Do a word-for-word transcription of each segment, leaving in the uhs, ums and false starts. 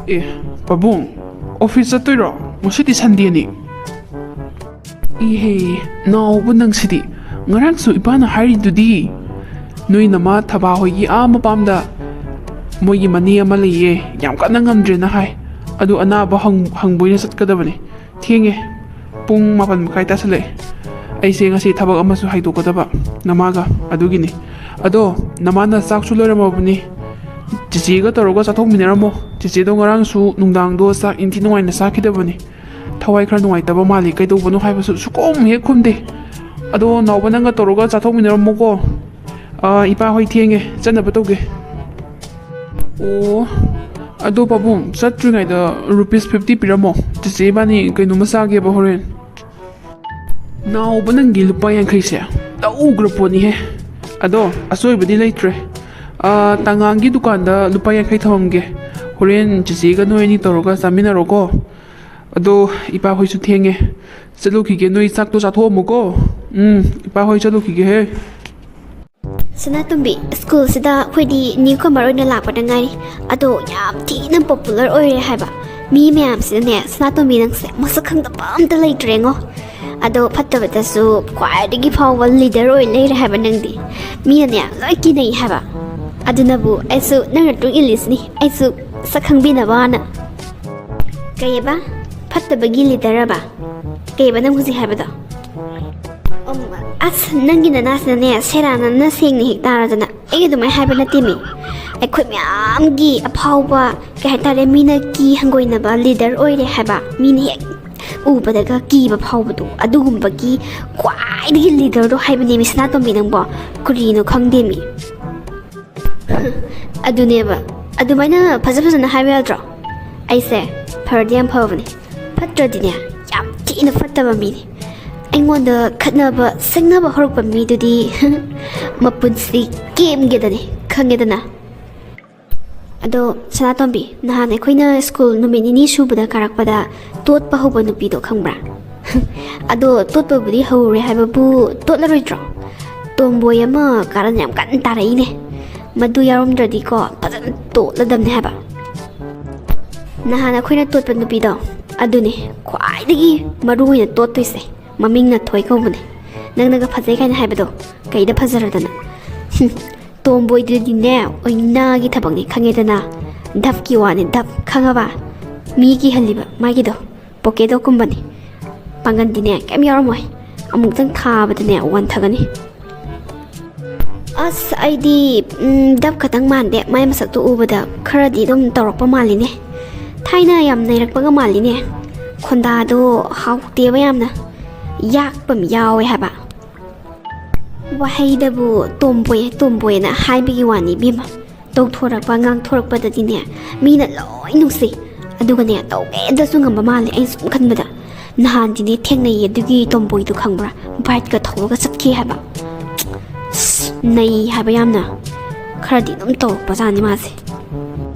ꯑꯦ, ꯄꯥꯕꯨꯡ, ꯑꯣꯐꯤꯁ ꯆꯠꯇꯣꯏꯔꯣ? ꯉꯁꯤꯗꯤ ꯁꯟꯗꯦꯅꯤ꯫ ꯏꯍꯦ, ꯅꯥꯎꯕ ꯅꯪꯁꯤꯗꯤ꯫ ꯉꯔꯥꯡꯁꯨ ꯏꯄꯥꯅ ꯍꯥꯏꯔꯤꯗꯨꯗꯤ, ꯅꯣꯏ ꯅꯃꯥ ꯊꯕꯥ ꯍꯣꯏꯒꯤ ꯑꯥ ꯃꯄꯥꯝꯗ ꯃꯣꯏꯒꯤ ꯃꯅꯦ ꯑꯃ ꯂꯩꯌꯦ, ꯌꯥꯝ ꯀꯟꯅ ꯉꯝꯗ꯭ꯔꯦꯅ ꯍꯥꯏ꯫ ꯑꯗꯨ ꯑꯅꯥꯕ ꯍꯪ-, ꯍꯪꯕ ꯑꯣꯏꯅ ꯆꯠꯀꯗꯕꯅꯤ꯫ ꯊꯦꯡꯉꯦ, ꯄꯨꯡ ꯃꯥꯄꯟ ꯃꯈꯥꯏ ꯇꯥꯁꯜꯂꯛꯑꯦ꯫ ꯑꯩꯁꯦ ꯉꯁꯤ ꯊꯕꯛ ꯑꯃꯁꯨ ꯍꯥꯏꯗꯣꯛꯀꯗꯕ ꯅꯃꯥꯒ, ꯑꯗꯨꯒꯤꯅꯤ꯫ ꯑꯗꯣ ꯅꯃꯥꯅ ꯆꯥꯛꯁꯨ ꯂꯣꯏꯔꯝꯃꯕꯅꯤ, ꯆꯤꯆꯦꯒ ꯇꯧꯔꯒ ꯆꯥꯊꯣꯛꯃꯤꯟꯅꯔꯝꯃꯣ꯫ ꯆꯤꯆꯦꯗꯣ ꯉꯔꯥꯡꯁꯨ ꯅꯨꯡꯗꯥꯡꯗꯣ ꯆꯥꯛ ꯏꯟꯊꯤ ꯅꯨꯡꯉꯥꯏꯅ ꯆꯥꯈꯤꯗꯕꯅꯤ꯫ ꯊꯋꯥꯏ ꯈꯔ ꯅꯨꯡꯉꯥꯏꯇꯕ ꯃꯥꯜꯂꯤ, ꯀꯩꯗꯧꯕꯅꯣ ꯍꯥꯏꯕꯁꯨ ꯁꯨꯈꯨꯝ ꯍꯦꯛ ꯈꯨꯝꯗꯦ꯫ ꯑꯗꯣ ꯅꯥꯎꯕ ꯅꯪꯒ ꯇꯧꯔꯒ ꯆꯥꯊꯣꯛꯃꯤꯟꯅꯔꯝꯃꯣꯀꯣ꯫ ꯑꯥ, ꯏꯄꯥ ꯍꯣꯏ ꯊꯦꯡꯉꯦ, ꯆꯠꯅꯕ ꯇꯧꯒꯦ꯫ ꯑꯣ, ꯑꯗꯣ ꯄꯥꯕꯨꯡ, ꯆꯠꯇ꯭ꯔꯤꯉꯩꯗ ꯔꯨꯄꯤꯁ ꯐꯤꯐꯇꯤ ꯄꯤꯔꯝꯃꯣ꯫ ꯆꯤꯆꯦ ꯏꯕꯥꯅꯤ ꯀꯩꯅꯣꯝꯃ ꯆꯥꯒꯦꯕ ꯍꯣꯔꯦꯟ꯫ ꯅꯥꯎꯕ ꯅꯪꯒꯤ ꯂꯨꯄꯥ ꯌꯥꯡꯈꯩꯁꯦ ꯇꯧꯈ꯭ꯔ ꯄꯣꯠꯅꯤꯍꯦ꯫ ꯑꯗꯣ ꯑꯆꯣꯏꯕꯗꯤ ꯂꯩꯇ꯭ꯔꯦ꯫ ꯑꯥ, ꯇꯉꯥꯡꯒꯤ ꯗꯨꯀꯥꯟꯗ ꯂꯨꯄꯥ ꯌꯥꯡꯈꯩ ꯊꯝꯃꯝꯒꯦ꯫ ꯍꯣꯔꯦꯟ ꯆꯤꯆꯦꯒ ꯅꯣꯏ ꯑꯅꯤ ꯇꯧꯔꯒ ꯆꯥꯃꯤꯟꯅꯔꯣꯀꯣ꯫ ꯑꯗꯣ ꯏꯄꯥ ꯍꯣꯏꯁꯨ ꯊꯦꯡꯉꯦ꯫ ꯆꯠꯂꯨꯈꯤꯒꯦ, ꯅꯣꯏ ꯆꯥꯛꯇꯣ ꯆꯥꯊꯣꯛꯑꯝꯃꯨꯀꯣ꯫ ꯎꯝ, ꯏꯄꯥ ꯍꯣꯏ ꯆꯠꯂꯨꯈꯤꯒꯦꯍꯦ꯫ ꯁꯅꯥꯇꯣꯝꯕꯤ, ꯁ꯭ꯀꯨꯜꯁꯤꯗ ꯑꯩꯈꯣꯏꯗꯤ ꯅ꯭ꯌꯨ ꯀꯃꯔ ꯑꯣꯏꯅ ꯂꯥꯛꯄꯗ ꯉꯥꯏꯔꯤ꯫ ꯑꯗꯣ ꯌꯥꯝ ꯊꯤꯅ ꯄꯣꯄꯨꯂꯔ ꯑꯣꯏꯔꯦ ꯍꯥꯏꯕ꯫ ꯃꯤ ꯃꯌꯥꯝꯁꯤꯅꯅꯦ, ꯁꯅꯥꯇꯣꯝꯕꯤ ꯅꯪꯁꯦ ꯃꯁꯛ ꯈꯪꯗꯕ ꯑꯝꯇ ꯂꯩꯇ꯭ꯔꯦꯉꯣ꯫ ꯑꯗꯣ ꯐꯠꯇꯕꯗꯁꯨ ꯈ꯭ꯋꯥꯏꯗꯒꯤ ꯐꯥꯎꯕ ꯂꯤꯗꯔ ꯑꯣꯏ ꯂꯩꯔꯦ ꯍꯥꯏꯕ ꯅꯪꯗꯤ꯫ ꯃꯤꯅꯅꯦ ꯂꯣꯏ ꯀꯤꯅꯩ ꯍꯥꯏꯕ꯫ ꯑꯗꯨꯅꯕꯨ ꯑꯩꯁꯨ ꯅꯪ ꯃꯇꯨꯡ ꯏꯜꯂꯤꯁꯤꯅꯤ, ꯑꯩꯁꯨ ꯁꯛ ꯈꯪꯕꯤꯅꯕꯅ꯫ ꯀꯩꯑꯕ? ꯐꯠꯇꯕꯒꯤ ꯂꯤꯗꯔ ꯑꯕ? ꯀꯩꯕ ꯅꯪ ꯍꯧꯖꯤꯛ ꯍꯥꯏꯕꯗꯣ? ꯎꯝ, ꯑꯁ, ꯅꯪꯒꯤ ꯅꯅꯥꯁꯤꯅꯅꯦ, ꯁꯦꯔꯥꯟꯅꯅ ꯁꯦꯡꯅ ꯍꯦꯛ ꯇꯥꯔꯗꯅ꯫ ꯑꯩ ꯑꯗꯨꯃꯥꯏꯅ ꯍꯥꯏꯕ ꯅꯠꯇꯦꯃꯤ꯫ ꯑꯩꯈꯣꯏ ꯃꯌꯥꯝꯒꯤ ꯑꯐꯥꯎꯕ, ꯀꯩ ꯍꯥꯏꯇꯥꯔꯦ, ꯃꯤꯅ ꯀꯤ ꯍꯪꯒꯣꯏꯅꯕ ꯂꯤꯗꯔ ꯑꯣꯏꯔꯦ ꯍꯥꯏꯕ꯫ ꯃꯤꯅ ꯍꯦꯛ ꯎꯕꯗꯒ ꯀꯤꯕ ꯐꯥꯎꯕꯗꯣ, ꯑꯗꯨꯒꯨꯝꯕꯒꯤ ꯈ꯭ꯋꯥꯏꯗꯒꯤ ꯂꯤꯗꯔꯗꯣ ꯍꯥꯏꯕꯅꯦꯃꯤ, ꯁꯅꯥꯇꯣꯝꯕꯤ ꯅꯪꯕꯣ꯫ ꯀꯔꯤꯅꯣ ꯈꯪꯗꯦꯃꯤ꯫ ꯑꯗꯨꯅꯦꯕ, ꯑꯗꯨꯃꯥꯏꯅ ꯐꯖ ꯐꯖꯅ ꯍꯥꯏꯕ ꯌꯥꯗ꯭ꯔꯣ? ꯑꯩꯁꯦ ꯐꯔꯗꯤ ꯌꯥꯝ ꯐꯕꯅꯦ, ꯐꯠꯇ꯭ꯔꯗꯤꯅꯦ, ꯌꯥꯝ ꯊꯤꯅ ꯐꯠꯇꯕ ꯃꯤꯅꯦ꯫ ꯑꯩꯉꯣꯟꯗ ꯈꯠꯅꯕ ꯁꯦꯡꯅꯕ ꯍꯧꯔꯛꯄ ꯃꯤꯗꯨꯗꯤ ꯃꯄꯨꯟꯁꯤ ꯀꯦꯝꯒꯦꯗꯅꯦ, ꯈꯪꯉꯦꯗꯅ꯫ ꯑꯗꯣ ꯁꯅꯥꯇꯣꯝꯕꯤ, ꯅꯍꯥꯟ ꯑꯩꯈꯣꯏꯅ ꯁ꯭ꯀꯨꯜ ꯅꯨꯃꯤꯠ ꯅꯤꯅꯤ ꯁꯨꯕꯗ ꯀꯥꯔꯛꯄꯗ ꯇꯣꯠꯄ ꯍꯧꯕ ꯅꯨꯄꯤꯗꯣ ꯈꯪꯕ꯭ꯔꯥ? ꯑꯗꯣ ꯇꯣꯠꯄꯕꯨꯗꯤ ꯍꯧꯔꯦ ꯍꯥꯏꯕꯕꯨ, ꯇꯣꯠꯂꯔꯣꯏꯗ꯭ꯔꯣ? ꯇꯣꯝꯕꯣꯏ ꯑꯃ ꯀꯥꯔꯟ ꯌꯥꯝ ꯀꯟꯅ ꯇꯥꯔꯛꯏꯅꯦ꯫ ꯃꯗꯨ ꯌꯥꯎꯔꯝꯗ꯭ꯔꯗꯤꯀꯣ, ꯐꯖꯅ ꯇꯣꯠꯂꯗꯕꯅꯦ ꯍꯥꯏꯕ꯫ ꯅꯍꯥꯟ ꯑꯩꯈꯣꯏꯅ ꯇꯣꯠꯄ ꯅꯨꯄꯤꯗꯣ, ꯑꯗꯨꯅꯦ ꯈ꯭ꯋꯥꯏꯗꯒꯤ ꯃꯔꯨ ꯑꯣꯏꯅ ꯇꯣꯠꯇꯣꯏꯁꯦ꯫ ꯃꯃꯤꯡꯅ ꯊꯣꯏ ꯀꯧꯕꯅꯦ꯫ ꯅꯪꯅꯒ ꯐꯖꯩ ꯀꯥꯏꯅ ꯍꯥꯏꯕꯗꯣ ꯀꯩꯗ ꯐꯖꯔꯗꯅ? ꯍꯨꯝ, ꯇꯣꯝꯕꯣꯏꯗꯨꯗꯤꯅꯦ ꯑꯣꯏꯅꯥꯒꯤ ꯊꯕꯛꯅꯤ, ꯈꯪꯉꯦꯗꯅ? ꯙꯞꯀꯤ ꯋꯥꯅꯤ, ꯙꯞ, ꯈꯪꯉꯕ? ꯃꯤ ꯀꯤꯍꯜꯂꯤꯕ ꯃꯥꯒꯤꯗꯣ꯫ ꯄꯣꯀꯦꯗꯣꯛꯀꯨꯝꯕꯅꯤ꯫ ꯄꯥꯡꯒꯟꯗꯤꯅꯦ ꯀꯩꯝ ꯌꯥꯎꯔꯝꯃꯣꯏ꯫ ꯑꯃꯨꯛꯇꯪ ꯊꯥꯕꯗꯅꯦ ꯋꯥꯟꯊꯒꯅꯤ꯫ ꯑꯁ, ꯑꯩꯗꯤ ꯎꯝ, ꯙꯞ ꯈꯛꯇꯪ ꯃꯥꯟꯗꯦ꯫ ꯃꯥꯏ ꯃꯁꯛꯇꯣ ꯎꯕꯗ ꯈꯔꯗꯤ ꯑꯗꯨꯝ ꯇꯧꯔꯛꯄ ꯃꯥꯜꯂꯤꯅꯦ꯫ ꯊꯥꯏꯅ ꯌꯥꯝ ꯅꯩꯔꯛꯄꯒ ꯃꯥꯜꯂꯤꯅꯦ꯫ ꯈꯣꯟꯗꯥꯗꯣ ꯍꯥꯎꯇꯦꯕ ꯌꯥꯝꯅ꯫ ꯌꯥꯛꯄ ꯑꯃ ꯌꯥꯎꯋꯦ ꯍꯥꯏꯕ꯫ ꯋꯥꯍꯩꯗꯕꯨ ꯇꯣꯝꯕꯣꯏ ꯇꯣꯝꯕꯣꯏꯅ ꯍꯥꯏꯕꯒꯤ ꯋꯥꯅꯤ ꯏꯕꯦꯝꯃ꯫ ꯇꯧꯊꯣꯔꯛꯄ ꯉꯥꯡꯊꯣꯔꯛꯄꯗꯗꯤꯅꯦ ꯃꯤꯅ ꯂꯣꯏ ꯅꯨꯡꯁꯤ꯫ ꯑꯗꯨꯒꯅꯦ ꯇꯧꯒꯦꯗꯁꯨ ꯉꯝꯕ ꯃꯥꯜꯂꯦ꯫ ꯑꯩꯅ ꯁꯨꯝ ꯈꯟꯕꯗ ꯅꯍꯥꯟꯗꯤꯅꯦ ꯊꯦꯡꯅꯩꯌꯦ ꯑꯗꯨꯒꯤ ꯇꯣꯝꯕꯣꯏꯗꯣ, ꯈꯪꯕ꯭ꯔꯥ? ꯕꯥꯏꯛꯀ ꯊꯧꯔꯒ ꯆꯠꯈꯤ ꯍꯥꯏꯕ꯫ ꯑꯁ, ꯅꯩ ꯍꯥꯏꯕ ꯌꯥꯝꯅ꯫ ꯈꯔꯗꯤ ꯑꯗꯨꯝ ꯇꯧꯔꯛꯄꯖꯥꯠꯅꯤ ꯃꯥꯁꯦ꯫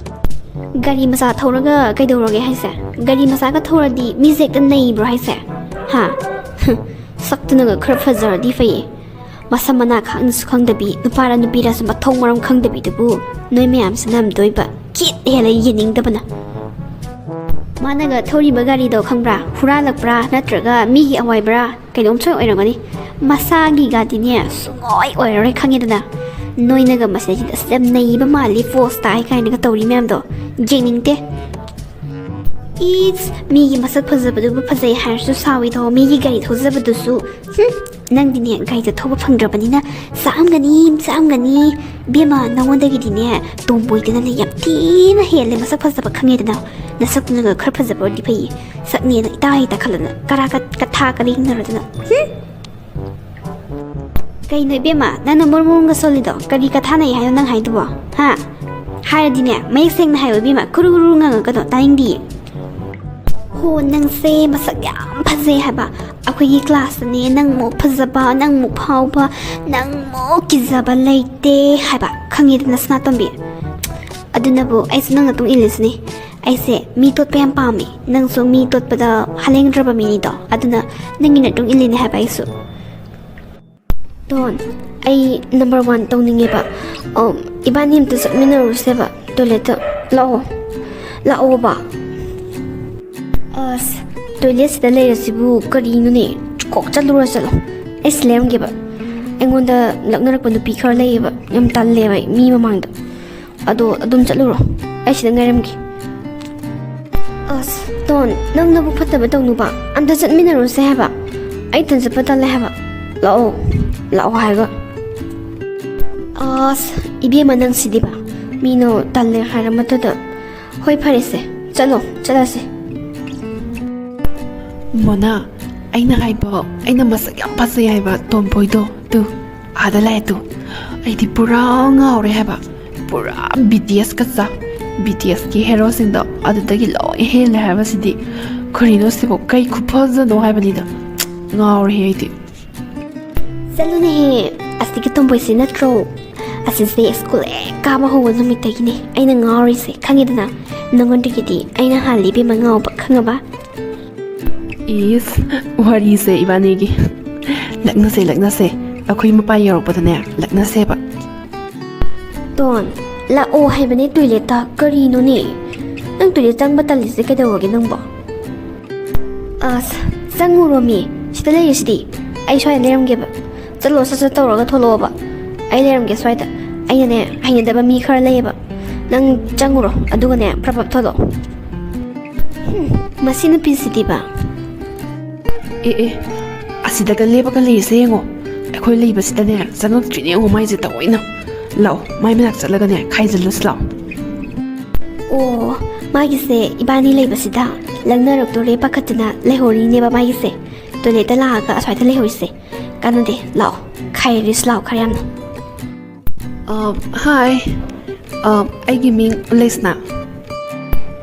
ꯒꯥꯔꯤ ꯃꯆꯥ ꯊꯧꯔꯒ ꯀꯩꯗꯧꯔꯒꯦ ꯍꯥꯏꯁꯦ? ꯒꯥꯔꯤ ꯃꯆꯥꯒ ꯊꯧꯔꯗꯤ ꯃꯤꯁꯦ ꯍꯦꯛꯇ ꯅꯩꯕ꯭ꯔꯣ ꯍꯥꯏꯁꯦ? ꯍꯥ? ꯁꯛꯇꯨꯅꯒ ꯈꯔ ꯐꯖꯔꯗꯤ ꯐꯩꯌꯦ꯫ ꯃꯁꯝ ꯃꯅꯥ ꯈꯥꯛꯅꯁꯨ ꯈꯪꯗꯕꯤ, ꯅꯨꯄꯥꯔ ꯅꯨꯄꯤꯔꯁꯨ ꯃꯊꯧ ꯃꯔꯝ ꯈꯪꯗꯕꯤꯗꯨꯕꯨ ꯅꯣꯏ ꯃꯌꯥꯝꯁꯤꯅ ꯅꯝꯗꯣꯏꯕ꯫ ꯀꯤꯠ ꯍꯦꯜꯂꯦ ꯌꯦꯡꯅꯤꯡꯗꯕꯅ꯫ ꯃꯥꯅꯒ ꯊꯧꯔꯤꯕ ꯒꯥꯔꯤꯗꯣ ꯈꯪꯕ꯭ꯔꯥ? ꯍꯨꯔꯥꯜꯂꯛꯄ꯭ꯔꯥ ꯅꯠꯇ꯭ꯔꯒ ꯃꯤꯒꯤ ꯑꯋꯥꯏꯕ꯭ꯔꯥ? ꯀꯩꯅꯣꯝ ꯁꯣꯏ ꯑꯣꯏꯔꯝꯒꯅꯤ꯫ ꯃꯁꯥꯒꯤ ꯒꯥꯔꯤꯅꯦ ꯁꯨꯡꯑꯣꯏ ꯑꯣꯏꯔꯔꯣꯏ, ꯈꯪꯉꯦꯗꯅ꯫ ꯅꯣꯏꯅꯒ ꯃꯁꯤꯗꯩꯁꯤꯗ "ꯑꯁ, ꯌꯥꯝ ꯅꯩꯕ ꯃꯥꯜꯂꯤ, ꯄꯣꯁ ꯇꯥꯏ" ꯀꯥꯏꯅꯒ ꯇꯧꯔꯤ ꯃꯌꯥꯝꯗꯣ ꯌꯦꯡꯅꯤꯡꯗꯦ꯫ ꯏꯁ, ꯃꯤꯒꯤ ꯃꯁꯛ ꯐꯖꯕꯗꯨꯕꯨ ꯐꯖꯩ ꯍꯥꯏꯔꯁꯨ ꯁꯥꯎꯏꯗꯣ, ꯃꯤꯒꯤ ꯒꯥꯔꯤ ꯊꯧꯖꯕꯗꯨꯁꯨ꯫ ꯍꯨꯝ, ꯅꯪꯗꯤꯅꯦ ꯒꯥꯔꯤꯗ ꯊꯧꯕ ꯐꯪꯗ꯭ꯔꯕꯅꯤꯅ ꯆꯥꯛꯑꯝꯒꯅꯤ, ꯆꯥꯛꯑꯝꯒꯅꯤ꯫ ꯏꯕꯦꯝꯃ, ꯅꯉꯣꯟꯗꯒꯤꯗꯤꯅꯦ ꯇꯣꯝꯕꯣꯏꯗꯨꯅꯅꯦ ꯌꯥꯝ ꯊꯤꯅ ꯍꯦꯜꯂꯦ ꯃꯁꯛ ꯐꯖꯕ, ꯈꯪꯉꯦꯗꯅ꯫ ꯅꯁꯛꯇꯨꯅꯒ ꯈꯔ ꯐꯖꯕ ꯑꯣꯏꯔꯗꯤ ꯐꯩꯌꯦ꯫ ꯁꯛꯅꯦꯅ ꯏꯇꯥ ꯏꯇꯥ ꯈꯜꯂꯗꯅ ꯀꯔꯥ ꯀꯠ-, ꯀꯊꯥ ꯀꯔꯤ ꯏꯟꯅꯔꯗꯅ꯫ ꯍꯨꯝ꯫ ꯀꯩꯅꯣ ꯏꯕꯦꯝꯃ, ꯅꯪꯅ ꯃꯨꯔꯨꯝ ꯃꯨꯔꯨꯝꯒ ꯁꯣꯜꯂꯤꯗꯣ? ꯀꯔꯤ ꯀꯊꯥꯅꯩ ꯍꯥꯏꯅꯣ ꯅꯪ ꯍꯥꯏꯗꯨꯕꯣ? ꯍꯥ? ꯍꯥꯏꯔꯗꯤꯅꯦ, ꯃꯌꯦꯛ ꯁꯦꯡꯅ ꯍꯥꯏꯌꯣ ꯏꯕꯦꯝꯃ, ꯈꯨꯔꯨ ꯈꯨꯔꯨ ꯉꯥꯡꯉꯛꯀꯅꯣ, ꯇꯥꯅꯤꯡꯗꯤꯌꯦ꯫ ꯍꯣ, ꯅꯪꯁꯦ ꯃꯁꯛ ꯌꯥꯝ ꯐꯖꯩ ꯍꯥꯏꯕ꯫ ꯑꯩꯈꯣꯏꯒꯤ ꯀ꯭ꯂꯥꯁꯇꯅꯦ ꯅꯪꯃꯨꯛ ꯐꯖꯕ, ꯅꯪꯃꯨꯛ ꯐꯥꯎꯕ, ꯅꯪꯃꯨꯛ ꯀꯤꯖꯕ ꯂꯩꯇꯦ ꯍꯥꯏꯕ, ꯈꯪꯉꯦꯗꯅ ꯁꯅꯥꯇꯣꯝꯕꯤ? ꯑꯗꯨꯅꯕꯨ ꯑꯩꯁꯨ ꯅꯪ ꯃꯇꯨꯡ ꯏꯜꯂꯤꯁꯤꯅꯤ꯫ ꯑꯩꯁꯦ ꯃꯤ ꯇꯣꯠꯄ ꯌꯥꯝ ꯄꯥꯝꯃꯤ꯫ ꯅꯪꯁꯨ ꯃꯤ ꯇꯣꯠꯄꯗ ꯍꯂꯦꯡꯗ꯭ꯔꯕ ꯃꯤꯅꯤꯗꯣ, ꯑꯗꯨꯅ ꯅꯪꯒꯤ ꯃꯇꯨꯡ ꯏꯜꯂꯤꯅꯦ ꯍꯥꯏꯕ ꯑꯩꯁꯨ꯫ ꯗꯣꯟ, ꯑꯩ ꯅꯝꯕꯔ ꯋꯥꯟ ꯇꯧꯅꯤꯡꯉꯦꯕ꯫ ꯑꯣ, ꯏꯕꯥꯅꯤ ꯑꯝꯇ ꯆꯠꯃꯤꯟꯅꯔꯨꯁꯦꯕ ꯇꯣꯏꯂꯦꯠꯇ꯫ ꯂꯥꯛꯑꯣ꯫ ꯂꯥꯛꯑꯣꯕ꯫ ꯑꯁ, ꯇꯣꯏꯂꯦꯠꯁꯤꯗ ꯂꯩꯔꯁꯤꯕꯨ ꯀꯔꯤꯅꯣꯅꯦ? ꯀꯣꯛ ꯆꯠꯂꯨꯔ ꯆꯠꯂꯣ꯫ ꯑꯩ ꯁꯤ ꯂꯩꯔꯝꯒꯦꯕ꯫ ꯑꯩꯉꯣꯟꯗ ꯂꯛꯅꯔꯛꯄ ꯅꯨꯄꯤ ꯈꯔ ꯂꯩꯌꯦꯕ, ꯌꯥꯝ ꯇꯜꯂꯦꯕ ꯑꯩ ꯃꯤ ꯃꯃꯥꯡꯗ꯫ ꯑꯗꯣ ꯑꯗꯨꯝ ꯆꯠꯂꯨꯔꯣ, ꯑꯩ ꯁꯤꯗ ꯉꯥꯏꯔꯝꯒꯦ꯫ ꯑꯁ, ꯇꯣꯟ, ꯅꯪ ꯅꯕꯨꯛ ꯐꯠꯇꯕ ꯇꯧꯅꯨꯕ꯫ ꯑꯝꯇ ꯆꯠꯃꯤꯟꯅꯔꯨꯁꯦ ꯍꯥꯏꯕ꯫ ꯑꯩ ꯏꯊꯟ ꯆꯠꯄ ꯇꯜꯂꯦ ꯍꯥꯏꯕ꯫ ꯂꯥꯛꯑꯣ, ꯂꯥꯛꯑꯣ ꯍꯥꯏꯔꯒ꯫ ꯑꯁ, ꯏꯕꯦꯝꯃ ꯅꯪꯁꯤꯗꯤꯕ꯫ ꯃꯤꯅ ꯇꯜꯂꯦ ꯍꯥꯏꯔ ꯃꯇꯨꯡꯗ꯫ ꯍꯣꯏ, ꯐꯔꯦꯁꯦ, ꯆꯠꯂꯣ, ꯆꯠꯂꯁꯦ꯫ ꯃꯣꯅꯥ, ꯑꯩꯅ ꯍꯥꯏꯕ, ꯑꯩꯅ ꯃꯁꯛ ꯌꯥꯝ ꯐꯖꯩ ꯍꯥꯏꯕ ꯇꯣꯝꯕꯣꯏꯗꯣ, ꯇꯨ, ꯑꯥꯗ ꯂꯥꯛꯑꯦ ꯇꯨ꯫ ꯑꯩꯗꯤ ꯄꯨꯔꯥ ꯉꯥꯎꯔꯦ ꯍꯥꯏꯕ, ꯄꯨꯔꯥ ꯕꯤ ꯇꯤ ꯑꯦꯁꯀ ꯆꯞ꯫ ꯕꯤ ꯇꯤ ꯑꯦꯁꯀꯤ ꯍꯦꯔꯣꯁꯤꯡꯗꯣ ꯑꯗꯨꯗꯒꯤ ꯂꯣꯏ ꯍꯦꯜꯂꯦ ꯍꯥꯏꯕꯁꯤꯗꯤ꯫ ꯀꯔꯤꯅꯣ ꯁꯤꯕꯣ, ꯀꯩ ꯈꯨꯐꯖꯅꯣ ꯍꯥꯏꯕꯅꯤꯗ꯫ ꯉꯥꯎꯔꯦ ꯑꯩꯗꯤ꯫ ꯆꯠꯂꯨꯅꯦꯍꯦ, ꯑꯁꯤꯒꯤ ꯇꯣꯝꯕꯣꯏꯁꯤ ꯅꯠꯇ꯭ꯔꯣ? ꯑꯁꯤꯁꯦ ꯁ꯭ꯀꯨꯜ ꯍꯦꯛ ꯀꯥꯕ ꯍꯧꯕ ꯅꯨꯃꯤꯠꯇꯒꯤꯅꯦ ꯑꯩꯅ ꯉꯥꯎꯔꯤꯁꯦ, ꯈꯪꯉꯦꯗꯅ? ꯅꯉꯣꯟꯗꯒꯤꯗꯤ ꯑꯩꯅ ꯍꯥꯜꯂꯤ ꯏꯕꯦꯝꯃ ꯉꯥꯎꯕ, ꯈꯪꯉꯕ? ꯏꯁ, ꯋꯥꯔꯤꯁꯦ ꯏꯕꯥꯅꯤꯒꯤ꯫ ꯂꯛꯅꯁꯦ, ꯂꯛꯅꯁꯦ, ꯑꯩꯈꯣꯏ ꯃꯄꯥ ꯌꯧꯔꯛꯄꯗꯅꯦ ꯂꯛꯅꯁꯦꯕ꯫ ꯇꯣꯟ, ꯂꯥꯛꯑꯣ ꯍꯥꯏꯕꯅꯦ ꯇꯣꯏꯂꯦꯠꯇ, ꯀꯔꯤꯅꯣꯅꯦ? ꯅꯪ ꯇꯣꯏꯂꯦꯠ ꯆꯪꯕ ꯇꯜꯂꯤꯁꯦ ꯀꯩꯗꯧꯔꯒꯦ ꯅꯪꯕꯣ? ꯑꯁ, ꯆꯪꯉꯨꯔꯣꯃꯤ, ꯁꯤꯗ ꯂꯩꯔꯤꯁꯤꯗꯤ꯫ ꯑꯩ ꯁ꯭ꯋꯥꯏꯗ ꯂꯩꯔꯝꯒꯦꯕ꯫ ꯆꯠꯂꯣ, ꯁꯠ ꯁꯠ ꯇꯧꯔꯒ ꯊꯣꯛꯂꯛꯑꯣꯕ꯫ ꯑꯩ ꯂꯩꯔꯝꯒꯦ ꯁ꯭ꯋꯥꯏꯗ꯫ ꯑꯩꯅꯅꯦ, ꯍꯩꯅꯗꯕ ꯃꯤ ꯈꯔ ꯂꯩꯌꯦꯕ꯫ ꯅꯪ ꯆꯪꯉꯨꯔꯣ, ꯑꯗꯨꯒꯅꯦ ꯄ꯭ꯔꯞ ꯄ꯭ꯔꯞ ꯊꯣꯛꯂꯛꯑꯣ꯫ ꯍꯨꯝ, ꯃꯁꯤ ꯅꯨꯄꯤꯁꯤꯗꯤꯕ꯫ ꯑꯦ ꯑꯦ, ꯑꯁꯤꯗꯒ ꯂꯦꯞꯄꯒ ꯂꯩꯔꯤꯁꯦ ꯌꯦꯡꯉꯣ꯫ ꯑꯩꯈꯣꯏ ꯂꯩꯕꯁꯤꯗꯅꯦ ꯆꯪꯉꯛꯇ꯭ꯔꯤꯅꯦ ꯌꯦꯡꯉꯣ ꯃꯥꯏꯁꯦ ꯊꯑꯣꯏꯅ꯫ ꯂꯥꯛꯑꯣ, ꯃꯥꯏ ꯃꯅꯥꯛ ꯆꯠꯂꯒꯅꯦ ꯈꯥꯏꯖꯤꯜꯂꯨꯁꯤ ꯂꯥꯛꯑꯣ꯫ ꯑꯣ, ꯃꯥꯒꯤꯁꯦ ꯏꯕꯥꯅꯤ ꯂꯩꯕꯁꯤꯗ ꯂꯪꯅꯔꯛꯇꯣꯔꯦ ꯄꯥꯈꯠꯇꯅ ꯂꯩꯍꯧꯔꯤꯅꯦꯕ ꯃꯥꯒꯤꯁꯦ꯫ ꯇꯣꯏꯂꯦꯠꯇ ꯂꯥꯛꯑꯒ ꯑꯁ꯭ꯋꯥꯏꯗ ꯂꯩꯍꯧꯔꯤꯁꯦ ꯀꯥꯟꯅꯗꯦ꯫ ꯂꯥꯛꯑꯣ, ꯈꯥꯏꯔꯁꯤ ꯂꯥꯛꯑꯣ ꯈꯔ ꯌꯥꯝꯅ꯫ ꯑ, ꯍꯥꯏ꯫ ꯑ, ꯑꯩꯒꯤ ꯃꯤꯡ ꯂꯩꯁꯅꯥ꯫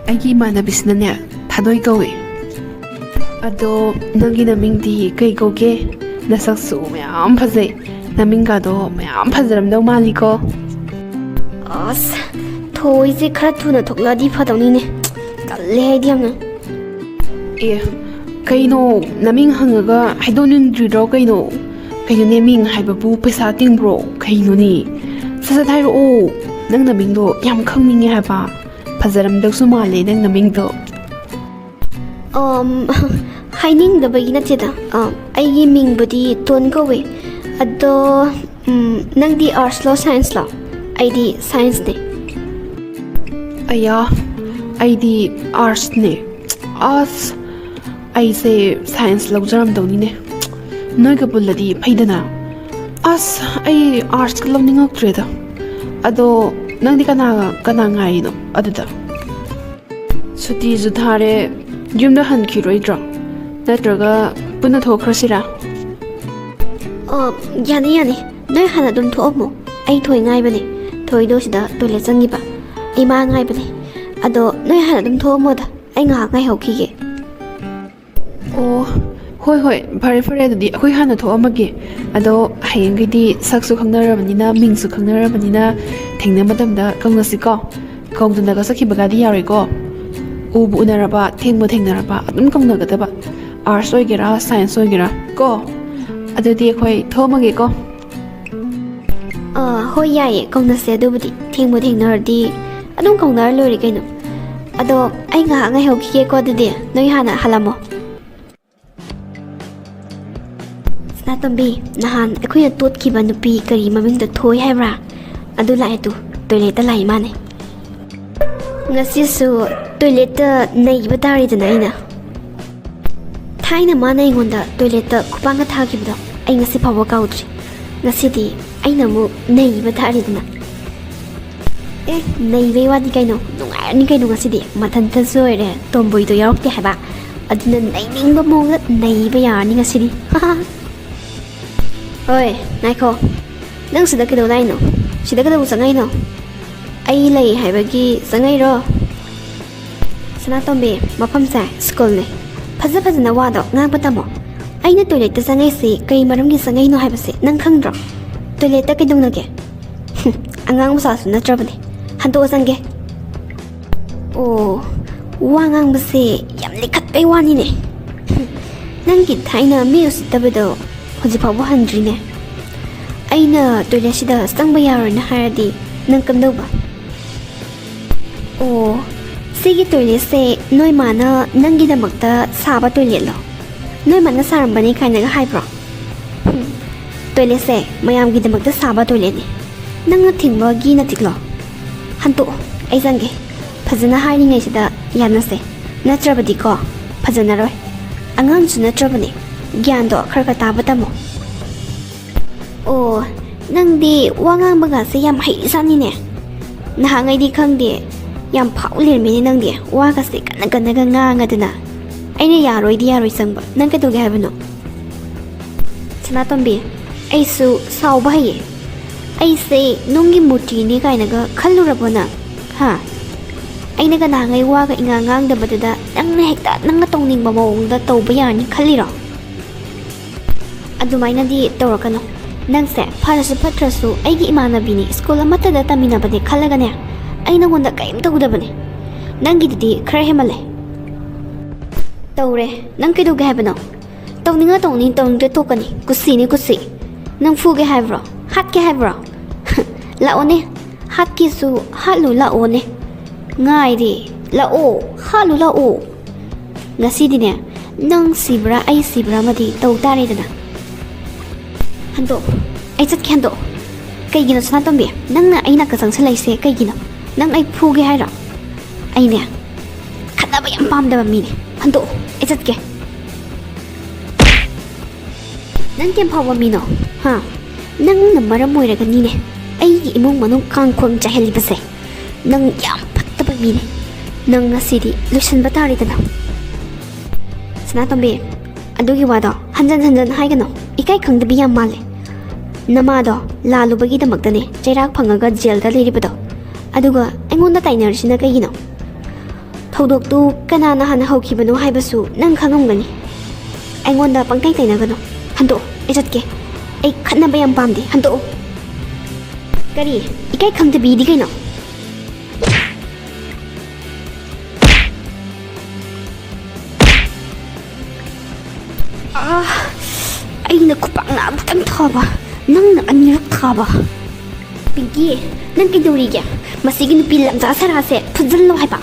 ꯑꯩꯒꯤ ꯏꯃꯥꯟꯅꯕꯤꯁꯤꯅꯅꯦ ꯊꯥꯗꯣꯏ ꯀꯧꯏ꯫ ꯑꯗꯣ ꯅꯪꯒꯤ ꯅꯃꯤꯡꯗꯤ ꯀꯩ ꯀꯧꯒꯦ? ꯅꯁꯛꯁꯨ ꯃꯌꯥꯝ ꯐꯖꯩ꯫ ꯅꯃꯤꯡꯒꯗꯣ ꯃꯌꯥꯝ ꯐꯖꯔꯝꯗꯧ ꯃꯥꯜꯂꯤꯀꯣ꯫ ꯑꯁ, ꯊꯣꯏꯁꯦ ꯈꯔ ꯊꯨꯅ ꯊꯣꯛꯂꯛꯑꯗꯤ ꯐꯗꯧꯅꯤꯅꯦ꯫ ꯇꯜꯂꯦ ꯑꯩꯗꯤ ꯌꯥꯝꯅ꯫ ꯑꯦ, ꯀꯩꯅꯣ, ꯅꯃꯤꯡ ꯍꯪꯉꯒ ꯍꯥꯏꯗꯣꯛꯅꯤꯡꯗ꯭ꯔꯤꯔꯣ ꯀꯩꯅꯣ? ꯀꯩꯅꯣꯅꯦ, ꯃꯤꯡ ꯍꯥꯏꯕꯕꯨ ꯄꯩꯁꯥ ꯇꯤꯡꯕ꯭ꯔꯣ? ꯀꯩꯅꯣꯅꯦ? ꯁꯠ ꯁꯠ ꯍꯥꯏꯔꯛꯑꯣ꯫ ꯅꯪ ꯅꯃꯤꯡꯗꯣ ꯌꯥꯝ ꯈꯪꯅꯤꯡꯉꯦ ꯍꯥꯏꯕ꯫ ꯐꯖꯔꯝꯗꯧꯁꯨ ꯃꯥꯜꯂꯦ ꯅꯪ ꯅꯃꯤꯡꯗꯣ꯫ ꯑꯝ, ꯍꯥꯏꯅꯤꯡꯗꯕꯒꯤ ꯅꯠꯇꯦꯗ꯫ ꯑ, ꯑꯩꯒꯤ ꯃꯤꯡꯕꯨꯗꯤ ꯇꯣꯟ ꯀꯧꯋꯦ꯫ ꯑꯗꯣ, ꯎꯝ, ꯅꯪꯗꯤ ꯑꯥꯔꯠꯁꯂꯣ ꯁꯥꯏꯟꯁꯂꯣ? ꯑꯩꯗꯤ ꯁꯥꯏꯟꯁꯅꯦ꯫ ꯑꯌꯥ, ꯑꯩꯗꯤ ꯑꯥꯔꯠꯁꯅꯦ꯫ ꯑꯁ, ꯑꯩꯁꯦ ꯁꯥꯏꯟꯁ ꯂꯧꯖꯔꯝꯗꯧꯅꯤꯅꯦ꯫ ꯅꯣꯏꯒ ꯄꯨꯜꯂꯗꯤ ꯐꯩꯗꯅ꯫ ꯑꯁ, ꯑꯩ ꯑꯥꯔꯠꯁꯀ ꯂꯧꯅꯤꯡꯉꯛꯇ꯭ꯔꯦꯗ꯫ ꯑꯗꯣ ꯅꯪꯗꯤ ꯀꯅꯥꯒ, ꯀꯅꯥ ꯉꯥꯏꯔꯤꯅꯣ ꯑꯗꯨꯗ? ꯁꯨꯇꯤꯁꯨ ꯊꯥꯔꯦ, ꯌꯨꯝꯗ ꯍꯟꯈꯤꯔꯣꯏꯗ꯭ꯔꯣ? ꯅꯠꯇ꯭ꯔꯒ ꯄꯨꯟꯅ ꯊꯣꯛꯈ꯭ꯔꯁꯤꯔꯥ? ꯑꯣ, ꯌꯥꯅꯤ, ꯌꯥꯅꯤ꯫ ꯅꯣꯏ ꯍꯥꯟꯅ ꯑꯗꯨꯝ ꯊꯣꯛꯑꯝꯃꯣ꯫ ꯑꯩ ꯊꯣꯏ ꯉꯥꯏꯕꯅꯦ꯫ ꯊꯣꯏꯗꯣ ꯁꯤꯗ ꯇꯣꯏꯂꯦꯠ ꯆꯪꯉꯤꯕ꯫ ꯏꯃꯥ ꯉꯥꯏꯕꯅꯦ꯫ ꯑꯗꯣ ꯅꯣꯏ ꯍꯥꯟꯅ ꯑꯗꯨꯝ ꯊꯣꯛꯑꯝꯃꯣꯗ꯫ ꯑꯩ ꯉꯥꯏꯍꯥꯛ ꯉꯥꯏꯍꯧꯈꯤꯒꯦ꯫ ꯑꯣ, ꯍꯣꯏ, ꯍꯣꯏ, ꯐꯔꯦ, ꯐꯔꯦ, ꯑꯗꯨꯗꯤ ꯑꯩꯈꯣꯏ ꯍꯥꯟꯅ ꯊꯣꯛꯑꯝꯃꯒꯦ꯫ ꯑꯗꯣ ꯍꯌꯦꯡꯈꯩꯗꯤ ꯁꯛꯁꯨ ꯈꯪꯅꯔꯕꯅꯤꯅ, ꯃꯤꯡꯁꯨ ꯈꯪꯅꯔꯕꯅꯤꯅ, ꯊꯦꯡꯅ ꯃꯇꯝꯗ ꯀꯧꯅꯁꯤꯀꯣ꯫ ꯀꯧꯗꯅꯒ ꯆꯠꯈꯤꯕꯒꯗꯤ ꯌꯥꯔꯣꯏꯀꯣ꯫ ꯎꯕꯨ ꯎꯅꯔꯕ, ꯊꯦꯡꯕꯨ ꯊꯦꯡꯅꯔꯕ, ꯑꯗꯨꯝ ꯀꯧꯅꯒꯗꯕ꯫ ꯑꯥꯔꯠꯁ ꯑꯣꯏꯒꯦꯔꯥ, ꯁꯥꯏꯟꯁ ꯑꯣꯏꯒꯦꯔꯥ ꯀꯣ꯫ ꯑꯗꯨꯗꯤ ꯑꯩꯈꯣꯏ ꯊꯣꯛꯑꯝꯃꯒꯦꯀꯣ꯫ ꯑꯥ, ꯍꯣꯏ, ꯌꯥꯏꯌꯦ, ꯀꯧꯅꯁꯦ꯫ ꯑꯗꯨꯕꯨꯗꯤ ꯊꯦꯡꯕꯨ ꯊꯦꯡꯅꯔꯗꯤ ꯑꯗꯨꯝ ꯀꯧꯅꯔ ꯂꯣꯏꯔꯦ ꯀꯩꯅꯣ꯫ ꯑꯗꯣ ꯑꯩ ꯉꯥꯏꯍꯥꯛ ꯉꯥꯏꯍꯧꯈꯤꯒꯦꯀꯣ꯫ ꯑꯗꯨꯗꯤ ꯅꯣꯏ ꯍꯥꯟꯅ ꯍꯜꯂꯝꯃꯣ꯫ ꯁꯅꯥꯇꯣꯝꯕꯤ, ꯅꯍꯥꯟ ꯑꯩꯈꯣꯏꯅ ꯇꯣꯠꯈꯤꯕ ꯅꯨꯄꯤ, ꯀꯔꯤ ꯃꯃꯤꯡꯗꯣ, ꯊꯣꯏ ꯍꯥꯏꯕ꯭ꯔꯥ? ꯑꯗꯨ ꯂꯥꯛꯑꯦ ꯇꯨ, ꯇꯣꯏꯂꯦꯠꯇ ꯂꯥꯛꯏ ꯃꯥꯅꯦ꯫ ꯉꯁꯤꯁꯨ ꯇꯣꯏꯂꯦꯠꯇ ꯅꯩꯕ ꯇꯥꯔꯦꯗꯅ ꯑꯩꯅ꯫ ꯊꯥꯏꯅ ꯃꯥꯅ ꯑꯩꯉꯣꯟꯗ ꯇꯣꯏꯂꯦꯠꯇ ꯈꯨꯄꯥꯡꯒ ꯊꯥꯈꯤꯕꯗꯣ ꯑꯩ ꯉꯁꯤ ꯐꯥꯎꯕ ꯀꯥꯎꯗ꯭ꯔꯤ꯫ ꯉꯁꯤꯗꯤ ꯑꯩꯅ ꯑꯃꯨꯛ ꯅꯩꯕ ꯊꯥꯔꯤꯗꯅ꯫ ꯑꯦ, ꯅꯩꯕꯩ ꯋꯥꯗꯤ ꯀꯩꯅꯣ, ꯅꯨꯡꯉꯥꯏꯔꯅꯤ ꯀꯩꯅꯣ ꯉꯁꯤꯗꯤ꯫ ꯃꯊꯟꯇꯁꯨ ꯑꯣꯏꯔꯦ, ꯇꯣꯝꯕꯣꯏꯗꯣ ꯌꯥꯎꯔꯛꯇꯦ ꯍꯥꯏꯕ꯫ ꯑꯗꯨꯅ ꯅꯩꯅꯤꯡꯕ ꯃꯑꯣꯡꯗ ꯅꯩꯕ ꯌꯥꯔꯅꯤ ꯉꯁꯤꯗꯤ꯫ ꯍꯣꯏ, ꯉꯥꯏꯈꯣ꯫ ꯅꯪ ꯁꯤꯗ ꯀꯩꯗꯧ ꯂꯥꯛꯏꯅꯣ? ꯁꯤꯗ ꯀꯩꯗꯧꯕ ꯆꯪꯉꯛꯏꯅꯣ? ꯑꯩ ꯂꯩ ꯍꯥꯏꯕꯒꯤ ꯆꯪꯉꯛꯏꯔꯣ? ꯁꯅꯥꯇꯣꯝꯕꯤ, ꯃꯐꯝꯁꯦ ꯁ꯭ꯀꯨꯜꯅꯦ꯫ ꯐꯖ ꯐꯖꯅ ꯋꯥꯗꯣ ꯉꯥꯡꯕ ꯇꯝꯃꯣ꯫ ꯑꯩꯅ ꯇꯣꯏꯂꯦꯠꯇ ꯆꯪꯉꯛꯏꯁꯤ ꯀꯔꯤ ꯃꯔꯝꯒꯤ ꯆꯪꯉꯛꯏꯅꯣ ꯍꯥꯏꯕꯁꯦ ꯅꯪ ꯈꯪꯗ꯭ꯔꯣ? ꯇꯣꯏꯂꯦꯠꯇ ꯀꯩꯗꯧꯅꯒꯦ? ꯍꯨꯝ, ꯑꯉꯥꯡ ꯃꯆꯥꯁꯨ ꯅꯠꯇ꯭ꯔꯕꯅꯦ꯫ ꯍꯟꯗꯣꯛꯑ ꯆꯪꯒꯦ꯫ ꯑꯣ, ꯋꯥ ꯉꯥꯡꯕꯁꯦ ꯌꯥꯝ ꯂꯤꯈꯠꯄꯩ ꯋꯥꯅꯤꯅꯦ꯫ ꯍꯨꯝ, ꯅꯪꯒꯤ ꯊꯥꯏꯅ ꯃꯤ ꯎꯁꯤꯠꯇꯕꯗꯣ ꯍꯧꯖꯤꯛ ꯐꯥꯎꯕ ꯍꯟꯗ꯭ꯔꯤꯅꯦ꯫ ꯑꯩꯅ ꯇꯣꯏꯂꯦꯠꯁꯤꯗ ꯆꯪꯕ ꯌꯥꯔꯣꯏꯅ ꯍꯥꯏꯔꯗꯤ ꯅꯪ ꯀꯝꯗꯧꯕ? ꯑꯣ, ꯁꯤꯒꯤ ꯇꯣꯏꯂꯦꯠꯁꯦ ꯅꯣꯏ ꯃꯥꯅ ꯅꯪꯒꯤꯗꯃꯛꯇ ꯁꯥꯕ ꯇꯣꯏꯂꯦꯠꯂꯣ? ꯅꯣꯏ ꯃꯥꯅ ꯁꯥꯔꯝꯕꯅꯤ ꯀꯥꯏꯅꯒ ꯍꯥꯏꯕ꯭ꯔꯣ? ꯍꯨꯝ, ꯇꯣꯏꯂꯦꯠꯁꯦ ꯃꯌꯥꯝꯒꯤꯗꯃꯛꯇ ꯁꯥꯕ ꯇꯣꯏꯂꯦꯠꯅꯤ꯫ ꯅꯪꯅ ꯊꯤꯡꯕꯒꯤ ꯅꯇꯤꯛꯂꯣ? ꯍꯟꯇꯣꯛꯑꯣ, ꯑꯩ ꯆꯪꯒꯦ꯫ ꯐꯖꯅ ꯍꯥꯏꯔꯤꯉꯩꯁꯤꯗ ꯌꯥꯅꯁꯦ, ꯅꯠꯇ꯭ꯔꯕꯗꯤꯀꯣ ꯐꯖꯅꯔꯣꯏ꯫ ꯑꯉꯥꯡꯁꯨ ꯅꯠꯇ꯭ꯔꯕꯅꯦ, ꯒ꯭ꯌꯥꯟꯗꯣ ꯈꯔ ꯈꯔ ꯇꯥꯕ ꯇꯝꯃꯣ꯫ ꯑꯣ, ꯅꯪꯗꯤ ꯋꯥ ꯉꯥꯡꯕꯒꯁꯦ ꯌꯥꯝ ꯍꯩꯖꯥꯠꯅꯤꯅꯦ꯫ ꯅꯍꯥꯟꯉꯩꯗꯤ ꯈꯪꯗꯦ, ꯌꯥꯝ ꯐꯥꯎ ꯂꯩꯔꯝꯃꯤꯅꯦ ꯅꯪꯗꯤ, ꯋꯥꯒꯁꯦ ꯀꯟꯅ ꯀꯟꯅꯒ ꯉꯥꯡꯉꯗꯅ꯫ ꯑꯩꯅ ꯌꯥꯔꯣꯏꯗꯤ ꯌꯥꯔꯣꯏ ꯆꯪꯕ, ꯅꯪ ꯀꯩꯗꯧꯒꯦ ꯍꯥꯏꯕꯅꯣ? ꯁꯅꯥꯇꯣꯝꯕꯤ, ꯑꯩꯁꯨ ꯁꯥꯎꯕ ꯍꯩꯌꯦ꯫ ꯑꯩꯁꯦ ꯅꯨꯡꯒꯤ ꯃꯨꯔꯇꯤꯅꯤ ꯀꯥꯏꯅꯒ ꯈꯜꯂꯨꯔꯕꯣ ꯅꯪ? ꯍꯥ? ꯑꯩꯅꯒ ꯅꯍꯥꯟꯉꯩ ꯋꯥꯒ ꯏꯉꯥꯡ ꯉꯥꯡꯗꯕꯗꯨꯗ ꯅꯪꯅ ꯍꯦꯛꯇ ꯅꯪꯅ ꯇꯧꯅꯤꯡꯕ ꯃꯑꯣꯡꯗ ꯇꯧꯕ ꯌꯥꯔꯅꯤ ꯈꯜꯂꯤꯔꯣ? ꯑꯗꯨꯃꯥꯏꯅꯗꯤ ꯇꯧꯔꯛꯀꯅꯨ꯫ ꯅꯪꯁꯦ ꯐꯔꯁꯨ ꯐꯠꯇ꯭ꯔꯁꯨ ꯑꯩꯒꯤ ꯏꯃꯥꯟꯅꯕꯤꯅꯤ, ꯁ꯭ꯀꯨꯜ ꯑꯃꯠꯇꯗ ꯇꯝꯃꯤꯟꯅꯕꯅꯦ ꯈꯜꯂꯒꯅꯦ, ꯑꯩ ꯅꯉꯣꯟꯗ ꯀꯔꯤꯝ ꯇꯧꯗꯕꯅꯦ꯫ ꯅꯪꯒꯤꯗꯨꯗꯤ ꯈꯔ ꯍꯦꯟꯃꯜꯂꯦ꯫ ꯇꯧꯔꯦ, ꯅꯪ ꯀꯩꯗꯧꯒꯦ ꯍꯥꯏꯕꯅꯣ? ꯇꯧꯅꯤꯡꯉ ꯇꯧꯅꯤ, ꯇꯧꯅꯤꯡꯗ꯭ꯔ ꯇꯣꯛꯀꯅꯤ꯫ ꯀꯨꯁꯤꯅꯤ ꯀꯨꯁꯤ꯫ ꯅꯪ ꯐꯨꯒꯦ ꯍꯥꯏꯕ꯭ꯔꯣ? ꯍꯥꯠꯀꯦ ꯍꯥꯏꯕ꯭ꯔꯣ? ꯂꯥꯛꯑꯣꯅꯦ, ꯍꯥꯠꯀꯦꯁꯨ ꯍꯥꯠꯂꯨ ꯂꯥꯛꯑꯣꯅꯦ꯫ ꯉꯥꯏꯔꯦ, ꯂꯥꯛꯑꯣ, ꯍꯥꯠꯂꯨ ꯂꯥꯛꯑꯣ꯫ ꯉꯁꯤꯗꯤꯅꯦ, ꯅꯪ ꯁꯤꯕ꯭ꯔꯥ ꯑꯩ ꯁꯤꯕ꯭ꯔꯥ ꯑꯃꯗꯤ ꯇꯧ ꯇꯥꯔꯦꯗꯅ꯫ ꯍꯟꯗꯣꯛ, ꯑꯩ ꯆꯠꯀꯦ, ꯍꯟꯗꯣꯛ꯫ ꯀꯩꯒꯤꯅꯣ ꯁꯅꯥꯇꯣꯝꯕꯤ, ꯅꯪꯅ ꯑꯩ ꯅꯥꯛꯇ ꯆꯪꯁꯜꯂꯛꯏꯁꯦ ꯀꯩꯒꯤꯅꯣ? ꯅꯪ ꯑꯩ ꯐꯨꯒꯦ ꯍꯥꯏꯔꯣ? ꯑꯩꯅꯦ, ꯈꯠꯅꯕ ꯌꯥꯝ ꯄꯥꯝꯗꯕ ꯃꯤꯅꯦ꯫ ꯍꯟꯗꯣꯛ, ꯑꯩ ꯆꯠꯀꯦ꯫ ꯅꯪ ꯀꯌꯥꯝ ꯐꯥꯎꯕ ꯃꯤꯅꯣ? ꯍꯥ? ꯅꯪꯅ ꯃꯔꯝ ꯑꯣꯏꯔꯒꯅꯤꯅꯦ ꯑꯩꯒꯤ ꯏꯃꯨꯡ ꯃꯅꯨꯡ ꯀꯥꯡꯈꯣꯡ ꯆꯥꯏꯍꯜꯂꯤꯕꯁꯦ꯫ ꯅꯪ ꯌꯥꯝ ꯐꯠꯇꯕ ꯃꯤꯅꯦ꯫ ꯅꯪ ꯉꯁꯤꯗꯤ ꯂꯣꯏꯁꯤꯟꯕ ꯇꯥꯔꯦꯗꯅ꯫ ꯁꯅꯥꯇꯣꯝꯕꯤ, ꯑꯗꯨꯒꯤ ꯋꯥꯗꯣ ꯍꯟꯖꯟ ꯍꯟꯖꯟ ꯍꯥꯏꯒꯅꯣ꯫ ꯏꯀꯥꯏ ꯈꯪꯗꯕꯤ ꯌꯥꯝ ꯃꯥꯜꯂꯦ꯫ ꯅꯃꯥꯗꯣ ꯂꯥꯜꯂꯨꯕꯒꯤꯗꯃꯛꯇꯅꯦ ꯆꯩꯔꯥꯛ ꯐꯪꯉꯒ ꯖꯦꯜꯗ ꯂꯩꯔꯤꯕꯗꯣ꯫ ꯑꯗꯨꯒ ꯑꯩꯉꯣꯟꯗ ꯇꯥꯏꯅꯔꯤꯁꯤꯅ ꯀꯩꯒꯤꯅꯣ? ꯊꯧꯗꯣꯛꯇꯨ ꯀꯅꯥꯅ ꯍꯥꯟꯅ ꯍꯧꯈꯤꯕꯅꯣ ꯍꯥꯏꯕꯁꯨ ꯅꯪ ꯈꯪꯉꯝꯒꯅꯤ꯫ ꯑꯩꯉꯣꯟꯗ ꯄꯪꯇꯩ ꯇꯩꯅꯒꯅꯨ꯫ ꯍꯟꯗꯣꯛꯑꯣ, ꯑꯩ ꯆꯠꯀꯦ꯫ ꯑꯩ ꯈꯠꯅꯕ ꯌꯥꯝ ꯄꯥꯝꯗꯦ꯫ ꯍꯟꯗꯣꯛꯑꯣ꯫ ꯀꯔꯤ? ꯏꯀꯥꯏ ꯈꯪꯗꯕꯤꯗꯤ ꯀꯩꯅꯣ? ꯑꯥ, ꯑꯩꯅ ꯈꯨꯄꯥꯛꯅ ꯑꯃꯨꯛꯇꯪ ꯊꯥꯕ, ꯅꯪꯅ ꯑꯅꯤꯔꯛ ꯊꯥꯕ꯫ ꯄꯤꯡꯀꯤ, ꯅꯪ ꯀꯩꯗꯧꯔꯤꯒꯦ? ꯃꯁꯤꯒꯤ ꯅꯨꯄꯤ ꯂꯝꯖꯥ ꯁꯔꯥꯁꯦ ꯐꯨꯖꯜꯂꯣ ꯍꯥꯏꯕ꯫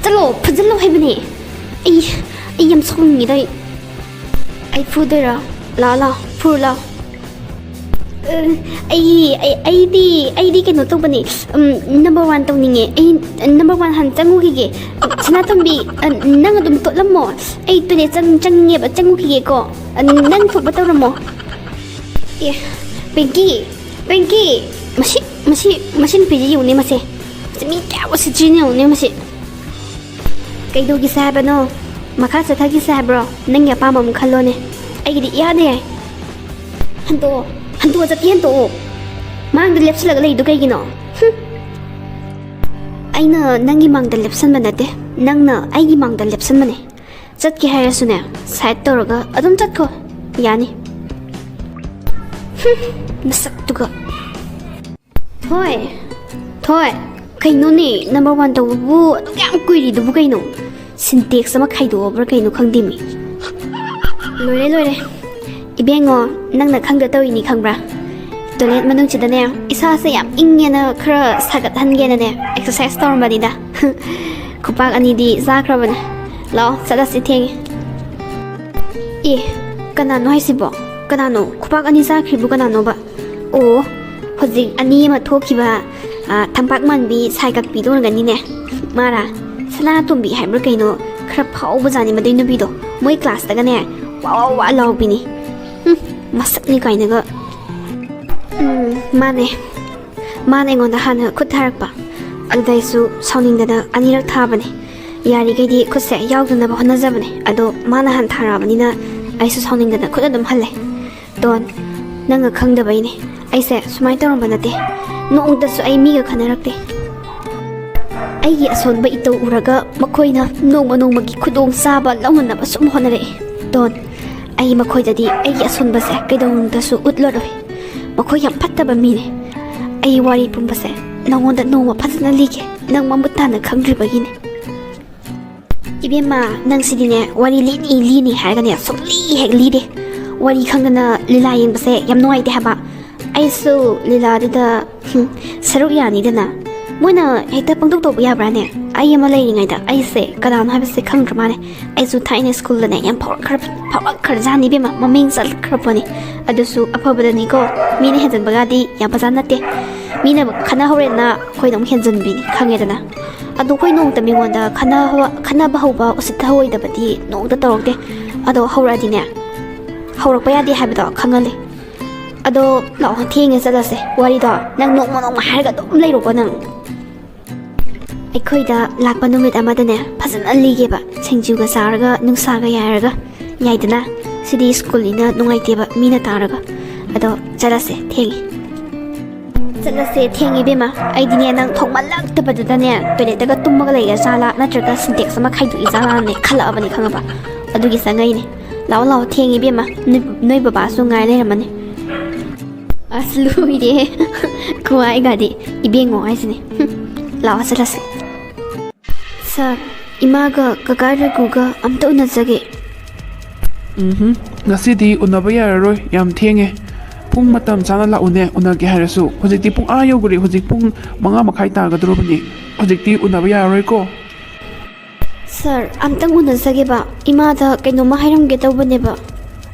ꯆꯠꯂꯣ, ꯐꯨꯖꯜꯂꯣ ꯍꯥꯏꯕꯅꯦ꯫ ꯑꯩ ꯑꯩ ꯌꯥꯝ ꯁꯥꯎꯅꯤꯡꯉꯤꯗ꯫ ꯑꯩ ꯑꯩ ꯐꯨꯗꯣꯏꯔꯣ? ꯂꯥꯛꯑꯣ, ꯂꯥꯛꯑꯣ, ꯐꯨꯔꯨ ꯂꯥꯛꯑꯣ꯫ ꯑ, ꯑꯩ ꯑꯩ- ꯑꯩꯗꯤ ꯑꯩꯗꯤ ꯀꯩꯅꯣ ꯇꯧꯕꯅꯦ꯫ ꯎꯝ, ꯅꯝꯕꯔ ꯋꯥꯟ ꯇꯧꯅꯤꯡꯉꯦ꯫ ꯑꯩ ꯅꯝꯕꯔ ꯋꯥꯟ ꯍꯥꯟꯅ ꯆꯪꯉꯨꯈꯤꯒꯦ꯫ ꯁꯅꯥꯇꯣꯝꯕꯤ, ꯑ, ꯅꯪ ꯑꯗꯨꯝ ꯇꯣꯠꯂꯝꯃꯣ꯫ ꯑꯩ ꯇꯣꯏꯂꯦꯠ ꯆꯪ- ꯆꯪꯅꯤꯡꯉꯦꯕ, ꯆꯪꯉꯨꯈꯤꯒꯦꯀꯣ꯫ ꯑ, ꯅꯪ ꯊꯣꯛꯄ ꯇꯧꯔꯝꯃꯣ꯫ ꯑꯦ, ꯄꯤꯡꯀꯤ, ꯄꯤꯡꯀꯤ꯫ ꯃꯁꯤ ꯃꯁꯤ ꯃꯁꯤ ꯅꯨꯄꯤꯁꯤ ꯌꯦꯡꯉꯨꯅꯦ꯫ ꯃꯁꯦ ꯃꯁꯤ ꯃꯤ ꯀꯌꯥ ꯎꯁꯤꯠꯇ꯭ꯔꯤꯅꯣ ꯌꯦꯡꯉꯨꯅꯦ꯫ ꯃꯁꯤ ꯀꯩꯗꯧꯈꯤꯁꯦ ꯍꯥꯏꯕꯅꯣ? ꯃꯈꯥ ꯆꯠꯊꯈꯤꯁꯦ ꯍꯥꯏꯕ꯭ꯔꯣ? ꯅꯪꯒꯤ ꯑꯄꯥꯝꯕ ꯑꯃ ꯈꯜꯂꯣꯅꯦ꯫ ꯑꯩꯒꯤꯗꯤ ꯏꯌꯥꯗ ꯌꯥꯏ꯫ ꯍꯟꯇꯣꯛꯑꯣ, ꯍꯟꯇꯣꯛꯑꯣ, ꯆꯠꯀꯦ ꯍꯟꯇꯣꯛꯑꯣ꯫ ꯃꯥꯡꯗ ꯂꯦꯞꯁꯤꯜꯂꯒ ꯂꯩꯗꯣ ꯀꯩꯒꯤꯅꯣ? ꯍꯨꯝ꯫ ꯑꯩꯅ ꯅꯪꯒꯤ ꯃꯥꯡꯗ ꯂꯦꯞꯁꯟꯕ ꯅꯠꯇꯦ, ꯅꯪꯅ ꯑꯩꯒꯤ ꯃꯥꯡꯗ ꯂꯦꯞꯁꯟꯕꯅꯦ꯫ ꯆꯠꯀꯦ ꯍꯥꯏꯔꯁꯨꯅꯦ, ꯁꯥꯏꯠ ꯇꯧꯔꯒ ꯑꯗꯨꯝ ꯆꯠꯈꯣ꯫ ꯌꯥꯅꯤ꯫ ꯍꯨꯝ, ꯃꯁꯛꯇꯨꯒ꯫ ꯊꯣꯏ, ꯊꯣꯏ, ꯀꯩꯅꯣꯅꯦ, ꯅꯝꯕꯔ ꯋꯥꯟ ꯇꯧꯕꯕꯨ ꯑꯗꯨꯛ ꯌꯥꯝ ꯀꯨꯏꯔꯤꯗꯨꯕꯨ ꯀꯩꯅꯣ? ꯁꯤꯟꯇꯦꯛꯁ ꯑꯃ ꯈꯥꯏꯗꯣꯛꯑꯕ꯭ꯔꯥ ꯀꯩꯅꯣ ꯈꯪꯗꯦꯃꯤ꯫ ꯂꯣꯏꯔꯦ, ꯂꯣꯏꯔꯦ꯫ ꯏꯕꯦꯡꯉꯣ, ꯅꯪꯅ ꯈꯪꯗ ꯇꯧꯔꯤꯅꯤ ꯈꯪꯕ꯭ꯔꯥ? ꯇꯣꯏꯂꯦꯠ ꯃꯅꯨꯡꯁꯤꯗꯅꯦ, ꯏꯁꯥꯁꯦ ꯌꯥꯝ ꯏꯪꯉꯦꯅ ꯈꯔ ꯁꯥꯒꯠꯍꯟꯒꯦꯅꯅꯦ, ꯑꯦꯛꯁꯔꯁꯥꯏꯁ ꯇꯧꯔꯝꯕꯅꯤꯗ꯫ ꯈꯨꯄꯥꯛ ꯑꯅꯤꯗꯤ ꯆꯥꯈ꯭ꯔꯕꯅꯦ꯫ ꯂꯥꯛꯑꯣ, ꯆꯠꯂꯁꯤ, ꯊꯦꯡꯉꯦ꯫ ꯑꯦ, ꯀꯅꯥꯅꯣ ꯍꯥꯏꯁꯤꯕꯣ? ꯀꯅꯥꯅꯣ? ꯈꯨꯄꯥꯛ ꯑꯅꯤ ꯆꯥꯈ꯭ꯔꯤꯕꯨ ꯀꯅꯥꯅꯣꯕ? ꯑꯣ, ꯍꯧꯖꯤꯛ ꯑꯅꯤ ꯑꯃ ꯊꯣꯛꯈꯤꯕ, ꯑ, ꯊꯝꯄꯥꯛ ꯃꯥꯟꯕꯤ ꯁꯥꯏ ꯀꯛꯄꯤꯗꯣ ꯑꯣꯏꯔꯝꯒꯅꯤꯅꯦ꯫ ꯃꯥꯔꯥ? ꯁꯅꯥꯇꯣꯝꯕꯤ ꯍꯥꯏꯕ꯭ꯔꯥ ꯀꯩꯅꯣ? ꯈꯔ ꯐꯥꯎꯕꯖꯥꯠꯅꯤ ꯃꯗꯨꯏ ꯅꯨꯄꯤꯗꯣ꯫ ꯃꯣꯏ ꯀ꯭ꯂꯥꯁꯇꯒꯅꯦ, ꯋꯥ ꯋꯥ ꯋꯥ ꯂꯥꯎꯕꯤꯅꯤ꯫ ꯎꯝ, ꯃꯁꯛꯅꯤ ꯀꯥꯏꯅꯒ꯫ ꯎꯝ, ꯃꯥꯅꯦ꯫ ꯃꯥꯅ ꯑꯩꯉꯣꯟꯗ ꯍꯥꯟꯅ ꯈꯨꯠ ꯊꯥꯔꯛꯄ꯫ ꯑꯗꯨꯗ ꯑꯩꯁꯨ ꯁꯥꯎꯅꯤꯡꯗꯅ ꯑꯅꯤꯔꯛ ꯊꯥꯕꯅꯦ꯫ ꯌꯥꯔꯤꯈꯩꯗꯤ ꯈꯨꯠꯁꯦ ꯌꯥꯎꯗꯅꯕ ꯍꯣꯠꯅꯖꯕꯅꯦ꯫ ꯑꯗꯣ ꯃꯥꯅ ꯍꯥꯟꯅ ꯊꯥꯔꯛꯑꯕꯅꯤꯅ ꯑꯩꯁꯨ ꯁꯥꯎꯅꯤꯡꯗꯅ ꯈꯨꯠ ꯑꯗꯨꯝ ꯍꯜꯂꯦ꯫ ꯗꯣꯟ, ꯅꯪꯅ ꯈꯪꯗꯕꯩꯅꯦ꯫ ꯑꯩꯁꯦ ꯁꯨꯃꯥꯏꯅ ꯇꯧꯔꯝꯕ ꯅꯠꯇꯦ꯫ ꯅꯣꯡꯃꯇꯁꯨ ꯑꯩ ꯃꯤꯒ ꯈꯟꯅꯔꯛꯇꯦ꯫ ꯑꯩꯒꯤ ꯑꯁꯣꯟꯕ ꯏꯇꯧ ꯎꯔꯒ ꯃꯈꯣꯏꯅ ꯅꯣꯡꯃ ꯅꯣꯡꯃꯒꯤ ꯈꯨꯗꯣꯡ ꯆꯥꯕ ꯂꯧꯅꯅꯕ ꯁꯨꯝ ꯍꯣꯠꯅꯔꯛꯏ꯫ ꯗꯣꯟ, ꯑꯩ ꯃꯈꯣꯏꯗꯗꯤ ꯑꯩꯒꯤ ꯑꯁꯣꯟꯕꯁꯦ ꯀꯩꯗꯧꯅꯨꯡꯗꯁꯨ ꯎꯠꯂꯔꯣꯏ꯫ ꯃꯈꯣꯏ ꯌꯥꯝ ꯐꯠꯇꯕ ꯃꯤꯅꯦ꯫ ꯑꯩ ꯋꯥꯔꯤ ꯄꯨꯝꯕꯁꯦ ꯅꯉꯣꯟꯗ ꯅꯣꯡꯃ ꯐꯖꯅ ꯂꯤꯒꯦ, ꯅꯪ ꯃꯃꯨꯠ ꯇꯥꯅ ꯈꯪꯗ꯭ꯔꯤꯕꯒꯤꯅꯦ꯫ ꯏꯕꯦꯝꯃ, ꯅꯪꯁꯤꯗꯤꯅꯦ, ꯋꯥꯔꯤ ꯂꯤꯅꯤ ꯂꯤꯅꯤ ꯍꯥꯏꯔꯒꯅꯦ, ꯁꯨꯡꯂꯤ ꯍꯦꯛ ꯂꯤꯗꯦ꯫ ꯋꯥꯔꯤ ꯈꯪꯗꯅ ꯂꯤꯂꯥ ꯌꯦꯡꯕꯁꯦ ꯌꯥꯝ ꯅꯨꯡꯉꯥꯏꯇꯦ ꯍꯥꯏꯕ꯫ ꯑꯩꯁꯨ ꯂꯤꯂꯥꯗꯨꯗ, ꯍꯨꯝ, ꯁꯔꯨꯛ ꯌꯥꯅꯤꯗꯅ꯫ ꯃꯣꯏꯅ ꯍꯦꯛꯇ ꯄꯪꯇꯧ ꯇꯧꯕ ꯌꯥꯕ꯭ꯔꯥꯅꯦ? ꯑꯩ ꯑꯃ ꯂꯩꯔꯤꯉꯩꯗ ꯑꯩꯁꯦ ꯀꯅꯥꯅꯣ ꯍꯥꯏꯕꯁꯦ ꯈꯪꯗ꯭ꯔ ꯃꯥꯜꯂꯦ꯫ ꯑꯩꯁꯨ ꯊꯥꯏꯅ ꯁ꯭ꯀꯨꯜꯗꯅꯦ ꯌꯥꯝ ꯐꯥꯎꯔꯛꯈ꯭ꯔ-, ꯐꯥꯎꯔꯛꯈ꯭ꯔꯖꯥꯠꯅꯤ ꯏꯕꯦꯝꯃ, ꯃꯃꯤꯡ ꯆꯠꯈ꯭ꯔ ꯄꯣꯠꯅꯤ꯫ ꯑꯗꯨꯁꯨ ꯑꯐꯕꯗꯅꯤꯀꯣ, ꯃꯤꯅ ꯍꯦꯟꯖꯟꯕꯒꯗꯤ ꯌꯥꯝ ꯐꯖ ꯅꯠꯇꯦ꯫ ꯃꯤꯅ ꯈꯟꯅꯍꯧꯔꯦꯅ ꯑꯩꯈꯣꯏꯅ ꯑꯃꯨꯛ ꯍꯦꯟꯖꯟꯕꯤꯅꯤ, ꯈꯪꯉꯦꯗꯅ꯫ ꯑꯗꯣ ꯑꯩꯈꯣꯏ ꯅꯣꯡꯃꯇ ꯃꯤꯉꯣꯟꯗ ꯈꯟꯅꯍꯧ-, ꯈꯟꯅꯕ ꯍꯧꯕ ꯎꯁꯤꯠꯇ ꯍꯧꯔꯣꯏꯗꯕꯗꯤ ꯅꯣꯡꯃꯇ ꯇꯧꯔꯛꯇꯦ꯫ ꯑꯗꯣ ꯍꯧꯔꯛꯑꯗꯤꯅꯦ, ꯍꯧꯔꯛꯄ ꯌꯥꯗꯦ ꯍꯥꯏꯕꯗꯣ ꯈꯪꯍꯜꯂꯦ꯫ ꯑꯗꯣ ꯂꯥꯛꯑꯣ, ꯊꯦꯡꯉꯦ, ꯆꯠꯂꯁꯦ꯫ ꯋꯥꯔꯤꯗꯣ ꯅꯪ ꯅꯣꯡꯃ ꯅꯣꯡꯃ ꯍꯥꯏꯔꯒ ꯑꯗꯨꯝ ꯂꯩꯔꯣꯀꯣ ꯅꯪ꯫ ꯑꯩꯈꯣꯏꯗ ꯂꯥꯛꯄ ꯅꯨꯃꯤꯠ ꯑꯃꯗꯅꯦ ꯐꯖꯅ ꯂꯤꯒꯦꯕ, ꯁꯤꯡꯖꯨꯒ ꯆꯥꯔꯒ ꯅꯨꯡꯁꯥꯒ ꯌꯥꯏꯔꯒ꯫ ꯌꯥꯏꯗꯅ? ꯁꯤꯗꯤ ꯁ꯭ꯀꯨꯜꯅꯤꯅ ꯅꯨꯡꯉꯥꯏꯇꯦꯕ ꯃꯤꯅ ꯇꯥꯔꯒ꯫ ꯑꯗꯣ ꯆꯠꯂꯁꯦ, ꯊꯦꯡꯉꯦ꯫ ꯆꯠꯂꯁꯦ, ꯊꯦꯡꯉꯦ ꯏꯕꯦꯝꯃ꯫ ꯑꯩꯗꯤꯅꯦ ꯅꯪ ꯊꯣꯛꯃꯜꯂꯛꯇꯕꯗꯨꯗꯅꯦ ꯇꯣꯏꯂꯦꯠꯇꯒ ꯇꯨꯝꯃꯒ ꯂꯩꯔ ꯖꯥꯠꯂꯥ ꯅꯠꯇ꯭ꯔꯒ ꯁꯤꯟꯇꯦꯛꯁ ꯑꯃ ꯈꯥꯏꯗꯣꯛꯏ ꯖꯥꯠꯂꯥꯅꯦ ꯈꯜꯂꯛꯑꯕꯅꯦ, ꯈꯪꯉꯕ? ꯑꯗꯨꯒꯤ ꯆꯪꯉꯛꯏꯅꯦ꯫ ꯂꯥꯛꯑꯣ ꯂꯥꯛꯑꯣ, ꯊꯦꯡꯉꯦ ꯏꯕꯦꯝꯃ, ꯅꯣꯏ, ꯅꯣꯏ ꯕꯕꯥꯁꯨ ꯉꯥꯏ ꯂꯩꯔꯝꯃꯅꯤ꯫ ꯑꯁ ꯂꯣꯏꯔꯦ꯫ ꯈꯨꯍꯥꯏꯒꯗꯤ ꯏꯕꯦꯡꯉꯣ ꯍꯥꯏꯁꯤꯅꯦ꯫ ꯍꯨꯝ, ꯂꯥꯛꯑꯣ ꯆꯠꯂꯁꯦ꯫ ꯁꯥꯔ, ꯏꯃꯥꯒ ꯀꯀꯥ ꯔꯘꯨꯒ ꯑꯝꯇ ꯎꯅꯖꯒꯦ꯫ ꯎꯝꯍꯨꯝ, ꯉꯁꯤꯗꯤ ꯎꯅꯕ ꯌꯥꯔꯔꯣꯏ, ꯌꯥꯝ ꯊꯦꯡꯉꯦ꯫ ꯄꯨꯡ ꯃꯇꯝ ꯆꯥꯅ ꯂꯥꯛꯎꯅꯦ, ꯎꯅꯒꯦ ꯍꯥꯏꯔꯁꯨ꯫ ꯍꯧꯖꯤꯛꯇꯤ ꯄꯨꯡ ꯑꯥ ꯌꯧꯈ꯭ꯔꯦ, ꯍꯧꯖꯤꯛ ꯄꯨꯡ ꯃꯉꯥ ꯃꯈꯥꯏ ꯇꯥꯒꯗꯧꯔꯕꯅꯤ꯫ ꯍꯧꯖꯤꯛꯇꯤ ꯎꯅꯕ ꯌꯥꯔꯔꯣꯏꯀꯣ꯫ ꯁꯥꯔ, ꯑꯝꯇꯪ ꯎꯅꯖꯒꯦꯕ꯫ ꯏꯃꯥꯗ ꯀꯩꯅꯣꯝꯃ ꯍꯥꯏꯔꯝꯒꯦ ꯇꯧꯕꯅꯦꯕ꯫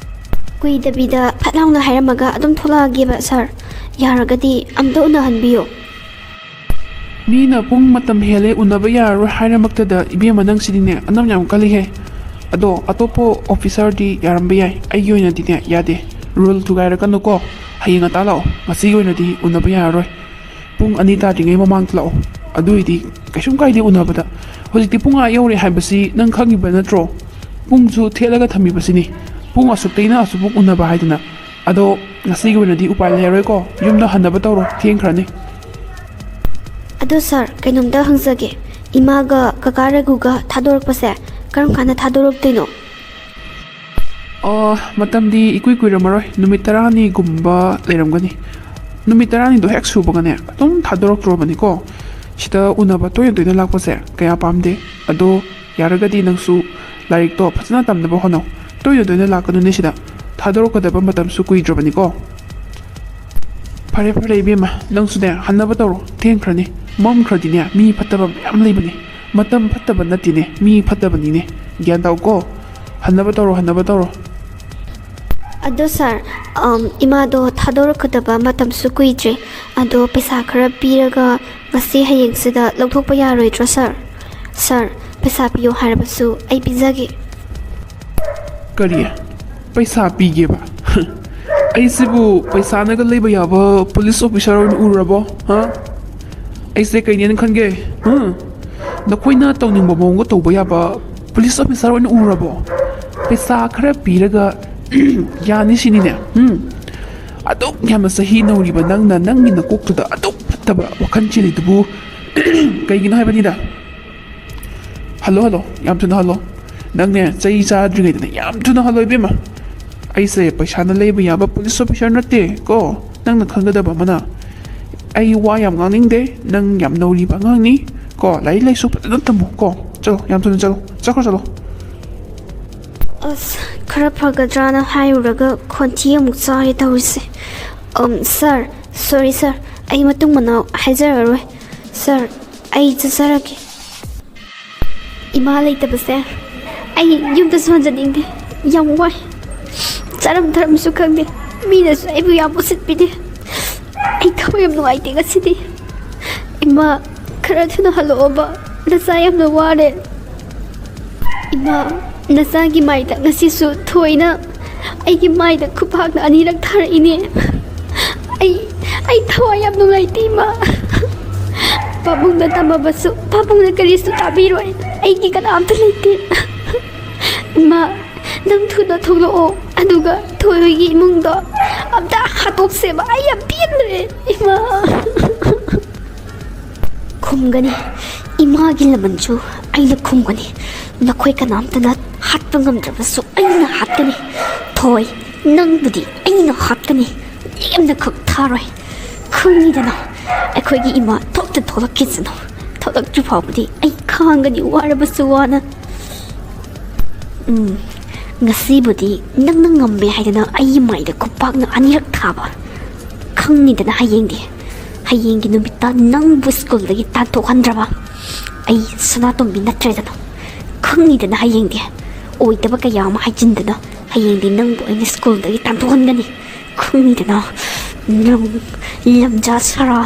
ꯀꯨꯏꯗꯕꯤꯗ ꯐꯠ ꯂꯥꯎꯅ ꯍꯥꯏꯔꯝꯃꯒ ꯑꯗꯨꯝ ꯊꯣꯛꯂꯛꯑꯒꯦꯕ ꯁꯥꯔ꯫ ꯌꯥꯔꯒꯗꯤ ꯑꯝꯇ ꯎꯅꯍꯟꯕꯤꯌꯣ꯫ ꯃꯤꯅ ꯄꯨꯡ ꯃꯇꯝ ꯍꯦꯜꯂꯦ, ꯎꯅꯕ ꯌꯥꯔꯔꯣꯏ ꯍꯥꯏꯔꯃꯛꯇꯗ ꯏꯕꯦꯝꯃ ꯅꯪꯁꯤꯗꯤꯅꯦ, ꯑꯅꯝ ꯌꯥꯝ ꯀꯜꯂꯤꯍꯦ꯫ ꯑꯗꯣ ꯑꯇꯣꯞꯄ ꯑꯣꯐꯤꯁꯥꯔꯗꯤ ꯌꯥꯔꯝꯕ ꯌꯥꯏ, ꯑꯩꯒꯤ ꯑꯣꯏꯅꯗꯤꯅꯦ ꯌꯥꯗꯦ꯫ ꯔꯨꯜ ꯊꯨꯒꯥꯏꯔꯛꯀꯅꯨꯀꯣ꯫ ꯍꯌꯦꯡ ꯉꯟꯇꯥ ꯂꯥꯛꯑꯣ, ꯉꯁꯤꯒꯤ ꯑꯣꯏꯅꯗꯤ ꯎꯅꯕ ꯌꯥꯔꯔꯣꯏ꯫ ꯄꯨꯡ ꯑꯅꯤ ꯇꯥꯗ꯭ꯔꯤꯉꯩ ꯃꯃꯥꯡꯗ ꯂꯥꯛꯑꯣ꯫ ꯑꯗꯨꯏꯗꯤ ꯀꯩꯁꯨꯝ ꯀꯥꯏꯗꯦ ꯎꯅꯕꯗ꯫ ꯍꯧꯖꯤꯛꯇꯤ ꯄꯨꯡ ꯑꯥ ꯌꯧꯔꯦ ꯍꯥꯏꯕꯁꯤ ꯅꯪ ꯈꯪꯉꯤꯕ ꯅꯠꯇ꯭ꯔꯣ? ꯄꯨꯡꯁꯨ ꯊꯦꯠꯂꯒ ꯊꯝꯃꯤꯕꯁꯤꯅꯤ꯫ ꯄꯨꯡ ꯑꯁꯨꯛꯇꯩꯅ ꯑꯁꯨꯛꯐꯥꯎ ꯎꯅꯕ ꯍꯥꯏꯗꯅ꯫ ꯑꯗꯣ ꯉꯁꯤꯒꯤ ꯑꯣꯏꯅꯗꯤ ꯎꯄꯥꯏ ꯂꯩꯔꯔꯣꯏꯀꯣ꯫ ꯌꯨꯝꯗ ꯍꯟꯅꯕ ꯇꯧꯔꯣ, ꯊꯦꯡꯈ꯭ꯔꯅꯤ꯫ ꯑꯗꯣ ꯁꯥꯔ, ꯀꯩꯅꯣꯝꯇ ꯍꯪꯖꯒꯦ꯫ ꯏꯃꯥꯒ ꯀꯀꯥ ꯔꯘꯨꯒ ꯊꯥꯗꯣꯔꯛꯄꯁꯦ ꯀꯔꯝ ꯀꯥꯟꯗ ꯊꯥꯗꯣꯔꯛꯇꯣꯏꯅꯣ? ꯑꯣ, ꯃꯇꯝꯗꯤ ꯏꯀꯨꯏ ꯀꯨꯏꯔꯝꯃꯔꯣꯏ, ꯅꯨꯃꯤꯠ ꯇꯔꯥꯅꯤꯒꯨꯝꯕ ꯂꯩꯔꯝꯒꯅꯤ꯫ ꯅꯨꯃꯤꯠ ꯇꯔꯥꯅꯤꯗꯣ ꯍꯦꯛ ꯁꯨꯕꯒꯅꯦ ꯑꯗꯨꯝ ꯊꯥꯗꯣꯔꯛꯇ꯭ꯔꯣꯕꯅꯤꯀꯣ꯫ ꯁꯤꯗ ꯎꯅꯕ ꯇꯣꯏꯅ ꯇꯣꯏꯅ ꯂꯥꯛꯄꯁꯦ ꯀꯌꯥ ꯄꯥꯝꯗꯦ꯫ ꯑꯗꯣ ꯌꯥꯔꯒꯗꯤ ꯅꯪꯁꯨ ꯂꯥꯏꯔꯤꯛꯇꯣ ꯐꯖꯅ ꯇꯝꯅꯕ ꯍꯣꯠꯅꯧ꯫ ꯇꯣꯏꯅ ꯇꯣꯏꯅ ꯂꯥꯛꯀꯅꯨꯅꯦ ꯁꯤꯗ꯫ ꯊꯥꯗꯣꯔꯛꯀꯗꯕ ꯃꯇꯝꯁꯨ ꯀꯨꯏꯗ꯭ꯔꯕꯅꯤꯀꯣ꯫ ꯐꯔꯦ ꯐꯔꯦ ꯏꯕꯦꯝꯃ, ꯅꯪꯁꯨꯅꯦ ꯍꯟꯅꯕ ꯇꯧꯔꯣ, ꯊꯦꯡꯈ꯭ꯔꯅꯤ꯫ ꯃꯝꯈ꯭ꯔꯗꯤꯅꯦ, ꯃꯤ ꯐꯠꯇꯕ ꯃꯌꯥꯝ ꯂꯩꯕꯅꯦ꯫ ꯃꯇꯝ ꯐꯠꯇꯕ ꯅꯠꯇꯦꯅꯦ, ꯃꯤ ꯐꯠꯇꯕꯅꯤꯅꯦ꯫ ꯒ꯭ꯌꯥꯟ ꯇꯥꯎꯀꯣ꯫ ꯍꯟꯅꯕ ꯇꯧꯔꯣ, ꯍꯟꯅꯕ ꯇꯧꯔꯣ꯫ ꯑꯗꯣ ꯁꯥꯔ, ꯑꯝ, ꯏꯃꯥꯗꯣ ꯊꯥꯗꯣꯔꯛꯀꯗꯕ ꯃꯇꯝꯁꯨ ꯀꯨꯏꯗ꯭ꯔꯦ꯫ ꯑꯗꯣ ꯄꯩꯁꯥ ꯈꯔ ꯄꯤꯔꯒ ꯉꯁꯤ ꯍꯌꯦꯡꯁꯤꯗ ꯂꯧꯊꯣꯛꯄ ꯌꯥꯔꯣꯏꯗ꯭ꯔꯣ ꯁꯥꯔ? ꯁꯥꯔ, ꯄꯩꯁꯥ ꯄꯤꯌꯣ ꯍꯥꯏꯔꯕꯁꯨ ꯑꯩ ꯄꯤꯖꯒꯦ꯫ ꯀꯔꯤ? ꯄꯩꯁꯥ ꯄꯤꯒꯦꯕ? ꯑꯩꯁꯤꯕꯨ ꯄꯩꯁꯥꯅꯒ ꯂꯩꯕ ꯌꯥꯕ ꯄꯨꯂꯤꯁ ꯑꯣꯐꯤꯁꯥꯔ ꯑꯣꯏꯅ ꯎꯔꯕꯣ? ꯍꯥ? ꯑꯩꯁꯦ ꯀꯩꯅꯦꯅ ꯈꯟꯒꯦ? ꯍꯥ? ꯅꯈꯣꯏꯅ ꯇꯧꯅꯤꯡꯕ ꯃꯑꯣꯡꯒ ꯇꯧꯕ ꯌꯥꯕ ꯄꯨꯂꯤꯁ ꯑꯣꯐꯤꯁꯥꯔ ꯑꯣꯏꯅ ꯎꯔꯕꯣ? ꯄꯩꯁꯥ ꯈꯔ ꯄꯤꯔꯒ ꯌꯥꯅꯤ ꯁꯤꯅꯤꯅꯦ? ꯎꯝ? ꯑꯗꯨꯛ ꯌꯥꯝꯅ ꯆꯍꯤ ꯅꯧꯔꯤꯕ ꯅꯪꯅ ꯅꯪꯒꯤ ꯅꯀꯣꯛꯇꯨꯗ ꯑꯗꯨꯛ ꯐꯠꯇꯕ ꯋꯥꯈꯜ ꯆꯦꯜꯂꯤꯗꯨꯕꯨ ꯀꯩꯒꯤꯅꯣ ꯍꯥꯏꯕꯅꯤꯗ꯫ ꯍꯜꯂꯣ, ꯍꯜꯂꯣ, ꯌꯥꯝ ꯊꯨꯅ ꯍꯜꯂꯣ꯫ ꯅꯪꯅꯦ, ꯆꯩ ꯆꯥꯗ꯭ꯔꯤꯉꯩꯗꯅꯦ ꯌꯥꯝ ꯊꯨꯅ ꯍꯜꯂꯣ, ꯏꯕꯦꯝꯃ꯫ ꯑꯩꯁꯦ ꯄꯩꯁꯥꯅ ꯂꯩꯕ ꯌꯥꯕ ꯄꯨꯂꯤꯁ ꯑꯣꯐꯤꯁꯥꯔ ꯅꯠꯇꯦ ꯀꯣ꯫ ꯅꯪꯅ ꯈꯪꯒꯗꯕ ꯑꯃꯅ, ꯑꯩ ꯋꯥ ꯌꯥꯝ ꯉꯥꯡꯅꯤꯡꯗꯦ꯫ ꯅꯪ ꯌꯥꯝ ꯅꯧꯔꯤꯕ ꯑꯉꯥꯡꯅꯤ ꯀꯣ꯫ ꯂꯥꯏꯔꯤꯛ ꯂꯥꯏꯁꯨ ꯐꯖꯅ ꯇꯝꯃꯨ ꯀꯣ꯫ ꯆꯠꯂꯣ, ꯌꯥꯝ ꯊꯨꯅ ꯆꯠꯂꯣ꯫ ꯆꯠꯈ꯭ꯔꯣ, ꯆꯠꯂꯣ꯫ ꯑꯁ, ꯈꯔ ꯐꯒꯗ꯭ꯔꯥꯅ ꯍꯥꯏꯔꯨꯔꯒ ꯈꯣꯟꯊꯤ ꯑꯃꯨꯛ ꯆꯥꯔꯦ ꯇꯧꯔꯤꯁꯦ꯫ ꯑꯝ, ꯁꯥꯔ, ꯁꯣꯔꯤ ꯁꯥꯔ, ꯑꯩ ꯃꯇꯨꯡ ꯃꯅꯥꯎ ꯍꯥꯏꯖꯔꯔꯣꯏ꯫ ꯁꯥꯔ, ꯑꯩ ꯆꯠꯆꯔꯒꯦ꯫ ꯏꯃꯥ ꯂꯩꯇꯕꯁꯦ ꯑꯩ ꯌꯨꯝꯗꯁꯨ ꯍꯟꯖꯅꯤꯡꯗꯦ꯫ ꯌꯥꯝ ꯋꯥꯏ꯫ ꯆꯥꯔꯝ ꯊꯛꯔꯝꯁꯨ ꯈꯪꯗꯦ꯫ ꯃꯤꯅꯁꯨ ꯑꯩꯕꯨ ꯌꯥꯝ ꯎꯁꯤꯠꯄꯤꯗꯦ꯫ ꯑꯩ ꯊꯋꯥꯏ ꯌꯥꯝ ꯅꯨꯡꯉꯥꯏꯇꯦ ꯉꯁꯤꯗꯤ꯫ ꯏꯃꯥ, ꯈꯔ ꯊꯨꯅ ꯍꯜꯂꯛꯑꯣꯕ꯫ ꯅꯆꯥ ꯌꯥꯝꯅ ꯋꯥꯔꯦ꯫ ꯏꯃꯥ, ꯅꯆꯥꯒꯤ ꯃꯥꯏꯗ ꯉꯁꯤꯁꯨ ꯊꯣꯏꯅ ꯑꯩꯒꯤ ꯃꯥꯏꯗ ꯈꯨꯄꯥꯛꯅ ꯑꯅꯤꯔꯛ ꯊꯥꯔꯛꯏꯅꯦ꯫ ꯑꯩ, ꯑꯩ ꯊꯋꯥꯏ ꯌꯥꯝ ꯅꯨꯡꯉꯥꯏꯇꯦ, ꯏꯃꯥ꯫ ꯄꯥꯕꯨꯡꯗ ꯇꯝꯃꯕꯁꯨ ꯄꯥꯕꯨꯡꯅ ꯀꯔꯤꯁꯨ ꯇꯥꯕꯤꯔꯣꯏ꯫ ꯑꯩꯒꯤ ꯀꯅꯥꯝꯇ ꯂꯩꯇꯦ꯫ ꯏꯃꯥ, ꯅꯪ ꯊꯨꯅ ꯊꯣꯛꯂꯛꯑꯣ, ꯑꯗꯨꯒ ꯊꯣꯏ ꯍꯣꯏꯒꯤ ꯏꯃꯨꯡꯗꯣ ꯑꯝꯇ ꯍꯥꯠꯇꯣꯛꯁꯦꯕ꯫ ꯑꯩ ꯌꯥꯝ ꯄꯦꯟꯗ꯭ꯔꯦ, ꯏꯃꯥ꯫ ꯈꯨꯝꯒꯅꯤ꯫ ꯏꯃꯥꯒꯤ ꯂꯃꯟꯁꯨ ꯑꯩꯅ ꯈꯨꯝꯒꯅꯤ꯫ ꯅꯈꯣꯏ ꯀꯅꯥꯝꯇꯅ ꯍꯥꯠꯄ ꯉꯝꯗ꯭ꯔꯕꯁꯨ ꯑꯩꯅ ꯍꯥꯠꯀꯅꯤ꯫ ꯊꯣꯏ, ꯅꯪꯕꯨꯗꯤ ꯑꯩꯅ ꯍꯥꯠꯀꯅꯤ꯫ ꯂꯦꯝꯅꯈꯛ ꯊꯥꯔꯣꯏ꯫ ꯈꯪꯉꯤꯗꯅ, ꯑꯩꯈꯣꯏꯒꯤ ꯏꯃꯥ ꯊꯣꯛꯇ ꯊꯣꯛꯂꯛꯈꯤꯁꯅꯨ꯫ ꯊꯣꯛꯂꯛꯇ꯭ꯔꯤ ꯐꯥꯎꯕꯗꯤ ꯑꯩ ꯈꯥꯡꯒꯅꯤ, ꯋꯥꯔꯕꯁꯨ ꯋꯥꯅ꯫ ꯎꯝ, ꯉꯁꯤꯕꯨꯗꯤ ꯅꯪꯅ ꯉꯝꯃꯦ ꯍꯥꯏꯗꯅ ꯑꯩꯒꯤ ꯃꯥꯏꯗ ꯈꯨꯄꯥꯛꯅ ꯑꯅꯤꯔꯛ ꯊꯥꯕ꯫ ꯈꯪꯅꯤꯗꯅ ꯍꯌꯦꯡꯗꯤ꯫ ꯍꯌꯦꯡꯒꯤ ꯅꯨꯃꯤꯠꯇ ꯅꯪꯕꯨ ꯁ꯭ꯀꯨꯜꯗꯒꯤ ꯇꯥꯟꯊꯣꯛꯍꯟꯗ꯭ꯔꯕ ꯑꯩ ꯁꯅꯥꯇꯣꯝꯕꯤ ꯅꯠꯇ꯭ꯔꯦꯗꯅ꯫ ꯈꯪꯅꯤꯗꯅ ꯍꯌꯦꯡꯗꯤ꯫ ꯑꯣꯏꯗꯕ ꯀꯌꯥ ꯑꯃ ꯍꯥꯏꯖꯤꯟꯗꯅ ꯍꯌꯦꯡꯗꯤ ꯅꯪꯕꯨ ꯑꯩꯅ ꯁ꯭ꯀꯨꯜꯗꯒꯤ ꯇꯥꯟꯊꯣꯛꯍꯟꯒꯅꯤ꯫ ꯈꯪꯅꯤꯗꯅ ꯅꯪ ꯂꯝꯖꯥ ꯁꯔꯥ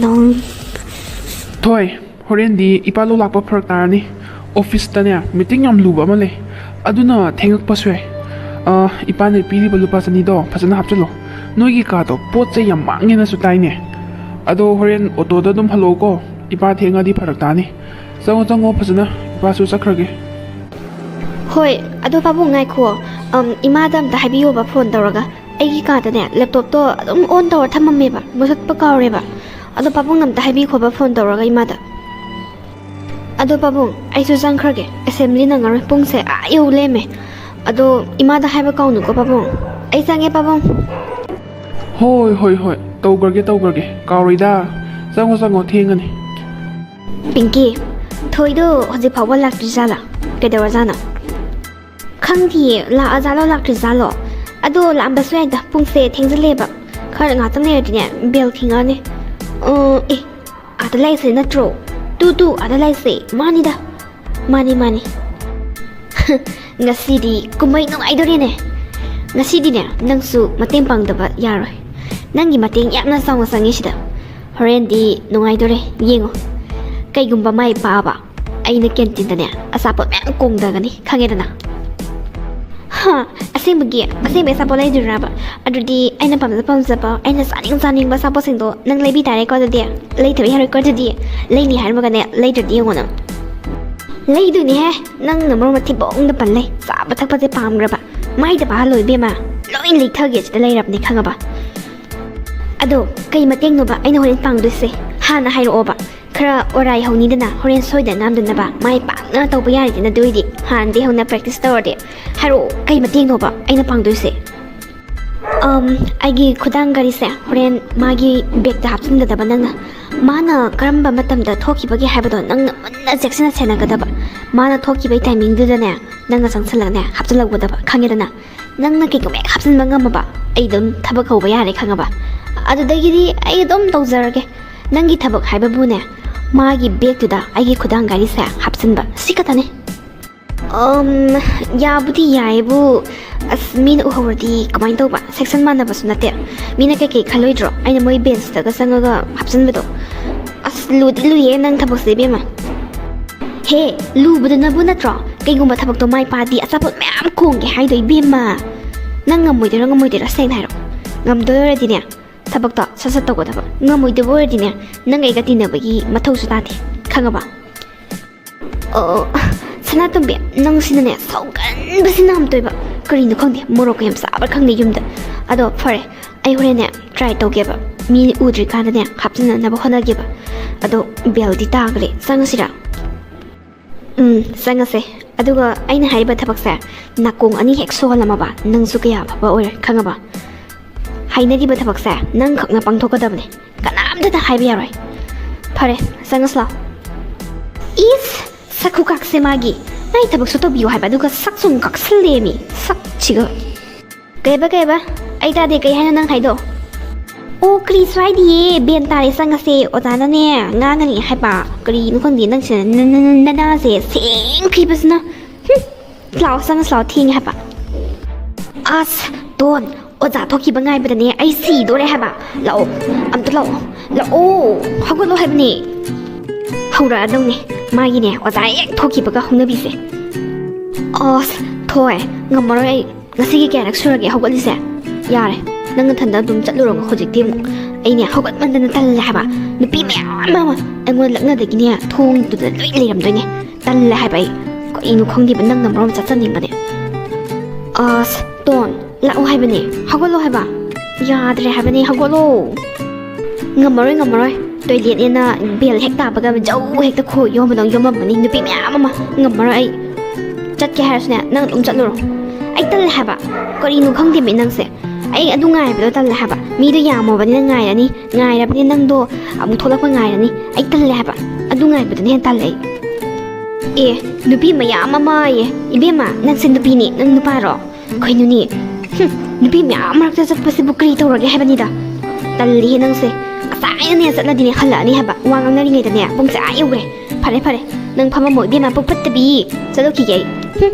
ꯅꯪ꯫ ꯊꯣꯏ, ꯍꯣꯔꯦꯟꯗꯤ ꯏꯄꯥ ꯂꯧ ꯂꯥꯛꯄ ꯐꯔꯛ ꯇꯥꯔꯅꯤ꯫ ꯑꯣꯐꯤꯁꯇꯅꯦ ꯃꯤꯇꯤꯡ ꯌꯥꯝ ꯂꯨꯕ ꯑꯃ ꯂꯩ, ꯑꯗꯨꯅ ꯊꯦꯡꯉꯛꯄꯁꯨ ꯌꯥꯏ꯫ ꯑ, ꯏꯄꯥꯅ ꯄꯤꯔꯤꯕ ꯂꯨꯄꯥ ꯆꯅꯤꯗꯣ ꯐꯖꯅ ꯍꯥꯞꯆꯤꯜꯂꯣ꯫ ꯅꯣꯏꯒꯤ ꯀꯥꯗꯣ ꯄꯣꯠ ꯆꯩ ꯌꯥꯝ ꯃꯥꯡꯉꯦꯅꯁꯨ ꯇꯥꯏꯅꯦ꯫ ꯑꯗꯣ ꯍꯣꯔꯦꯟ ꯑꯣꯇꯣꯗ ꯑꯗꯨꯝ ꯍꯜꯂꯛꯑꯣꯀꯣ, ꯏꯄꯥ ꯊꯦꯡꯉꯗꯤ ꯐꯔꯛ ꯇꯥꯅꯤ꯫ ꯆꯪꯉꯣ ꯆꯪꯉꯣ ꯐꯖꯅ, ꯏꯄꯥꯁꯨ ꯆꯠꯈ꯭ꯔꯒꯦ꯫ ꯍꯣꯏ, ꯑꯗꯣ ꯄꯥꯕꯨꯡ ꯉꯥꯏꯈꯣ꯫ ꯑꯝ, ꯏꯃꯥꯗ ꯑꯝꯇ ꯍꯥꯏꯕꯤꯌꯣꯕ ꯐꯣꯟ ꯇꯧꯔꯒ꯫ ꯑꯩꯒꯤ ꯀꯥꯗꯅꯦ ꯂꯦꯞꯇꯣꯞꯇꯣ ꯑꯗꯨꯝ ꯑꯣꯟ ꯇꯧꯔ ꯊꯝꯃꯝꯃꯦꯕ, ꯃꯨꯊꯠꯄ ꯀꯥꯎꯔꯦꯕ꯫ ꯑꯗꯣ ꯄꯥꯕꯨꯡꯅ ꯑꯝꯇ ꯍꯥꯏꯕꯤꯈꯣꯕ ꯐꯣꯟ ꯇꯧꯔꯒ ꯏꯃꯥꯗ꯫ ꯑꯗꯣ ꯄꯥꯕꯨꯡ, ꯑꯩꯁꯨ ꯆꯪꯈ꯭ꯔꯒꯦ, ꯑꯦꯁꯦꯝꯕ꯭ꯂꯤ ꯅꯪꯉꯔꯣꯏ, ꯄꯨꯡꯁꯦ ꯑꯥ ꯌꯧ ꯂꯩꯔꯝꯃꯦ꯫ ꯑꯗꯣ ꯏꯃꯥꯗ ꯍꯥꯏꯕ ꯀꯥꯎꯅꯨꯀꯣ ꯄꯥꯕꯨꯡ꯫ ꯑꯩ ꯆꯪꯉꯦ ꯄꯥꯕꯨꯡ꯫ ꯍꯣꯏ ꯍꯣꯏ ꯍꯣꯏ, ꯇꯧꯈ꯭ꯔꯒꯦ ꯇꯧꯈ꯭ꯔꯒꯦ, ꯀꯥꯎꯔꯣꯏꯗ꯫ ꯆꯪꯉꯣ ꯆꯪꯉꯣ, ꯊꯦꯡꯉꯅꯤ꯫ ꯄꯤꯡꯀꯤ, ꯊꯣꯏꯗꯣ ꯍꯧꯖꯤꯛ ꯐꯥꯎꯕ ꯂꯥꯛꯇ꯭ꯔꯤꯖꯥꯠꯂꯥ? ꯀꯩꯗꯧꯔꯖꯥꯠꯅꯣ? ꯈꯪꯗꯤꯌꯦ, ꯂꯥꯛꯑꯖꯥꯠꯂꯣ ꯂꯥꯛꯇ꯭ꯔꯤꯖꯥꯠꯂꯣ? ꯑꯗꯣ ꯂꯥꯛꯑꯝꯕꯁꯨ ꯌꯥꯏꯗ, ꯄꯨꯡꯁꯦ ꯊꯦꯡꯖꯤꯜꯂꯛꯑꯦꯕ꯫ ꯈꯔ ꯉꯥꯛꯇꯪ ꯂꯩꯔꯗꯤꯅꯦ ꯕꯦꯜ ꯈꯤꯉꯛꯑꯅꯤ꯫ ꯑ, ꯑꯦ, ꯑꯥꯗ ꯂꯩꯁꯦ ꯅꯠꯇ꯭ꯔꯣ? ꯇꯨ ꯇꯨ, ꯑꯥꯗ ꯂꯩꯁꯦ꯫ ꯃꯥꯅꯤꯗ꯫ ꯃꯥꯅꯤ ꯃꯥꯅꯤ꯫ ꯉꯁꯤꯗꯤ ꯀꯨꯝꯍꯩ ꯅꯨꯡꯉꯥꯏꯗꯣꯔꯦꯅꯦ꯫ ꯉꯁꯤꯗꯤꯅꯦ ꯅꯪꯁꯨ ꯃꯇꯦꯡ ꯄꯥꯡꯗꯕ ꯌꯥꯔꯣꯏ꯫ ꯅꯪꯒꯤ ꯃꯇꯦꯡ ꯌꯥꯝꯅ ꯆꯥꯎꯅ ꯆꯪꯉꯤ ꯁꯤꯗ꯫ ꯍꯣꯔꯦꯟꯗꯤ ꯅꯨꯡꯉꯥꯏꯗꯣꯔꯦ, ꯌꯦꯡꯉꯣ꯫ ꯀꯩꯒꯨꯝꯕ ꯃꯥꯏ ꯄꯥꯛꯑꯕ, ꯑꯩꯅ ꯀꯦꯟꯇꯤꯟꯗꯅꯦ ꯑꯆꯥꯄꯣꯠ ꯃꯌꯥꯝ ꯀꯣꯡꯗꯒꯅꯤ, ꯈꯪꯉꯦꯗꯅ꯫ ꯍꯥ, ꯑꯁꯦꯡꯕꯒꯤ? ꯑꯁꯦꯡꯕꯩ ꯑꯆꯥꯄꯣꯠ ꯂꯩꯗꯣꯏꯔꯕ? ꯑꯗꯨꯗꯤ ꯑꯩꯅ ꯄꯥꯝꯖ ꯄꯥꯝꯖꯕ, ꯑꯩꯅ ꯆꯥꯅꯤꯡ ꯆꯥꯅꯤꯡꯕ ꯑꯆꯥꯄꯣꯠꯁꯤꯡꯗꯣ ꯅꯪ ꯂꯩꯕꯤ ꯇꯥꯔꯦꯀꯣ꯫ ꯑꯗꯨꯗꯤ ꯂꯩꯗꯕ ꯌꯥꯔꯣꯏꯀꯣ꯫ ꯑꯗꯨꯗꯤ ꯂꯩꯅꯤ ꯍꯥꯏꯔꯝꯃꯒꯅꯦ ꯂꯩꯗ꯭ꯔꯗꯤ ꯌꯦꯡꯉꯣ ꯅꯪ꯫ ꯂꯩꯗꯣꯏꯅꯦꯍꯦ, ꯅꯪꯅ ꯃꯔꯣꯟ ꯑꯃ ꯊꯤꯕꯣꯡꯗ ꯄꯜ ꯂꯩ꯫ ꯆꯥꯕ ꯊꯛꯄꯁꯦ ꯄꯥꯝꯈ꯭ꯔꯕ? ꯃꯥꯏꯗ ꯄꯥꯍꯜꯂꯣ ꯏꯕꯦꯝꯃ, ꯂꯣꯏ ꯂꯩꯊꯒꯦ ꯁꯤꯗ ꯂꯩꯔꯕꯅꯦ, ꯈꯪꯉꯕ? ꯑꯗꯣ ꯀꯩ ꯃꯇꯦꯡꯅꯣꯕ ꯑꯩꯅ ꯍꯣꯔꯦꯟ ꯄꯥꯡꯗꯣꯏꯁꯦ? ꯍꯥꯟꯅ ꯍꯥꯏꯔꯛꯑꯣꯕ꯫ ꯈꯔ ꯑꯣꯔꯥꯏ ꯍꯧꯅꯤꯗꯅ, ꯍꯣꯔꯦꯟ ꯁꯣꯏꯗꯅ ꯉꯥꯝꯗꯅꯕ꯫ ꯃꯥꯏ ꯄꯥꯛꯅ ꯇꯧꯕ ꯌꯥꯔꯦꯗꯅ ꯑꯗꯨ ꯑꯣꯏꯗꯤ꯫ ꯍꯥꯟꯅꯗꯤ ꯍꯧꯅ ꯄ꯭ꯔꯦꯛꯇꯤꯁ ꯇꯧꯔꯗꯤ꯫ ꯍꯥꯏꯔꯛꯑꯣ, ꯀꯩ ꯃꯇꯦꯡꯅꯣꯕ ꯑꯩꯅ ꯄꯥꯡꯗꯣꯏꯁꯦ? ꯑꯝ, ꯑꯩꯒꯤ ꯈꯨꯗꯥꯡ ꯘꯔꯤꯁꯦ ꯍꯣꯔꯦꯟ ꯃꯥꯒꯤ ꯕꯦꯛꯇ ꯍꯥꯞꯆꯤꯟꯒꯗꯕ ꯅꯪꯅ꯫ ꯃꯥꯅ ꯀꯔꯝꯕ ꯃꯇꯝꯗ ꯊꯣꯛꯈꯤꯕꯒꯦ ꯍꯥꯏꯕꯗꯣ ꯅꯪꯅ ꯃꯨꯟꯅ ꯆꯦꯛꯁꯤꯟꯅ ꯁꯦꯟꯅꯒꯗꯕ꯫ ꯃꯥꯅ ꯊꯣꯛꯈꯤꯕꯒꯤ ꯇꯥꯏꯃꯤꯡꯗꯨꯗꯅꯦ ꯅꯪꯅ ꯆꯪꯁꯜꯂꯒꯅꯦ ꯍꯥꯞꯆꯤꯜꯍꯧꯒꯗꯕ, ꯈꯪꯉꯦꯗꯅ? ꯅꯪꯅ ꯀꯩꯒꯨꯝꯕ ꯍꯦꯛ ꯍꯥꯞꯆꯤꯟꯕ ꯉꯝꯃꯕ, ꯑꯩ ꯑꯗꯨꯝ ꯊꯕꯛ ꯍꯧꯕ ꯌꯥꯔꯦ, ꯈꯪꯉꯕ? ꯑꯗꯨꯗꯒꯤꯗꯤ ꯑꯩ ꯑꯗꯨꯝ ꯇꯧꯖꯔꯒꯦ꯫ ꯅꯪꯒꯤ ꯊꯕꯛ ꯍꯥꯏꯕꯕꯨꯅꯦ, ꯃꯥꯒꯤ ꯕꯦꯒꯇꯨꯗ ꯑꯩꯒꯤ ꯈꯨꯗꯥꯡ ꯘꯔꯤꯁꯦ ꯍꯥꯞꯆꯤꯟꯕ, ꯁꯤ ꯈꯛꯇꯅꯦ꯫ ꯑꯝ, ꯌꯥꯕꯨꯗꯤ ꯌꯥꯏꯌꯦꯕꯨ, ꯑꯁ, ꯃꯤꯅ ꯎꯍꯧꯔꯗꯤ ꯀꯃꯥꯏꯅ ꯇꯧꯕ? ꯁꯦꯛꯁꯟ ꯃꯥꯟꯅꯕꯁꯨ ꯅꯠꯇꯦ꯫ ꯃꯤꯅ ꯀꯩꯀꯩ ꯈꯜꯂꯣꯏꯗ꯭ꯔꯣ, ꯑꯩꯅ ꯃꯣꯏ ꯕꯦꯟꯁꯇꯒ ꯆꯪꯉꯒ ꯍꯥꯞꯆꯤꯟꯕꯗꯣ? ꯑꯁ, ꯂꯨꯗꯤ ꯂꯨꯏꯌꯦ ꯅꯪ ꯊꯕꯛꯁꯦ, ꯏꯕꯦꯝꯃ꯫ ꯍꯦ, ꯂꯨꯕꯗꯨꯅꯕꯨ ꯅꯠꯇ꯭ꯔꯣ ꯀꯩꯒꯨꯝꯕ ꯊꯕꯛꯇꯣ ꯃꯥꯏ ꯄꯥꯗꯤ ꯑꯆꯥꯄꯣꯠ ꯃꯌꯥꯝ ꯀꯣꯡꯒꯦ ꯍꯥꯏꯗꯣ, ꯏꯕꯦꯝꯃ? ꯅꯪ ꯉꯝꯃꯣꯏꯗꯣꯏꯔꯣ, ꯉꯝꯃꯣꯏꯗꯣꯏꯔꯣ? ꯁꯦꯡꯅ ꯍꯥꯏꯔꯣ꯫ ꯉꯝꯗꯣꯏ ꯑꯣꯏꯔꯗꯤꯅꯦ, ꯊꯕꯛꯇꯣ ꯁꯠ ꯁꯠ ꯇꯧꯒꯗꯕ꯫ ꯉꯝꯃꯣꯏꯗꯕ ꯑꯣꯏꯔꯗꯤꯅꯦ, ꯅꯪ ꯑꯩꯒ ꯇꯤꯟꯅꯕꯒꯤ ꯃꯊꯧꯁꯨ ꯇꯥꯗꯦ, ꯈꯪꯉꯕ? ꯑꯣ, ꯁꯅꯥꯇꯣꯝꯕꯤ, ꯅꯪꯁꯤꯅꯅꯦ, ꯁꯥꯎꯒꯟꯕꯁꯤꯅ ꯌꯥꯝ ꯇꯣꯏꯕ꯫ ꯀꯔꯤꯅꯣ ꯈꯪꯗꯦ, ꯃꯣꯔꯣꯛꯀ ꯌꯥꯝ ꯆꯥꯕ꯭ꯔꯥ ꯈꯪꯗꯦ ꯌꯨꯝꯗ꯫ ꯑꯗꯣ ꯐꯔꯦ, ꯑꯩ ꯍꯣꯔꯦꯟꯅꯦ ꯇ꯭ꯔꯥꯏ ꯇꯧꯒꯦꯕ, ꯃꯤ ꯎꯗ꯭ꯔꯤꯀꯥꯟꯗꯅꯦ ꯍꯥꯞꯆꯤꯟꯅꯅꯕ ꯍꯣꯠꯅꯒꯦꯕ꯫ ꯑꯗꯣ ꯕꯦꯜꯗꯤ ꯇꯥꯈ꯭ꯔꯦ, ꯆꯪꯉꯁꯤꯔꯥ? ꯎꯝ, ꯆꯪꯉꯁꯦ꯫ ꯑꯗꯨꯒ ꯑꯩꯅ ꯍꯥꯏꯔꯤꯕ ꯊꯕꯛꯁꯦ ꯅꯥꯀꯣꯡ ꯑꯅꯤ ꯍꯦꯛ ꯁꯣꯍꯜꯂꯝꯃꯕ, ꯅꯪꯁꯨ ꯀꯌꯥ ꯐꯕ ꯑꯣꯏꯔꯣꯏ, ꯈꯪꯉꯕ? ꯍꯥꯏꯅꯔꯤꯕ ꯊꯕꯛꯁꯦ ꯅꯪ ꯈꯛꯅ ꯄꯥꯡꯊꯣꯛꯀꯗꯕꯅꯦ, ꯀꯅꯥꯝꯇꯗ ꯍꯥꯏꯕ ꯌꯥꯔꯣꯏ꯫ ꯐꯔꯦ, ꯆꯪꯉꯁꯤ ꯂꯥꯎ꯫ ꯏꯁ, ꯁꯛ ꯈꯨꯀꯥꯛꯁꯦ ꯃꯥꯒꯤ! ꯃꯥꯒꯤ ꯊꯕꯛꯁꯨ ꯇꯧꯕꯤꯌꯨ ꯍꯥꯏꯕ, ꯑꯗꯨꯒ ꯁꯛꯁꯨ ꯑꯃꯨꯛ ꯀꯥꯛꯁꯜꯂꯦꯃꯤ, ꯁꯛꯁꯤꯒ꯫ ꯀꯩꯕ, ꯀꯩꯕ? ꯑꯩ ꯇꯥꯗꯦ, ꯀꯩ ꯍꯥꯏꯅꯣ ꯅꯪ ꯍꯥꯏꯗꯣ? ꯑꯣ, ꯀꯔꯤꯁꯨ ꯍꯥꯏꯗꯤꯌꯦ, ꯕꯦꯟ ꯇꯥꯔꯦ, ꯆꯪꯉꯁꯦ, ꯑꯣꯖꯥꯅꯅꯦ ꯉꯥꯡꯉꯅꯤ ꯍꯥꯏꯕ꯫ ꯀꯔꯤꯅꯣ ꯈꯪꯗꯦ ꯅꯪꯁꯦ, ꯅ-, ꯅ-, ꯅ-, ꯅꯅꯥꯁꯦ ꯁꯦꯡꯈꯤꯕꯁꯤꯅ꯫ ꯍꯨꯝ, ꯂꯥꯛꯑꯣ, ꯆꯪꯉꯁꯤ ꯂꯥꯛꯑꯣ, ꯊꯦꯡꯉꯦ ꯍꯥꯏꯕ꯫ ꯑꯁ, ꯇꯣꯟ, ꯑꯣꯖꯥ ꯊꯣꯛꯈꯤꯕ ꯉꯥꯏꯕꯗꯅꯦ ꯑꯩ ꯁꯤꯗꯣꯔꯦ ꯍꯥꯏꯕ꯫ ꯂꯥꯛꯑꯣ, ꯑꯝꯇ ꯂꯥꯛꯑꯣ, ꯂꯥꯛꯑꯣ, ꯍꯧꯒꯠꯂꯣ ꯍꯥꯏꯕꯅꯦ꯫ ꯍꯧꯔꯛꯑꯗꯧꯅꯦ ꯃꯥꯒꯤꯅꯦ, ꯑꯣꯖꯥ ꯍꯦꯛ ꯊꯣꯛꯈꯤꯕꯒ ꯍꯧꯅꯕꯤꯁꯦ꯫ ꯑꯁ, ꯊꯣꯏ, ꯉꯝꯃꯔꯣꯏ ꯑꯩ꯫ ꯉꯁꯤꯒꯤ ꯀꯌꯥꯔꯛ ꯁꯨꯔꯒꯦ ꯍꯧꯒꯠꯂꯤꯁꯦ? ꯌꯥꯔꯦ, ꯅꯪ ꯅꯊꯟꯗ ꯑꯗꯨꯝ ꯆꯠꯂꯨꯔꯣ ꯍꯧꯖꯤꯛꯇꯤ ꯑꯃꯨꯛ꯫ ꯑꯩꯅꯦ ꯍꯧꯒꯠꯃꯟꯗꯅ ꯇꯜꯂꯦ ꯍꯥꯏꯕ꯫ ꯅꯨꯄꯤ ꯃꯌꯥꯝ ꯑꯃ ꯑꯩꯉꯣꯟꯗ ꯂꯛꯅꯗꯒꯤꯅꯦ ꯊꯣꯡꯗꯨꯗ ꯂꯣꯏ ꯂꯩꯔꯝꯗꯣꯏꯅꯦ꯫ ꯇꯜꯂꯦ ꯍꯥꯏꯕ ꯑꯩ꯫ ꯀꯩꯅꯣ ꯈꯪꯗꯦꯕ, ꯅꯪꯅ ꯃꯔꯣꯝ ꯆꯠꯆꯅꯤꯡꯕꯅꯦ꯫ ꯑꯁ, ꯇꯣꯟ, ꯂꯥꯛꯑꯣ ꯍꯥꯏꯕꯅꯦ, ꯍꯧꯒꯠꯂꯣ ꯍꯥꯏꯕ꯫ ꯌꯥꯗ꯭ꯔꯦ ꯍꯥꯏꯕꯅꯦ, ꯍꯧꯒꯠꯂꯣ꯫ ꯉꯝꯃꯔꯣꯏ, ꯉꯝꯃꯔꯣꯏ꯫ ꯇꯣꯏꯂꯦꯠꯅꯦꯅ ꯕꯦꯜ ꯍꯦꯛ ꯇꯥꯕꯒ ꯖꯧ ꯍꯦꯛꯇ ꯈꯣꯏ ꯌꯣꯝꯕꯗꯧ ꯌꯣꯝꯃꯝꯃꯅꯤ ꯅꯨꯄꯤ ꯃꯌꯥꯝ ꯑꯃ꯫ ꯉꯝꯃꯔꯣꯏ ꯑꯩ꯫ ꯆꯠꯀꯦ ꯍꯥꯏꯔꯁꯨꯅꯦ, ꯅꯪ ꯑꯗꯨꯝ ꯆꯠꯂꯨꯔꯣ꯫ ꯑꯩ ꯇꯜꯂꯦ ꯍꯥꯏꯕ꯫ ꯀꯔꯤꯅꯣ ꯈꯪꯗꯦꯃꯤ ꯅꯪꯁꯦ꯫ ꯑꯩ ꯑꯗꯨ ꯉꯥꯏꯕꯗꯣ ꯇꯜꯂꯦ ꯍꯥꯏꯕ꯫ ꯃꯤꯗꯣ ꯌꯥꯝꯃꯕꯅꯤꯅ ꯉꯥꯏꯔꯅꯤ, ꯉꯥꯏꯔꯕꯅꯤꯅ ꯅꯪꯗꯣ ꯑꯃꯨꯛ ꯊꯣꯛꯂꯛꯄ ꯉꯥꯏꯔꯅꯤ꯫ ꯑꯩ ꯇꯜꯂꯦ ꯍꯥꯏꯕ꯫ ꯑꯗꯨ ꯉꯥꯏꯕꯗꯨꯅ ꯍꯦꯟꯅ ꯇꯜꯂꯦ ꯑꯩ꯫ ꯑꯦ, ꯅꯨꯄꯤ ꯃꯌꯥꯝ ꯑꯃ ꯑꯌꯦ꯫ ꯏꯕꯦꯝꯃ, ꯅꯪꯁꯦ ꯅꯨꯄꯤꯅꯤ, ꯅꯪ ꯅꯨꯄꯥꯔꯣ? ꯀꯩꯅꯣꯅꯦ? ꯍꯨꯝ, ꯅꯨꯄꯤ ꯃꯌꯥꯝ ꯃꯔꯛꯇ ꯆꯠꯄꯁꯤꯕꯨ ꯀꯔꯤ ꯇꯧꯔꯒꯦ ꯍꯥꯏꯕꯅꯤꯗ? ꯇꯜꯂꯤꯍꯦ ꯅꯪꯁꯦ꯫ ꯉꯁꯥꯏꯅꯅꯦ ꯆꯠꯂꯗꯤꯅꯦ ꯍꯜꯂꯛꯑꯅꯤ ꯍꯥꯏꯕ꯫ ꯋꯥ ꯉꯥꯡꯅꯔꯤꯉꯩꯗꯅꯦ ꯄꯨꯡꯁꯦ ꯑꯥ ꯌꯧꯈ꯭ꯔꯦ꯫ ꯐꯔꯦ, ꯐꯔꯦ꯫ ꯅꯪ ꯐꯝꯃꯝꯃꯣ ꯏꯕꯦꯝꯃ, ꯄꯨꯛ ꯐꯠꯇꯕꯤ꯫ ꯆꯠꯂꯨꯈꯤꯒꯦ ꯑꯩ꯫ ꯍꯨꯝ꯫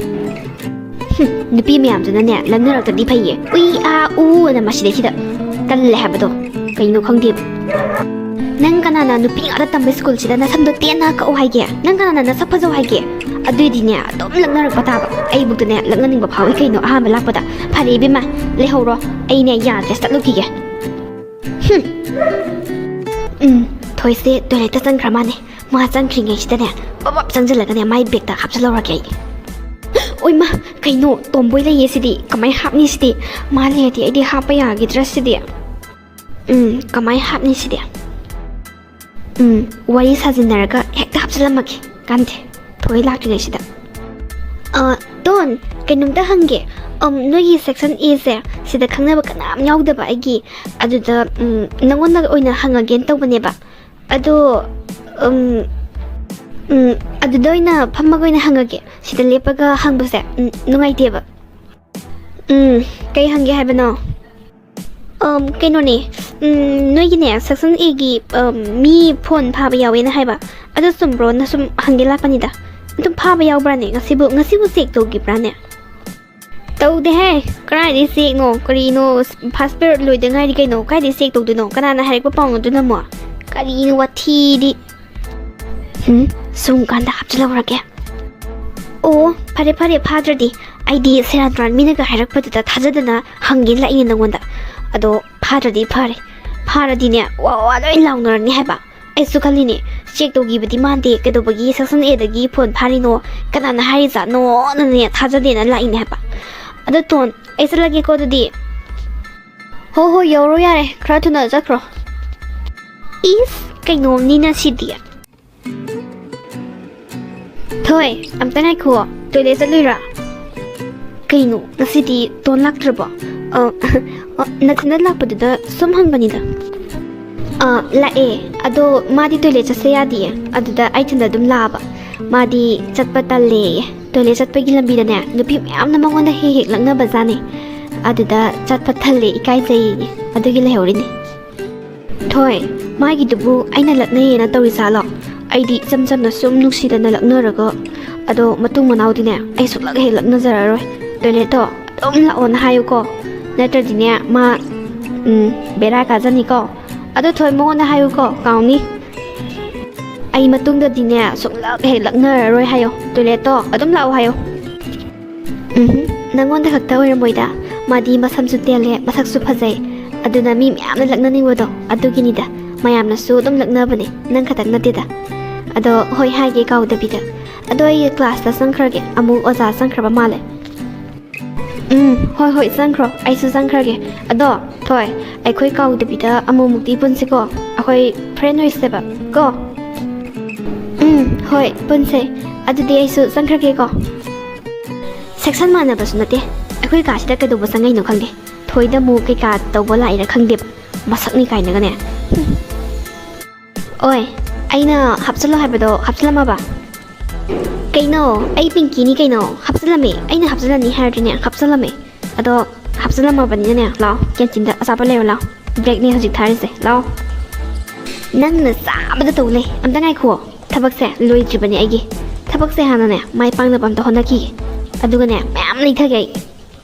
ꯍꯨꯝ, ꯅꯨꯄꯤ ꯃꯌꯥꯝꯗꯨꯅꯅꯦ ꯂꯪꯅꯔꯛꯇ꯭ꯔꯗꯤ ꯐꯩꯌꯦ꯫ ꯎꯏ ꯑꯥ ꯎ ꯑꯅ ꯃꯁꯤꯗꯩꯁꯤꯗ ꯇꯜꯂꯦ ꯍꯥꯏꯕꯗꯣ꯫ ꯀꯩꯅꯣ ꯈꯪꯗꯦꯕ꯫ ꯅꯪ ꯀꯅꯥꯅ ꯅꯨꯄꯤ ꯉꯥꯛꯇ ꯇꯝꯕ ꯁ꯭ꯀꯨꯜꯁꯤꯗ ꯅꯁꯝꯗꯣ ꯇꯦꯟꯅ ꯀꯛꯑꯣ ꯍꯥꯏꯒꯦ? ꯅꯪ ꯀꯅꯥꯅ ꯅꯁꯛ ꯐꯖꯧ ꯍꯥꯏꯒꯦ? ꯑꯗꯨꯏꯗꯤꯅꯦ ꯑꯗꯨꯝ ꯂꯛꯅꯔꯛꯄ ꯇꯥꯕ꯫ ꯑꯩꯕꯨꯛꯇꯅꯦ ꯂꯛꯅꯅꯤꯡꯕ ꯐꯥꯎꯏ ꯀꯩꯅꯣ ꯑꯍꯥꯟꯕ ꯂꯥꯛꯄꯗ꯫ ꯐꯔꯦ ꯏꯕꯦꯝꯃ, ꯂꯩꯍꯧꯔꯣ꯫ ꯑꯩꯅꯦ ꯌꯥꯗ꯭ꯔꯦ, ꯆꯠꯂꯨꯈꯤꯒꯦ꯫ ꯍꯨꯝ꯫ ꯎꯝ, ꯊꯣꯏꯁꯦ ꯇꯣꯏꯂꯦꯠꯇ ꯆꯪꯈ꯭ꯔ ꯃꯥꯅꯦ꯫ ꯃꯥ ꯆꯪꯈ꯭ꯔꯤꯉꯩꯁꯤꯗꯅꯦ ꯄꯞ ꯄꯞ ꯆꯪꯁꯤꯜꯂꯒꯅꯦ ꯃꯥꯏ ꯕꯦꯛꯇ ꯍꯥꯞꯆꯤꯜꯍꯧꯔꯒꯦ ꯑꯩ꯫ ꯑꯣꯏꯃ, ꯀꯩꯅꯣ ꯇꯣꯝꯕꯣꯏ ꯂꯩꯌꯦ ꯁꯤꯗꯤ꯫ ꯀꯃꯥꯏ ꯍꯥꯞꯅꯤ ꯁꯤꯗꯤ? ꯃꯥ ꯂꯩꯔꯗꯤ ꯑꯩꯗꯤ ꯍꯥꯞꯄ ꯌꯥꯈꯤꯗ꯭ꯔꯥ ꯁꯤꯗꯤ? ꯎꯝ, ꯀꯃꯥꯏ ꯍꯥꯞꯅꯤ ꯁꯤꯗꯤ? ꯎꯝ, ꯋꯥꯔꯤ ꯁꯥꯖꯤꯟꯅꯔꯒ ꯍꯦꯛꯇ ꯍꯥꯞꯆꯤꯜꯂꯝꯃꯒꯦ꯫ ꯀꯥꯟꯗꯦ, ꯊꯣꯏ ꯂꯥꯛꯇ꯭ꯔꯤꯉꯩꯁꯤꯗ꯫ ꯑ, ꯇꯣꯟ, ꯀꯩꯅꯣꯝꯇ ꯍꯪꯒꯦ꯫ ꯑꯝ, ꯅꯣꯏꯒꯤ section A ꯁꯦ, ꯁꯤꯗ ꯈꯪꯅꯕ ꯀꯅꯥꯝ ꯌꯥꯎꯗꯕ ꯑꯩꯒꯤ꯫ ꯑꯗꯨꯗ, ꯎꯝ, ꯅꯪꯉꯣꯟꯗ ꯑꯣꯏꯅ ꯍꯪꯉꯒꯦꯅ ꯇꯧꯕꯅꯦꯕ꯫ ꯑꯗꯣ, ꯎꯝ, ꯎꯝ, ꯑꯗꯨꯗ ꯑꯣꯏꯅ ꯐꯝꯃꯒ ꯑꯣꯏꯅ ꯍꯪꯉꯒꯦ꯫ ꯁꯤꯗ ꯂꯦꯞꯄꯒ ꯍꯪꯕꯁꯦ, ꯎꯝ, ꯅꯨꯡꯉꯥꯏꯇꯦꯕ꯫ ꯎꯝ, ꯀꯩ ꯍꯪꯒꯦ ꯍꯥꯏꯕꯅꯣ? ꯑꯝ, ꯀꯩꯅꯣꯅꯦ, ꯎꯝ, ꯅꯣꯏꯒꯤꯅꯦ, section A ꯒꯤ, ꯑꯝ, ꯃꯤ ꯐꯣꯟ ꯐꯥꯕ ꯌꯥꯎꯋꯦꯅ ꯍꯥꯏꯕ꯫ ꯑꯗꯨ ꯆꯨꯝꯕ꯭ꯔꯣꯅ ꯁꯨꯝ ꯍꯪꯒꯦ ꯂꯥꯛꯄꯅꯤꯗ꯫ ꯑꯗꯨꯝ ꯐꯥꯕ ꯌꯥꯎꯕ꯭ꯔꯥꯅꯦ? ꯉꯁꯤꯕꯨ, ꯉꯁꯤꯕꯨ check ꯇꯧꯈꯤꯕ꯭ꯔꯥꯅꯦ? ꯇꯧꯗꯦꯍꯦ, ꯀꯗꯥꯏꯗꯩ check ꯅꯣ? ꯀꯔꯤꯅꯣ? First period ꯂꯣꯏꯗ ꯉꯥꯏꯔꯤ ꯀꯩꯅꯣ, ꯀꯥꯏꯗꯩ check ꯇꯧꯗꯣꯏꯅꯣ? ꯀꯅꯥꯅ ꯍꯥꯏꯔꯛꯄ ꯄꯥꯎꯅꯣ ꯑꯗꯨꯅ ꯑꯃꯨꯛ? ꯀꯔꯤꯅꯣ ꯋꯥꯊꯤꯗꯤ꯫ ꯎꯝ, ꯁꯨꯝ ꯀꯥꯟꯗ ꯍꯥꯞꯆꯤꯜꯍꯧꯔꯒꯦ꯫ ꯑꯣ, ꯐꯔꯦ ꯐꯔꯦ, ꯐꯥꯗ꯭ꯔꯗꯤ꯫ ꯑꯩꯗꯤ ꯁꯦꯔꯥꯟ ꯇꯨꯔꯥꯟ ꯃꯤꯅꯒ ꯍꯥꯏꯔꯛꯄꯗꯨꯗ ꯊꯥꯖꯗꯅ ꯍꯪꯒꯦꯅ ꯂꯥꯛꯏꯅꯦ ꯅꯪꯉꯣꯟꯗ꯫ ꯑꯗꯣ ꯐꯥꯗ꯭ꯔꯗꯤ ꯐꯔꯦ, ꯐꯥꯔꯗꯤꯅꯦ ꯋꯥ ꯋꯥ ꯂꯣꯏ ꯂꯥꯎꯅꯔꯅꯤ ꯍꯥꯏꯕ꯫ ꯑꯩꯁꯨ ꯈꯜꯂꯤꯅꯦ, check ꯇꯧꯈꯤꯕꯗꯤ ꯃꯥꯟꯗꯦ, ꯀꯩꯗꯧꯕꯒꯤ section A ꯗꯒꯤ ꯐꯣꯟ ꯐꯥꯔꯤꯅꯣ, ꯀꯅꯥꯅ ꯍꯥꯏꯔꯤꯖꯥꯠꯅꯣꯅꯅꯦ ꯊꯥꯖꯗꯦꯅ ꯂꯥꯛꯏꯅꯦ ꯍꯥꯏꯕ꯫ ꯑꯗꯣ ꯇꯣꯟ, ꯑꯩ ꯆꯠꯂꯒꯦꯀꯣ ꯑꯗꯨꯗꯤ꯫ ꯍꯣ ꯍꯣ, ꯌꯧꯔꯣ ꯌꯥꯔꯦ, ꯈꯔ ꯊꯨꯅ ꯆꯠꯈ꯭ꯔꯣ꯫ ꯏꯁ, ꯀꯩꯅꯣꯝꯅꯤꯅ ꯁꯤꯗꯤ꯫ ꯊꯣꯏ, ꯑꯝꯇ ꯉꯥꯏꯈꯨꯑꯣ, toilet ꯆꯠꯂꯨꯏꯔꯥ? ꯀꯩꯅꯣ, ꯉꯁꯤꯗꯤ ꯇꯣꯟ ꯂꯥꯛꯇ꯭ꯔꯕꯣ? ꯑ, ꯑ, ꯅꯊꯟꯗ ꯂꯥꯛꯄꯗꯨꯗ ꯁꯨꯝ ꯍꯪꯕꯅꯤꯗ꯫ ꯑ, ꯂꯥꯛꯑꯦ, ꯑꯗꯣ ꯃꯥꯗꯤ toilet ꯆꯠꯁꯦ ꯌꯥꯗꯤꯌꯦ, ꯑꯗꯨꯗ ꯑꯩ ꯏꯊꯟꯗ ꯑꯗꯨꯝ ꯂꯥꯛꯑꯕ꯫ ꯃꯥꯗꯤ ꯆꯠꯄ ꯇꯜꯂꯦꯌꯦ, toilet ꯆꯠꯄꯒꯤ ꯂꯝꯕꯤꯗꯅꯦ ꯅꯨꯄꯤ ꯃꯌꯥꯝꯅ ꯃꯉꯣꯟꯗ ꯍꯦꯛ ꯍꯦꯛ ꯂꯛꯅꯕꯖꯥꯠꯅꯤ꯫ ꯑꯗꯨꯗ ꯆꯠꯄ ꯇꯜꯂꯦ, ꯏꯀꯥꯏꯖꯩꯌꯦ, ꯑꯗꯨꯒꯤ ꯂꯩꯍꯧꯔꯤꯅꯤ꯫ ꯊꯣꯏ, ꯃꯥꯒꯤꯗꯨꯕꯨ ꯑꯩꯅ ꯂꯛꯅꯩꯌꯦꯅ ꯇꯧꯔꯤ ꯖꯥꯠꯂꯣ? ꯑꯩꯗꯤ ꯏꯆꯝ ꯆꯝꯅ ꯁꯨꯝ ꯅꯨꯡꯁꯤꯗꯅ ꯂꯛꯅꯔꯒ, ꯑꯗꯣ ꯃꯇꯨꯡ ꯃꯅꯥꯎꯗꯤꯅꯦ, ꯑꯩ ꯁꯨꯛꯂꯛ ꯍꯦꯛ ꯂꯛꯅꯖꯔꯔꯣꯏ꯫ ꯇꯣꯏꯂꯦꯠꯇꯣ ꯑꯗꯨꯝ ꯂꯥꯛꯑꯣꯅ ꯍꯥꯏꯌꯨꯀꯣ, ꯅꯠꯇ꯭ꯔꯗꯤꯅꯦ ꯃꯥ, ꯎꯝ, ꯕꯦꯔꯥ ꯀꯥꯖꯅꯤꯀꯣ꯫ ꯑꯗꯣ ꯊꯣꯏ, ꯃꯉꯣꯟꯗ ꯍꯥꯏꯌꯨꯀꯣ, ꯀꯥꯎꯅꯤ꯫ ꯑꯩ ꯃꯇꯨꯡꯗꯗꯤꯅꯦ ꯁꯨꯡꯂꯛ ꯍꯦꯛ ꯂꯛꯅꯔꯔꯣꯏ ꯍꯥꯏꯌꯣ, ꯇꯣꯏꯂꯦꯠꯇꯣ ꯑꯗꯨꯝ ꯂꯥꯛꯑꯣ ꯍꯥꯏꯌꯣ꯫ ꯎꯝ, ꯅꯪꯉꯣꯟꯗ ꯈꯛꯇ ꯑꯣꯏꯔꯝꯃꯣꯏꯗ, ꯃꯥꯗꯤ ꯃꯁꯝꯁꯨ ꯇꯦꯜꯂꯦ, ꯃꯁꯛꯁꯨ ꯐꯖꯩ, ꯑꯗꯨꯅ ꯃꯤ ꯃꯌꯥꯝꯅ ꯂꯛꯅꯅꯤꯡꯕꯗꯣ ꯑꯗꯨꯒꯤꯅꯤꯗ꯫ ꯃꯌꯥꯝꯅꯁꯨ ꯑꯗꯨꯝ ꯂꯛꯅꯕꯅꯦ, ꯅꯪ ꯈꯛꯇꯪ ꯅꯠꯇꯦꯗ꯫ ꯑꯗꯣ ꯍꯣꯏ, ꯍꯥꯏꯒꯦ ꯀꯥꯎꯗꯕꯤꯗ꯫ ꯑꯗꯣ ꯑꯩ ꯀ꯭ꯂꯥꯁꯇ ꯆꯪꯈ꯭ꯔꯒꯦ, ꯑꯃꯨꯛ ꯑꯣꯖꯥ ꯆꯪꯈ꯭ꯔꯕ ꯃꯥꯜꯂꯦ꯫ ꯎꯝ, ꯍꯣꯏ ꯍꯣꯏ, ꯆꯪꯈ꯭ꯔꯣ, ꯑꯩꯁꯨ ꯆꯪꯈ꯭ꯔꯒꯦ꯫ ꯑꯗꯣ ꯊꯣꯏ, ꯑꯩꯈꯣꯏ ꯀꯥꯎꯗꯕꯤꯗ ꯑꯃꯨꯛꯃꯨꯛꯇꯤ ꯄꯨꯟꯁꯤꯀꯣ, ꯑꯩꯈꯣꯏ ꯐ꯭ꯔꯦꯟ ꯑꯣꯏꯁꯦꯕ ꯀꯣ꯫ ꯎꯝ, ꯍꯣꯏ, ꯄꯨꯟꯁꯦ꯫ ꯑꯗꯨꯗꯤ ꯑꯩꯁꯨ ꯆꯪꯈ꯭ꯔꯒꯦꯀꯣ꯫ ꯁꯦꯛꯁꯟ ꯃꯥꯟꯅꯕꯁꯨ ꯅꯠꯇꯦ, ꯑꯩꯈꯣꯏ ꯀꯥꯁꯤꯗ ꯀꯩꯗꯧꯕ ꯆꯪꯉꯛꯏꯅꯣ ꯈꯪꯗꯦ꯫ ꯊꯣꯏꯗ ꯑꯃꯨꯛ ꯀꯩꯀꯥ ꯇꯧꯕ ꯂꯥꯛꯏꯔꯥ ꯈꯪꯗꯦꯕ, ꯃꯁꯛꯅꯤ ꯀꯥꯏꯅꯒꯅꯦ꯫ ꯍꯨꯝ꯫ ꯑꯣꯏ, ꯑꯩꯅ ꯍꯥꯞꯆꯜꯂꯣ ꯍꯥꯏꯕꯗꯣ ꯍꯥꯞꯆꯜꯂꯝꯃꯕ? ꯀꯩꯅꯣ? ꯑꯩ ꯄꯤꯡꯀꯤꯅꯤ ꯀꯩꯅꯣ, ꯍꯥꯞꯆꯜꯂꯝꯃꯦ꯫ ꯑꯩꯅ ꯍꯥꯞꯆꯜꯂꯅꯤ ꯍꯥꯏꯔꯗꯤꯅꯦ ꯍꯥꯞꯆꯜꯂꯝꯃꯦ꯫ ꯑꯗꯣ ꯍꯥꯞꯆꯜꯂꯝꯃꯕꯅꯤꯅꯅꯦ, ꯂꯥꯛꯑꯣ, ꯀꯦꯟꯇꯤꯟꯗ ꯑꯆꯥꯄꯣꯠ ꯂꯩꯔꯣ ꯂꯥꯛꯑꯣ꯫ ꯕ꯭ꯔꯦꯛꯅꯦ ꯍꯧꯖꯤꯛ ꯊꯥꯔꯤꯁꯦ, ꯂꯥꯛꯑꯣ꯫ ꯅꯪꯅ ꯆꯥꯕꯗ ꯇꯧ ꯂꯩ, ꯑꯝꯇ ꯉꯥꯏꯈꯨꯑꯣ꯫ ꯊꯕꯛꯁꯦ ꯂꯣꯏꯗ꯭ꯔꯤꯕꯅꯦ ꯑꯩꯒꯤ꯫ ꯊꯕꯛꯁꯦ ꯍꯥꯟꯅꯅꯦ ꯃꯥꯏ ꯄꯥꯛꯅꯕ ꯑꯝꯇ ꯍꯣꯠꯅꯈꯤꯒꯦ, ꯑꯗꯨꯒꯅꯦ ꯃꯌꯥꯝ ꯂꯩꯊꯒꯦ ꯑꯩ꯫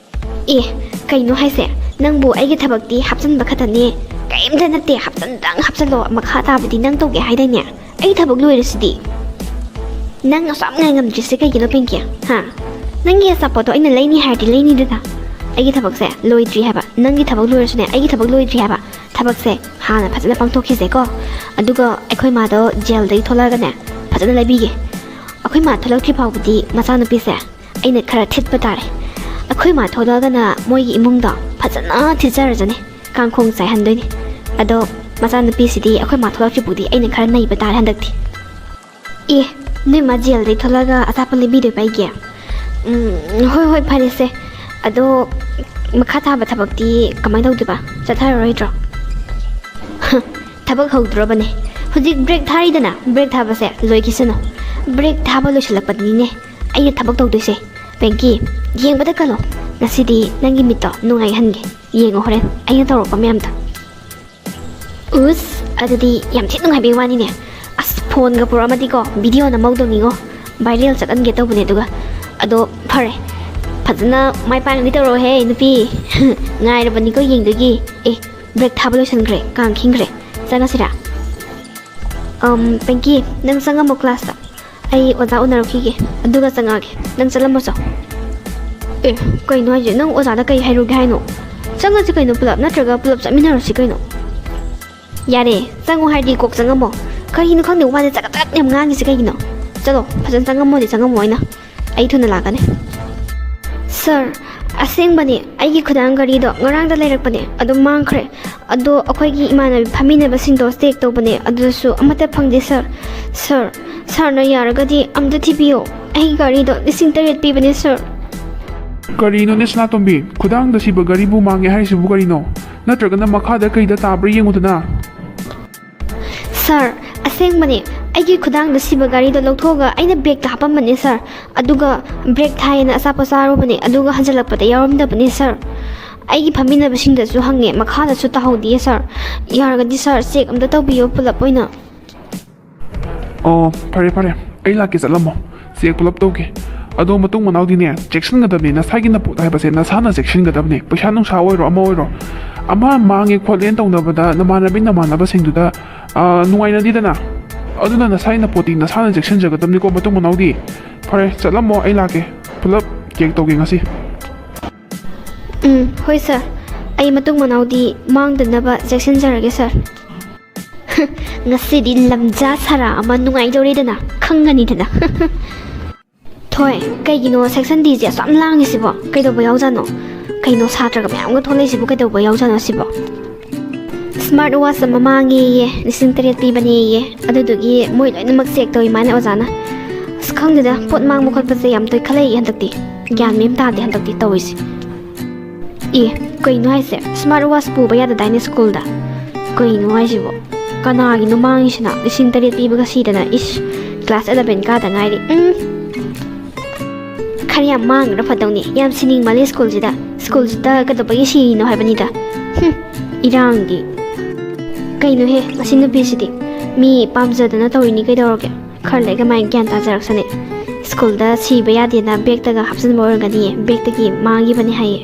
ꯑꯦ, ꯀꯩꯅꯣ ꯍꯥꯏꯁꯦ? ꯅꯪꯕꯨ ꯑꯩꯒꯤ ꯊꯕꯛꯇꯤ ꯍꯥꯞꯆꯟꯕ ꯈꯛꯇꯅꯦ, ꯀꯔꯤꯝꯇ ꯅꯠꯇꯦ, ꯍꯥꯞꯆꯟꯗꯪ ꯍꯥꯞꯆꯜꯂꯣ, ꯃꯈꯥ ꯇꯥꯕꯗꯤ ꯅꯪ ꯇꯧꯒꯦ ꯍꯥꯏꯗꯥꯏꯅꯦ? ꯑꯩ ꯊꯕꯛ ꯂꯣꯏꯔꯁꯤꯗꯤ꯫ ꯅꯪ ꯑꯁꯨꯛ ꯉꯥꯏ ꯉꯝꯗ꯭ꯔꯤꯁꯦ ꯀꯩꯒꯤꯅꯣ, ꯄꯤꯡꯀꯤ? ꯍꯥ? ꯅꯪꯒꯤ ꯑꯆꯥꯄꯣꯠꯇꯣ ꯑꯩꯅ ꯂꯩꯅꯤ ꯍꯥꯏꯔꯗꯤ ꯂꯩꯅꯤꯗꯅ꯫ ꯑꯩꯒꯤ ꯊꯕꯛꯁꯦ ꯂꯣꯏꯗ꯭ꯔꯤ ꯍꯥꯏꯕ, ꯅꯪꯒꯤ ꯊꯕꯛ ꯂꯣꯏꯔꯁꯨꯅꯦ, ꯑꯩꯒꯤ ꯊꯕꯛ ꯂꯣꯏꯗ꯭ꯔꯤ ꯍꯥꯏꯕ꯫ ꯊꯕꯛꯁꯦ ꯍꯥꯟꯅ ꯐꯖꯅ ꯄꯥꯡꯊꯣꯛꯈꯤꯁꯦꯀꯣ, ꯑꯗꯨꯒ ꯑꯩꯈꯣꯏ ꯃꯥꯗꯣ ꯖꯦꯜꯗꯒꯤ ꯊꯣꯛꯂꯛꯑꯒꯅꯦ ꯐꯖꯅ ꯂꯩꯕꯤꯒꯦ꯫ ꯑꯩꯈꯣꯏ ꯃꯥ ꯊꯣꯛꯂꯛꯇ꯭ꯔꯤ ꯐꯥꯎꯕꯗꯤ ꯃꯆꯥꯅꯨꯄꯤꯁꯦ ꯑꯩꯅ ꯈꯔ ꯊꯤꯠꯄ ꯇꯥꯔꯦ꯫ ꯑꯩꯈꯣꯏ ꯃꯥ ꯊꯣꯛꯂꯛꯑꯒꯅ ꯃꯣꯏꯒꯤ ꯏꯃꯨꯡꯗꯣ ꯐꯖꯅ ꯊꯤꯠꯆꯔꯖꯅꯤ, ꯀꯥꯡꯈꯣꯡ ꯆꯥꯏꯍꯟꯗꯣꯏꯅꯤ꯫ ꯑꯗꯣ ꯃꯆꯥꯅꯨꯄꯤꯁꯤꯗꯤ ꯑꯩꯈꯣꯏ ꯃꯥ ꯊꯣꯛꯂꯛꯇ꯭ꯔꯤꯐꯥꯎꯗꯤ ꯑꯩꯅ ꯈꯔ ꯅꯩꯕ ꯇꯥꯔꯦ ꯍꯟꯗꯛꯇꯤ꯫ ꯑꯦ, ꯅꯣꯏ ꯃꯥ ꯖꯦꯜꯗꯩ ꯊꯣꯛꯂꯛꯑꯒ ꯑꯆꯥꯄꯣꯠ ꯂꯩꯕꯤꯗꯣꯏꯕ ꯑꯩꯒꯤ? ꯎꯝ, ꯍꯣꯏ ꯍꯣꯏ, ꯐꯔꯦꯁꯦ꯫ ꯑꯗꯣ ꯃꯈꯥ ꯇꯥꯕ ꯊꯕꯛꯇꯤ ꯀꯃꯥꯏꯅ ꯇꯧꯗꯣꯏꯕ? ꯆꯠꯊꯔꯔꯣꯏꯗ꯭ꯔꯣ? ꯊꯕꯛ ꯍꯧꯗ꯭ꯔꯣꯕꯅꯦ꯫ ꯍꯧꯖꯤꯛ ꯕ꯭ꯔꯦꯛ ꯊꯥꯔꯤꯗꯅ, ꯕ꯭ꯔꯦꯛ ꯊꯥꯕꯁꯦ ꯂꯣꯏꯈꯤꯁꯅꯨ꯫ ꯕ꯭ꯔꯦꯛ ꯊꯥꯕ ꯂꯣꯏꯁꯤꯜꯂꯛꯄꯗꯅꯤꯅꯦ ꯑꯩꯅ ꯊꯕꯛ ꯇꯧꯗꯣꯏꯁꯦ꯫ ꯄꯦꯡꯀꯤ, ꯌꯦꯡꯕꯗ ꯀꯜꯂꯣ꯫ ꯉꯁꯤꯗꯤ ꯅꯪꯒꯤ ꯃꯤꯠꯇꯣ ꯅꯨꯡꯉꯥꯏꯍꯟꯒꯦ꯫ ꯌꯦꯡꯉꯣ ꯍꯣꯔꯦꯟ ꯑꯩꯅ ꯇꯧꯔꯛꯄ ꯃꯌꯥꯝꯗꯣ꯫ ꯎꯁ, ꯑꯗꯨꯗꯤ ꯌꯥꯝ ꯊꯤ ꯅꯨꯡꯉꯥꯏꯕꯩ ꯋꯥꯅꯤꯅꯦ꯫ ꯑꯁ, ꯐꯣꯟꯒ ꯄꯨꯔꯛꯑꯝꯃꯗꯤꯀꯣ, ꯚꯤꯗꯤꯑꯣ ꯅꯝꯍꯧꯗꯧꯅꯤꯉꯣ꯫ ꯚꯥꯏꯔꯦꯜ ꯆꯠꯍꯟꯒꯦ ꯇꯧꯕꯅꯦ꯫ ꯑꯗꯨꯒ ꯑꯗꯣ ꯐꯔꯦ, ꯐꯖꯅ ꯃꯥꯏ ꯄꯥꯛꯅꯗꯤ ꯇꯧꯔꯛꯑꯣꯍꯦ ꯅꯨꯄꯤ꯫ ꯉꯥꯏꯔꯕꯅꯤꯀꯣ ꯌꯦꯡꯗꯣꯏꯒꯤ꯫ ꯑꯦ, ꯕ꯭ꯔꯦꯛ ꯊꯥꯕ ꯂꯣꯏꯁꯟꯈ꯭ꯔꯦ, ꯀꯥꯡ ꯈꯤꯡꯈ꯭ꯔꯦ꯫ ꯆꯪꯉꯁꯤꯔꯥ? ꯑꯝ, ꯄꯤꯡꯀꯤ, ꯅꯪ ꯆꯪꯉꯝꯃꯣ ꯀ꯭ꯂꯥꯁꯇ꯫ ꯑꯩ ꯑꯣꯖꯥ ꯎꯅꯔꯨꯈꯤꯒꯦ, ꯑꯗꯨꯒ ꯆꯪꯉꯛꯑꯒꯦ꯫ ꯅꯪ ꯆꯠꯂꯝꯃꯣ ꯆꯣ꯫ ꯑꯦ, ꯀꯩꯅꯣ ꯍꯥꯏꯁꯦ? ꯅꯪ ꯑꯣꯖꯥꯗ ꯀꯩ ꯍꯥꯏꯔꯨꯒꯦ ꯍꯥꯏꯅꯣ? ꯆꯪꯉꯁꯤ ꯀꯩꯅꯣ ꯄꯨꯂꯞ, ꯅꯠꯇ꯭ꯔꯒ ꯄꯨꯂꯞ ꯆꯠꯃꯤꯟꯅꯔꯁꯤ ꯀꯩꯅꯣ? ꯌꯥꯔꯦ, ꯆꯪꯉꯣ ꯍꯥꯏꯔꯗꯤ ꯀꯣꯛ ꯆꯪꯉꯝꯃꯣ꯫ ꯀꯔꯤꯅꯣ ꯈꯪꯗꯦ, ꯋꯥꯁꯦ ꯆꯒꯠ ꯆꯒꯠ ꯌꯥꯝ ꯉꯥꯡꯉꯤꯁꯦ ꯀꯩꯒꯤꯅꯣ? ꯆꯠꯂꯣ, ꯐꯖꯅ ꯆꯪꯉꯝꯃꯣꯗꯤ ꯆꯪꯉꯝꯃꯣ ꯑꯩꯅ꯫ ꯑꯩ ꯊꯨꯅ ꯂꯥꯛꯀꯅꯤ꯫ ꯁꯥꯔ, ꯑꯁꯦꯡꯕꯅꯦ, ꯑꯩꯒꯤ ꯈꯨꯗꯥꯡ ꯘꯔꯤꯗꯣ ꯉꯔꯥꯡꯗ ꯂꯩꯔꯛꯄꯅꯦ, ꯑꯗꯨ ꯃꯥꯡꯈ꯭ꯔꯦ꯫ ꯑꯗꯣ ꯑꯩꯈꯣꯏꯒꯤ ꯏꯃꯥꯟꯅꯕꯤ ꯐꯝꯃꯤꯟꯅꯕꯁꯤꯡꯗꯣ ꯆꯦꯛ ꯇꯧꯕꯅꯦ, ꯑꯗꯨꯗꯁꯨ ꯑꯃꯠꯇ ꯐꯪꯗꯦ ꯁꯥꯔ꯫ ꯁꯥꯔ, ꯁꯥꯔꯅ ꯌꯥꯔꯒꯗꯤ ꯑꯝꯇ ꯊꯤꯕꯤꯌꯣ꯫ ꯑꯩꯒꯤ ꯘꯔꯤꯗꯣ ꯂꯤꯁꯤꯡ ꯇꯔꯦꯠ ꯄꯤꯕꯅꯦ ꯁꯥꯔ꯫ ꯀꯔꯤꯅꯣꯅꯦ ꯁꯅꯥꯇꯣꯝꯕꯤ? ꯈꯨꯗꯥꯡꯗ ꯁꯤꯕ ꯘꯔꯤꯕꯨ ꯃꯥꯡꯉꯦ ꯍꯥꯏꯔꯤꯁꯤꯕꯨ ꯀꯔꯤꯅꯣ? ꯅꯠꯇ꯭ꯔꯒꯅ ꯃꯈꯥꯗ ꯀꯩꯗ ꯇꯥꯕ꯭ꯔꯥ ꯌꯦꯡꯉꯨꯗꯅ꯫ ꯁꯥꯔ, ꯑꯁꯦꯡꯕꯅꯦ꯫ ꯑꯩꯒꯤ ꯈꯨꯗꯥꯡꯗ ꯁꯤꯕ ꯘꯔꯤꯗꯣ ꯂꯧꯊꯣꯛꯑꯒ ꯑꯩꯅ ꯕꯦꯒꯇ ꯍꯥꯞꯄꯝꯕꯅꯦ ꯁꯥꯔ꯫ ꯑꯗꯨꯒ ꯕ꯭ꯔꯦꯛ ꯊꯥꯏꯌꯦꯅ ꯑꯆꯥꯄꯣꯠ ꯆꯥꯔꯨꯕꯅꯦ, ꯑꯗꯨꯒ ꯍꯟꯖꯜꯂꯛꯄꯗ ꯌꯥꯎꯔꯝꯗꯕꯅꯦ ꯁꯥꯔ꯫ ꯑꯩꯒꯤ ꯐꯝꯃꯤꯟꯅꯕꯁꯤꯡꯗꯁꯨ ꯍꯪꯉꯦ, ꯃꯈꯥꯗꯁꯨ ꯇꯥꯍꯧꯗꯤꯌꯦ ꯁꯥꯔ꯫ ꯌꯥꯔꯒꯗꯤ ꯁꯥꯔ, ꯆꯦꯛ ꯑꯝꯇ ꯇꯧꯕꯤꯌꯣ ꯄꯨꯂꯞ ꯑꯣꯏꯅ꯫ ꯑꯣ, ꯐꯔꯦ ꯐꯔꯦ, ꯑꯩ ꯂꯥꯛꯀꯦ, ꯆꯠꯂꯝꯃꯣ꯫ ꯆꯦꯛ ꯄꯨꯂꯞ ꯇꯧꯒꯦ꯫ ꯑꯗꯣ ꯃꯇꯨꯡ ꯃꯅꯥꯎꯗꯤꯅꯦ, ꯆꯦꯛꯁꯤꯟꯒꯗꯕꯅꯤ, ꯅꯁꯥꯒꯤ ꯅꯄꯣꯠ ꯍꯥꯏꯕꯁꯦ ꯅꯁꯥꯅ ꯆꯦꯛꯁꯤꯟꯒꯗꯕꯅꯤ꯫ ꯄꯩꯁꯥ ꯅꯨꯡꯁꯥ ꯑꯣꯏꯔꯣ, ꯑꯃ ꯑꯣꯏꯔꯣ, ꯑꯃ ꯃꯥꯡꯉꯦ ꯈꯣꯠꯂꯦꯅ ꯇꯧꯅꯕꯗ ꯅꯃꯥꯟꯅꯕꯤ ꯅꯃꯥꯟꯅꯕꯁꯤꯡꯗꯨꯗ, ꯑꯥ, ꯅꯨꯡꯉꯥꯏꯅꯗꯦꯗꯅ꯫ ꯑꯗꯨꯅ ꯅꯁꯥꯒꯤ ꯅꯄꯣꯠꯇꯤ ꯅꯁꯥꯅ ꯆꯦꯛꯁꯤꯟꯖꯒꯗꯕꯅꯤꯀꯣ ꯃꯇꯨꯡ ꯃꯅꯥꯎꯗꯤ꯫ ꯐꯔꯦ, ꯆꯠꯂꯝꯃꯣ, ꯑꯩ ꯂꯥꯛꯀꯦ꯫ ꯄꯨꯂꯞ ꯆꯦꯛ ꯇꯧꯒꯦ ꯉꯁꯤ꯫ ꯎꯝ, ꯍꯣꯏ ꯁꯥꯔ꯫ ꯑꯩ ꯃꯇꯨꯡ ꯃꯅꯥꯎꯗꯤ ꯃꯥꯡꯗꯅꯕ ꯆꯦꯛꯁꯤꯟꯖꯔꯒꯦ ꯁꯥꯔ꯫ ꯉꯁꯤꯗꯤ ꯂꯝꯖꯥ ꯁꯥꯔꯥ ꯑꯃ ꯅꯨꯡꯉꯥꯏꯗꯧꯔꯦꯗꯅ, ꯈꯪꯒꯅꯤꯗꯅ꯫ ꯊꯣꯏ, ꯀꯩꯒꯤꯅꯣ ꯁꯦꯛꯁꯟ ꯗꯤꯁꯦ ꯑꯁꯨꯛ ꯌꯥꯝ ꯂꯥꯡꯉꯤꯁꯤꯕꯣ? ꯀꯩꯗꯧꯕ ꯌꯥꯎꯖꯥꯠꯅꯣ? ꯀꯩꯅꯣ ꯁꯥꯇ꯭ꯔꯒ ꯃꯌꯥꯝꯒ ꯊꯣꯛꯂꯛꯏꯁꯤꯕꯨ ꯀꯩꯗꯧꯕ ꯌꯥꯎꯖꯥꯠꯅꯣ ꯁꯤꯕꯣ? ꯁ꯭ꯃꯥꯔꯠ ꯋꯥꯆ ꯑꯃ ꯃꯥꯡꯉꯦꯌꯦ, ꯂꯤꯁꯤꯡ ꯇꯔꯦꯠ ꯄꯤꯕꯅꯦꯌꯦ꯫ ꯑꯗꯨꯗꯨꯒꯤ ꯃꯣꯏ ꯂꯣꯏꯅꯃꯛ ꯆꯦꯛ ꯇꯧꯏ ꯃꯥꯅ ꯑꯣꯖꯥꯅ꯫ ꯑꯁ, ꯈꯪꯗꯦꯗ, ꯄꯣꯠ ꯃꯥꯡꯕ ꯈꯣꯠꯄꯁꯦ ꯌꯥꯝ ꯇꯣꯏꯈꯠꯂꯛꯏ ꯍꯟꯗꯛꯇꯤ꯫ ꯒ꯭ꯌꯥꯟ ꯃꯦꯟ ꯇꯥꯗꯦ ꯍꯟꯗꯛꯇꯤ ꯇꯧꯔꯤꯁꯦ꯫ ꯑꯦ, ꯀꯩꯅꯣ ꯍꯥꯏꯁꯦ? ꯁ꯭ꯃꯥꯔꯠ ꯋꯥꯆ ꯄꯨꯕ ꯌꯥꯗꯗꯥꯏꯅꯦ ꯁ꯭ꯀꯨꯜꯗ? ꯀꯩꯅꯣ ꯍꯥꯏꯁꯤꯕꯣ? ꯀꯅꯥꯒꯤꯅꯣ ꯃꯥꯡꯉꯤꯁꯤꯅ? ꯂꯤꯁꯤꯡ ꯇꯔꯦꯠ ꯄꯤꯕꯒ ꯁꯤꯗꯅ, ꯏꯁ, ꯀ꯭ꯂꯥꯁ ꯑꯦꯂꯚꯦꯟ ꯀꯥꯗ ꯉꯥꯏꯔꯤ꯫ ꯎꯝ꯫ ꯈꯔ ꯌꯥꯝ ꯃꯥꯡꯈ꯭ꯔ ꯐꯗꯧꯅꯤ꯫ ꯌꯥꯝ ꯁꯤꯅꯤꯡꯃꯜꯂꯤ ꯁ꯭ꯀꯨꯜꯁꯤꯗ꯫ ꯁ꯭ꯀꯨꯜꯁꯤꯗ ꯀꯩꯗꯧꯕꯒꯤ ꯁꯤꯔꯤꯅꯣ ꯍꯥꯏꯕꯅꯤꯗ꯫ ꯍꯨꯝ, ꯏꯔꯥꯡꯗꯤ꯫ ꯀꯩꯅꯣꯍꯦ, ꯃꯁꯤ ꯅꯨꯄꯤꯁꯤꯗꯤ ꯃꯤ ꯄꯥꯝꯖꯗꯅ ꯇꯧꯔꯤꯅꯤ ꯀꯩꯗꯧꯔꯒꯦ? ꯈꯔ ꯂꯩꯔꯒ ꯃꯥꯏ ꯒ꯭ꯌꯥꯟ ꯇꯥꯖꯔꯛꯁꯅꯤ꯫ ꯁ꯭ꯀꯨꯜꯗ ꯁꯤꯕ ꯌꯥꯗꯦꯅ ꯕꯦꯛꯇꯒ ꯍꯥꯞꯆꯤꯟꯕ ꯑꯣꯏꯔꯝꯒꯅꯤꯌꯦ, ꯕꯦꯛꯇꯒꯤ ꯃꯥꯡꯈꯤꯕꯅꯤ ꯍꯥꯏꯌꯦ꯫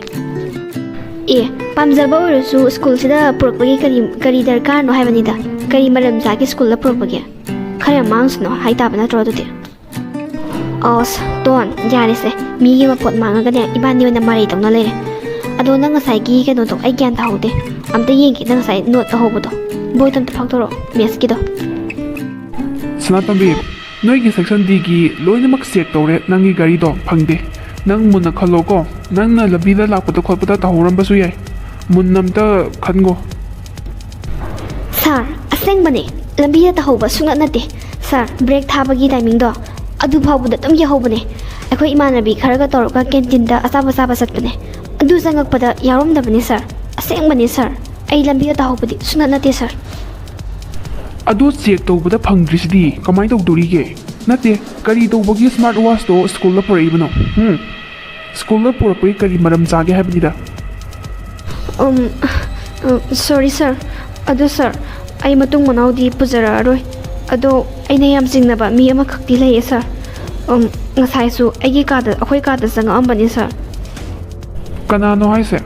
ꯑꯦ, ꯄꯥꯝꯖꯕ ꯑꯣꯏꯔꯁꯨ ꯁ꯭ꯀꯨꯜꯁꯤꯗ ꯄꯨꯔꯛꯄꯒꯤ ꯀꯔꯤ, ꯀꯔꯤ ꯗꯔꯀꯥꯔꯅꯣ ꯍꯥꯏꯕꯅꯤꯗ? ꯀꯔꯤ ꯃꯔꯝ ꯆꯥꯒꯦ ꯁ꯭ꯀꯨꯜꯗ ꯄꯨꯔꯛꯄꯒꯤ? ꯈꯔ ꯌꯥꯝ ꯃꯥꯡꯁꯅꯣ ꯍꯥꯏ ꯇꯥꯕ ꯅꯠꯇ꯭ꯔꯣ ꯑꯗꯨꯗꯤ? ꯑꯁ, ꯇꯣꯟ, ꯌꯥꯔꯦꯁꯦ꯫ ꯃꯤꯒꯤ ꯃꯄꯣꯠ ꯃꯥꯡꯉꯒꯅꯦ, ꯏꯕꯥꯅꯤ ꯑꯣꯏꯅ ꯃꯔꯩ ꯇꯧꯅ ꯂꯩꯔꯦ꯫ ꯑꯗꯣ ꯅꯪ ꯉꯁꯥꯏꯒꯤ ꯀꯩꯅꯣꯗꯣ ꯑꯩ ꯒ꯭ꯌꯥꯟ ꯇꯥꯍꯧꯗꯦ꯫ ꯑꯝꯇ ꯌꯦꯡꯒꯦ, ꯅꯪ ꯉꯁꯥꯏ ꯅꯣꯠ ꯇꯧꯍꯧꯕꯗꯣ꯫ ꯕꯣꯏꯗꯣ ꯑꯝꯇ ꯐꯥꯛꯇꯣꯔꯛꯑꯣ, ꯃꯦꯠꯁꯀꯤꯗꯣ꯫ ꯁꯅꯥꯇꯣꯝꯕꯤ, ꯅꯣꯏꯒꯤ ꯁꯦꯛꯁꯟ ꯗꯤꯒꯤ ꯂꯣꯏꯅꯃꯛ ꯆꯦꯛ ꯇꯧꯔꯦ, ꯅꯪꯒꯤ ꯒꯥꯔꯤꯗꯣ ꯐꯪꯗꯦ꯫ ꯅꯪ ꯃꯨꯟꯅ ꯈꯜꯂꯣꯀꯣ, ꯅꯪꯅ ꯂꯝꯕꯤꯗ ꯂꯥꯛꯄꯗ ꯈꯣꯠꯄꯗ ꯇꯧꯍꯧꯔꯝꯕꯁꯨ ꯌꯥꯏ꯫ ꯃꯨꯟꯅ ꯑꯝꯇ ꯈꯟꯒꯣ꯫ ꯁꯥꯔ, ꯑꯁꯦꯡꯕꯅꯦ, ꯂꯝꯕꯤꯗ ꯇꯧꯍꯧꯕ ꯁꯨꯡꯅꯠ ꯅꯠꯇꯦ꯫ ꯁꯥꯔ, ꯕ꯭ꯔꯦꯛ ꯊꯥꯕꯒꯤ ꯇꯥꯏꯃꯤꯡꯗꯣ, ꯑꯗꯨ ꯐꯥꯎꯕꯗ ꯑꯗꯨꯝ ꯌꯧꯍꯧꯕꯅꯦ꯫ ꯑꯩꯈꯣꯏ ꯏꯃꯥꯟꯅꯕꯤ ꯈꯔꯒ ꯇꯧꯔꯒ ꯀꯦꯟꯇꯤꯟꯗ ꯑꯆꯥꯄꯣꯠ ꯆꯥꯕ ꯆꯠꯄꯅꯦ꯫ ꯑꯗꯨ ꯆꯪꯉꯛꯄꯗ ꯌꯥꯎꯔꯝꯗꯕꯅꯦ ꯁꯥꯔ꯫ ꯑꯁꯦꯡꯕꯅꯦ ꯁꯥꯔ, ꯑꯩ ꯂꯝꯕꯤꯗ ꯇꯧꯍꯧꯕꯗꯤ ꯁꯨꯡꯅꯠ ꯅꯠꯇꯦ ꯁꯥꯔ꯫ ꯑꯗꯨ ꯆꯦꯛ ꯇꯧꯕꯗ ꯐꯪꯗ꯭ꯔꯤꯁꯤꯗꯤ ꯀꯃꯥꯏꯅ ꯇꯧꯗꯣꯔꯤꯒꯦ? ꯅꯠꯇꯦ, ꯀꯔꯤ ꯇꯧꯕꯒꯤ ꯁ꯭ꯃꯥꯔꯠ ꯋꯥꯆꯇꯣ ꯁ꯭ꯀꯨꯜꯗ ꯄꯨꯔꯛꯏꯕꯅꯣ? ꯎꯝ? ꯁ꯭ꯀꯨꯜꯗ ꯄꯨꯔꯛꯄꯒꯤ ꯀꯔꯤ ꯃꯔꯝ ꯆꯥꯒꯦ ꯍꯥꯏꯕꯅꯤꯗ? ꯎꯝ, ꯎꯝ, ꯁꯣꯔꯤ ꯁꯥꯔ꯫ ꯑꯗꯣ ꯁꯥꯔ, ꯑꯩ ꯃꯇꯨꯡ ꯃꯅꯥꯎꯗꯤ ꯄꯨꯖꯔꯛꯑꯔꯣꯏ꯫ ꯑꯗꯣ ꯑꯩꯅ ꯌꯥꯝ ꯆꯤꯡꯅꯕ ꯃꯤ ꯑꯃꯈꯛꯇꯤ ꯂꯩꯌꯦ ꯁꯥꯔ꯫ ꯎꯝ, ꯉꯁꯥꯏꯁꯨ ꯑꯩꯒꯤ ꯀꯥꯗ, ꯑꯩꯈꯣꯏ ꯀꯥꯗ ꯆꯪꯉꯛꯑꯝꯕꯅꯤ ꯁꯥꯔ꯫ ꯀꯅꯥꯅꯣ ꯍꯥꯏꯁꯦ?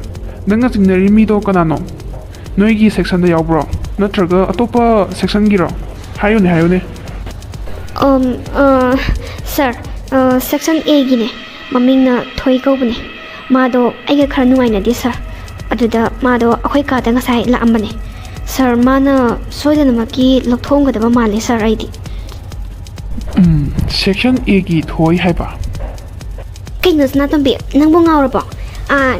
ꯅꯪꯅ ꯆꯤꯡꯅꯔꯤ ꯃꯤꯗꯣ ꯀꯅꯥꯅꯣ? ꯅꯣꯏꯒꯤ ꯁꯦꯛꯁꯟꯗ ꯌꯥꯎꯕ꯭ꯔꯣ? ꯅꯠꯇ꯭ꯔꯒ ꯑꯇꯣꯞꯄ ꯁꯦꯛꯁꯟꯒꯤꯔꯣ? ꯍꯥꯏꯌꯨꯅꯦ, ꯍꯥꯏꯌꯨꯅꯦ꯫ ꯎꯝ, ꯑ, ꯁꯥꯔ, ꯑ, ꯁꯦꯛꯁꯟ ꯑꯦꯒꯤꯅꯦ꯫ ꯃꯃꯤꯡꯅ ꯊꯣꯏ ꯀꯧꯕꯅꯦ꯫ ꯃꯥꯗꯣ ꯑꯩꯒ ꯈꯔ ꯅꯨꯡꯉꯥꯏꯅꯗꯦ ꯁꯥꯔ꯫ ꯑꯗꯨꯗ ꯃꯥꯗꯣ ꯑꯩꯈꯣꯏ ꯀꯥꯗ ꯉꯁꯥꯏ ꯂꯥꯛꯑꯝꯕꯅꯦ꯫ ꯁꯥꯔ, ꯃꯥꯅ ꯁꯣꯏꯗꯅꯃꯛꯀꯤ ꯂꯧꯊꯣꯛꯑꯝꯒꯗꯕ ꯃꯥꯜꯂꯦ ꯁꯥꯔ, ꯑꯩꯗꯤ꯫ ꯎꯝ, ꯁꯦꯛꯁꯟ ꯑꯦꯒꯤ ꯊꯣꯏ ꯍꯥꯏꯕ? ꯀꯩꯅꯣ ꯁꯅꯥꯇꯣꯝꯕꯤ, ꯅꯪꯕꯨ ꯉꯥꯎꯔꯕꯣ? ꯑꯥ,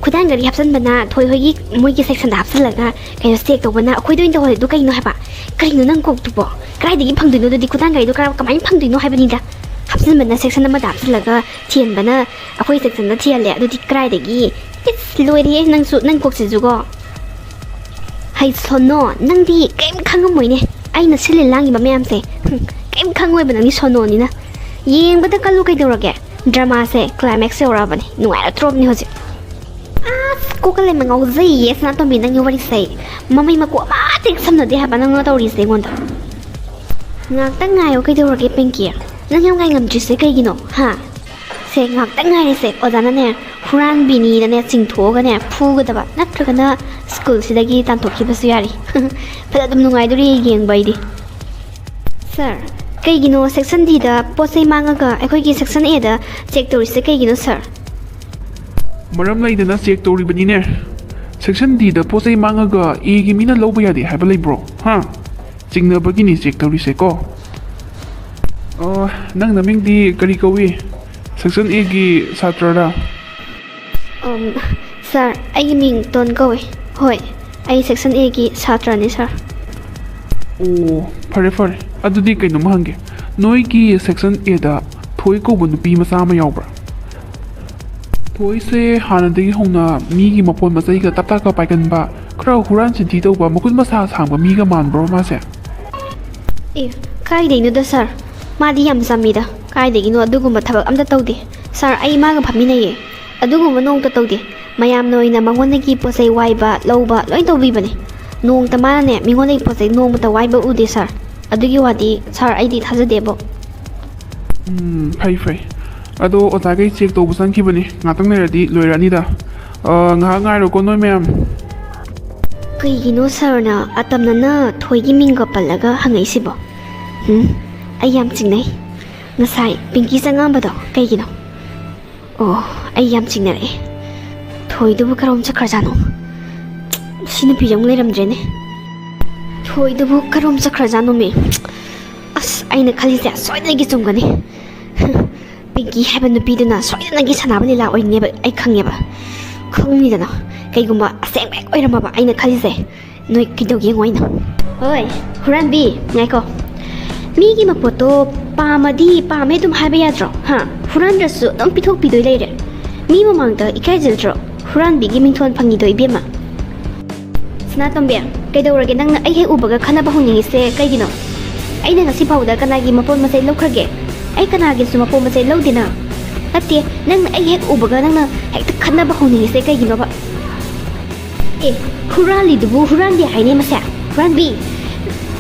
ꯈꯨꯗꯥꯡ ꯒꯥꯔꯤ ꯍꯥꯞꯆꯟꯕꯅ ꯊꯣꯏ ꯍꯣꯏꯒꯤ, ꯃꯣꯏꯒꯤ ꯁꯦꯛꯁꯟꯗ ꯍꯥꯞꯆꯜꯂꯒ ꯀꯩꯅꯣ ꯆꯦꯛ ꯇꯧꯕꯅ ꯑꯩꯈꯣꯏꯗ ꯑꯣꯏꯅ ꯇꯧꯍꯜꯂꯤꯗꯣ ꯀꯩꯅꯣ ꯍꯥꯏꯕ? ꯀꯩꯅꯣ ꯅꯪ ꯀꯣꯛꯇꯨꯕꯣ? ꯀꯗꯥꯏꯗꯒꯤ ꯐꯪꯗꯣꯏꯅꯣ ꯑꯗꯨꯗꯤ? ꯈꯨꯗꯥꯡ ꯒꯥꯔꯤꯗꯣ ꯀꯔꯥꯏ, ꯀꯃꯥꯏꯅ ꯐꯪꯗꯣꯏꯅꯣ ꯍꯥꯏꯕꯅꯤꯗ? ꯍꯥꯞꯆꯟꯕꯅ ꯁꯦꯛꯁꯟ ꯑꯃꯗ ꯍꯥꯞꯆꯜꯂꯒ ꯊꯤꯍꯟꯕꯅ ꯑꯩꯈꯣꯏ ꯁꯦꯛꯁꯟꯗ ꯊꯤꯍꯜꯂꯦ꯫ ꯑꯗꯨꯗꯤ ꯀꯗꯥꯏꯗꯒꯤ? ꯏꯁ, ꯂꯣꯏꯔꯦꯍꯦ ꯅꯪꯁꯨ, ꯅꯪ ꯀꯣꯛꯁꯤꯁꯨꯀꯣ꯫ ꯍꯩ ꯁꯣꯅꯣ, ꯅꯪꯗꯤ ꯀꯔꯤꯝ ꯈꯪꯉꯝꯃꯣꯏꯅꯦ꯫ ꯑꯩꯅ ꯁꯤꯜꯂꯤ ꯂꯥꯡꯉꯤꯕ ꯃꯌꯥꯝꯁꯦ, ꯍꯨꯝ, ꯀꯔꯤꯝ ꯈꯪꯉꯣꯏꯕ ꯅꯪꯗꯤ ꯁꯣꯅꯣꯅꯤꯅ꯫ ꯌꯦꯡꯕꯗ ꯀꯜꯂꯨ ꯀꯩꯗꯧꯔꯒꯦ? ꯗ꯭ꯔꯃꯥꯁꯦ ꯀ꯭ꯂꯥꯏꯃꯦꯛꯁ ꯌꯧꯔꯛꯑꯕꯅꯤ, ꯅꯨꯡꯉꯥꯏꯔꯛꯇ꯭ꯔꯣꯕꯅꯤ ꯍꯧꯖꯤꯛ꯫ ꯑꯁ, ꯀꯣꯛꯀ ꯂꯩꯃ ꯉꯥꯎꯖꯩꯌꯦ ꯁꯅꯥꯇꯣꯝꯕꯤ, ꯅꯪꯒꯤ ꯋꯥꯔꯤꯁꯦ꯫ ꯃꯃꯩ ꯃꯀꯨ ꯑꯃ ꯇꯤꯛ ꯁꯝꯅꯗꯦ ꯍꯥꯏꯕ ꯅꯪꯅ ꯇꯧꯔꯤꯁꯦ ꯑꯩꯉꯣꯟꯗ꯫ ꯉꯥꯛꯇꯪ ꯉꯥꯏꯌꯣ, ꯀꯩꯗꯧꯔꯒꯦ ꯄꯤꯡꯀꯤ? ꯅꯪ ꯌꯥꯝ ꯉꯥꯏ ꯉꯝꯗ꯭ꯔꯤꯁꯦ ꯀꯩꯒꯤꯅꯣ, ꯍꯥ? ꯁꯦ, ꯉꯥꯛꯇꯪ ꯉꯥꯏꯔꯤꯁꯦ, ꯑꯣꯖꯥꯅꯅꯦ ꯍꯨꯔꯥꯟꯕꯤꯅꯤꯅꯅꯦ ꯆꯤꯡꯊꯣꯛꯑꯒꯅꯦ ꯐꯨꯒꯗꯕ, ꯅꯠꯇ꯭ꯔꯒꯅ ꯁ꯭ꯀꯨꯜꯁꯤꯗꯒꯤ ꯇꯥꯟꯊꯣꯛꯈꯤꯕꯁꯨ ꯌꯥꯔꯤ꯫ ꯐꯖ ꯑꯗꯨꯝ ꯅꯨꯡꯉꯥꯏꯗꯣꯔꯤ ꯌꯦꯡꯕ ꯑꯩꯗꯤ꯫ ꯁꯥꯔ, ꯀꯩꯒꯤꯅꯣ ꯁꯦꯛꯁꯟ ꯗꯤꯗ ꯄꯣꯠ ꯆꯩ ꯃꯥꯡꯉꯒ ꯑꯩꯈꯣꯏꯒꯤ ꯁꯦꯛꯁꯟ ꯑꯦꯗ ꯆꯦꯛ ꯇꯧꯔꯤꯁꯦ ꯀꯩꯒꯤꯅꯣ, ꯁꯥꯔ? ꯃꯔꯝ ꯂꯩꯗꯅ ꯆꯦꯛ ꯇꯧꯔꯤꯕꯅꯤꯅꯦ꯫ ꯁꯦꯛꯁꯟ ꯗꯤꯗ ꯄꯣꯠ ꯆꯩ ꯃꯥꯡꯉꯒ ꯑꯦꯒꯤ ꯃꯤꯅ ꯂꯧꯕ ꯌꯥꯗꯦ ꯍꯥꯏꯕ ꯂꯩꯕ꯭ꯔꯣ? ꯍꯥ? ꯆꯤꯡꯅꯕꯒꯤꯅꯤ ꯆꯦꯛ ꯇꯧꯔꯤꯁꯦꯀꯣ꯫ ꯑꯣ, ꯅꯪ ꯅꯃꯤꯡꯗꯤ ꯀꯔꯤ ꯀꯧꯏ? ꯁꯦꯛꯁꯟ ꯑꯦꯒꯤ ꯁꯥꯇ꯭ꯔꯔꯥ? ꯑꯝ, ꯁꯥꯔ, ꯑꯩꯒꯤ ꯃꯤꯡ ꯇꯣꯟ ꯀꯧꯏ꯫ ꯍꯣꯏ, ꯑꯩ ꯁꯦꯛꯁꯟ ꯑꯦꯒꯤ ꯁꯥꯇ꯭ꯔꯅꯤ, ꯁꯥꯔ꯫ ꯑꯣ, ꯐꯔꯦ, ꯐꯔꯦ꯫ ꯑꯗꯨꯗꯤ ꯀꯩꯅꯣꯝꯃ ꯍꯪꯒꯦ꯫ ꯅꯣꯏꯒꯤ ꯁꯦꯛꯁꯟ ꯑꯦꯗ ꯊꯣꯏ ꯀꯧꯕ ꯅꯨꯄꯤ ꯃꯆꯥ ꯑꯃ ꯌꯥꯎꯕ꯭ꯔꯥ? ꯊꯣꯏꯁꯦ ꯍꯥꯟꯅꯗꯒꯤ ꯍꯧꯅ ꯃꯤꯒꯤ ꯃꯄꯣꯠ ꯃꯆꯩꯒ ꯇꯞ ꯇꯥꯞꯀ ꯄꯥꯏꯒꯟꯕ, ꯈꯔ ꯍꯨꯔꯥꯟ ꯆꯤꯟꯊꯤ ꯇꯧꯕ, ꯃꯈꯨꯠ ꯃꯁꯥ ꯁꯥꯡꯕ ꯃꯤꯒ ꯃꯥꯟꯕ꯭ꯔꯣ ꯃꯥꯁꯦ? ꯑꯦ, ꯀꯥꯏꯗꯩꯅꯣꯗ ꯁꯥꯔ, ꯃꯥꯗꯤ ꯌꯥꯝ ꯆꯝꯃꯤꯗ, ꯀꯥꯏꯗꯒꯤꯅꯣ ꯑꯗꯨꯒꯨꯝꯕ ꯊꯕꯛ ꯑꯝꯇ ꯇꯧꯗꯦ꯫ ꯁꯥꯔ, ꯑꯩ ꯃꯥꯒ ꯐꯝꯃꯤꯟꯅꯩꯌꯦ, ꯑꯗꯨꯒꯨꯝꯕ ꯅꯣꯡꯃꯇ ꯇꯧꯗꯦ꯫ ꯃꯌꯥꯝꯅ ꯑꯣꯏꯅ ꯃꯉꯣꯟꯗꯒꯤ ꯄꯣꯠ ꯆꯩ ꯋꯥꯏꯕ, ꯂꯧꯕ ꯂꯣꯏ ꯇꯧꯕꯤꯕꯅꯦ꯫ ꯅꯣꯡꯃꯇ ꯃꯥꯅꯅꯦ ꯃꯤꯉꯣꯟꯗꯒꯤ ꯄꯣꯠ ꯆꯩ ꯅꯣꯡꯃꯇ ꯋꯥꯏꯕ ꯎꯗꯦ ꯁꯥꯔ꯫ ꯑꯗꯨꯒꯤ ꯋꯥꯗꯤ ꯁꯥꯔ, ꯑꯩꯗꯤ ꯊꯥꯖꯗꯦꯕꯣ꯫ ꯎꯝ, ꯐꯩ, ꯐꯩ꯫ ꯑꯗꯣ ꯑꯣꯖꯥꯈꯩ ꯆꯦꯛ ꯇꯧꯕ ꯆꯪꯈꯤꯕꯅꯤ, ꯉꯥꯛꯇꯪ ꯂꯩꯔꯗꯤ ꯂꯣꯏꯔꯛꯑꯅꯤꯗ꯫ ꯑ, ꯉꯥꯏꯍꯥꯛ ꯉꯥꯏꯔꯣꯀꯣ ꯅꯣꯏ ꯃꯌꯥꯝ꯫ ꯀꯩꯒꯤꯅꯣ ꯁꯥꯔꯅ ꯑꯇꯝꯅꯅ ꯊꯣꯏꯒꯤ ꯃꯤꯡꯒ ꯄꯜꯂꯒ ꯍꯪꯉꯛꯏꯁꯤꯕꯣ? ꯎꯝ, ꯑꯩ ꯌꯥꯝ ꯆꯤꯡꯅꯩ꯫ ꯉꯁꯥꯏ ꯄꯤꯡꯀꯤ ꯆꯪꯉꯝꯕꯗꯣ ꯀꯩꯒꯤꯅꯣ? ꯑꯣ, ꯑꯩ ꯌꯥꯝ ꯆꯤꯡꯅꯔꯛꯑꯦ꯫ ꯊꯣꯏꯗꯨꯕꯨ ꯀꯔꯣꯝ ꯆꯠꯈ꯭ꯔꯖꯥꯠꯅꯣ? ꯁꯤ ꯅꯨꯄꯤꯁꯦ ꯑꯃꯨꯛ ꯂꯩꯔꯝꯗ꯭ꯔꯦꯅꯦ꯫ ꯊꯣꯏꯗꯨꯕꯨ ꯀꯔꯣꯝ ꯆꯠꯈ꯭ꯔꯖꯥꯠꯅꯣꯃꯤ? ꯑꯁ, ꯑꯩꯅ ꯈꯜꯂꯤꯁꯦ ꯁꯣꯏꯗꯅꯒꯤ ꯆꯨꯝꯒꯅꯤ꯫ ꯄꯤꯡꯀꯤ ꯍꯥꯏꯕ ꯅꯨꯄꯤꯗꯨꯅ ꯁꯣꯏꯗꯅꯒꯤ ꯁꯥꯟꯅꯕ ꯂꯤꯂꯥ ꯑꯣꯏꯅꯦꯕ ꯑꯩ ꯈꯪꯉꯦꯕ꯫ ꯈꯪꯅꯤꯗꯅ, ꯀꯩꯒꯨꯝꯕ ꯑꯁꯦꯡꯕ ꯍꯦꯛ ꯑꯣꯏꯔꯝꯃꯕ ꯑꯩꯅ ꯈꯜꯂꯤꯁꯦ, ꯅꯣꯏ ꯀꯩꯗꯧꯒꯦ ꯌꯦꯡꯉꯣ ꯑꯩꯅ꯫ ꯍꯣꯏ, ꯍꯨꯔꯥꯟꯕꯤ, ꯉꯥꯏꯈꯣ꯫ ꯃꯤꯒꯤ ꯃꯄꯣꯠꯇꯣ ꯄꯥꯝꯃꯗꯤ ꯄꯥꯝꯃꯦ ꯑꯗꯨꯝ ꯍꯥꯏꯕ ꯌꯥꯗ꯭ꯔꯣ? ꯍꯥ? ꯍꯨꯔꯥꯟꯗ꯭ꯔꯁꯨ ꯑꯗꯨꯝ ꯄꯤꯊꯣꯛꯄꯤꯗꯣꯏ ꯂꯩꯔꯦ꯫ ꯃꯤ ꯃꯃꯥꯡꯗ ꯏꯀꯥꯏꯖꯗ꯭ꯔꯣ? ꯍꯨꯔꯥꯟꯕꯤꯒꯤ ꯃꯤꯡꯊꯣꯜ ꯐꯪꯉꯤꯗꯣ, ꯏꯕꯦꯝꯃ꯫ ꯁꯅꯥꯇꯣꯝꯕꯤ, ꯀꯩꯗꯧꯔꯒꯦ ꯅꯪꯅ ꯑꯩ ꯍꯦꯛ ꯎꯕꯒ ꯈꯠꯅꯕ ꯍꯧꯅꯤꯡꯉꯤꯁꯦ ꯀꯩꯒꯤꯅꯣ? ꯑꯩꯅ ꯉꯁꯤ ꯐꯥꯎꯕꯗ ꯀꯅꯥꯒꯤ ꯃꯄꯣꯠ ꯃꯆꯩ ꯂꯧꯈ꯭ꯔꯒꯦ? ꯑꯩ ꯀꯅꯥꯒꯤꯁꯨ ꯃꯄꯣꯠ ꯃꯆꯩ ꯂꯧꯗꯦꯅ꯫ ꯅꯠꯇꯦ, ꯅꯪꯅ ꯑꯩ ꯍꯦꯛ ꯎꯕꯒ ꯅꯪꯅ ꯍꯦꯛꯇ ꯈꯠꯅꯕ ꯍꯧꯅꯤꯡꯉꯤꯁꯦ ꯀꯩꯒꯤꯅꯣꯕ? ꯑꯦ, ꯍꯨꯔꯥꯜꯂꯤꯗꯨꯕꯨ ꯍꯨꯔꯥꯟꯗꯦ ꯍꯥꯏꯅꯦ ꯃꯁꯦ? ꯍꯨꯔꯥꯟꯕꯤ,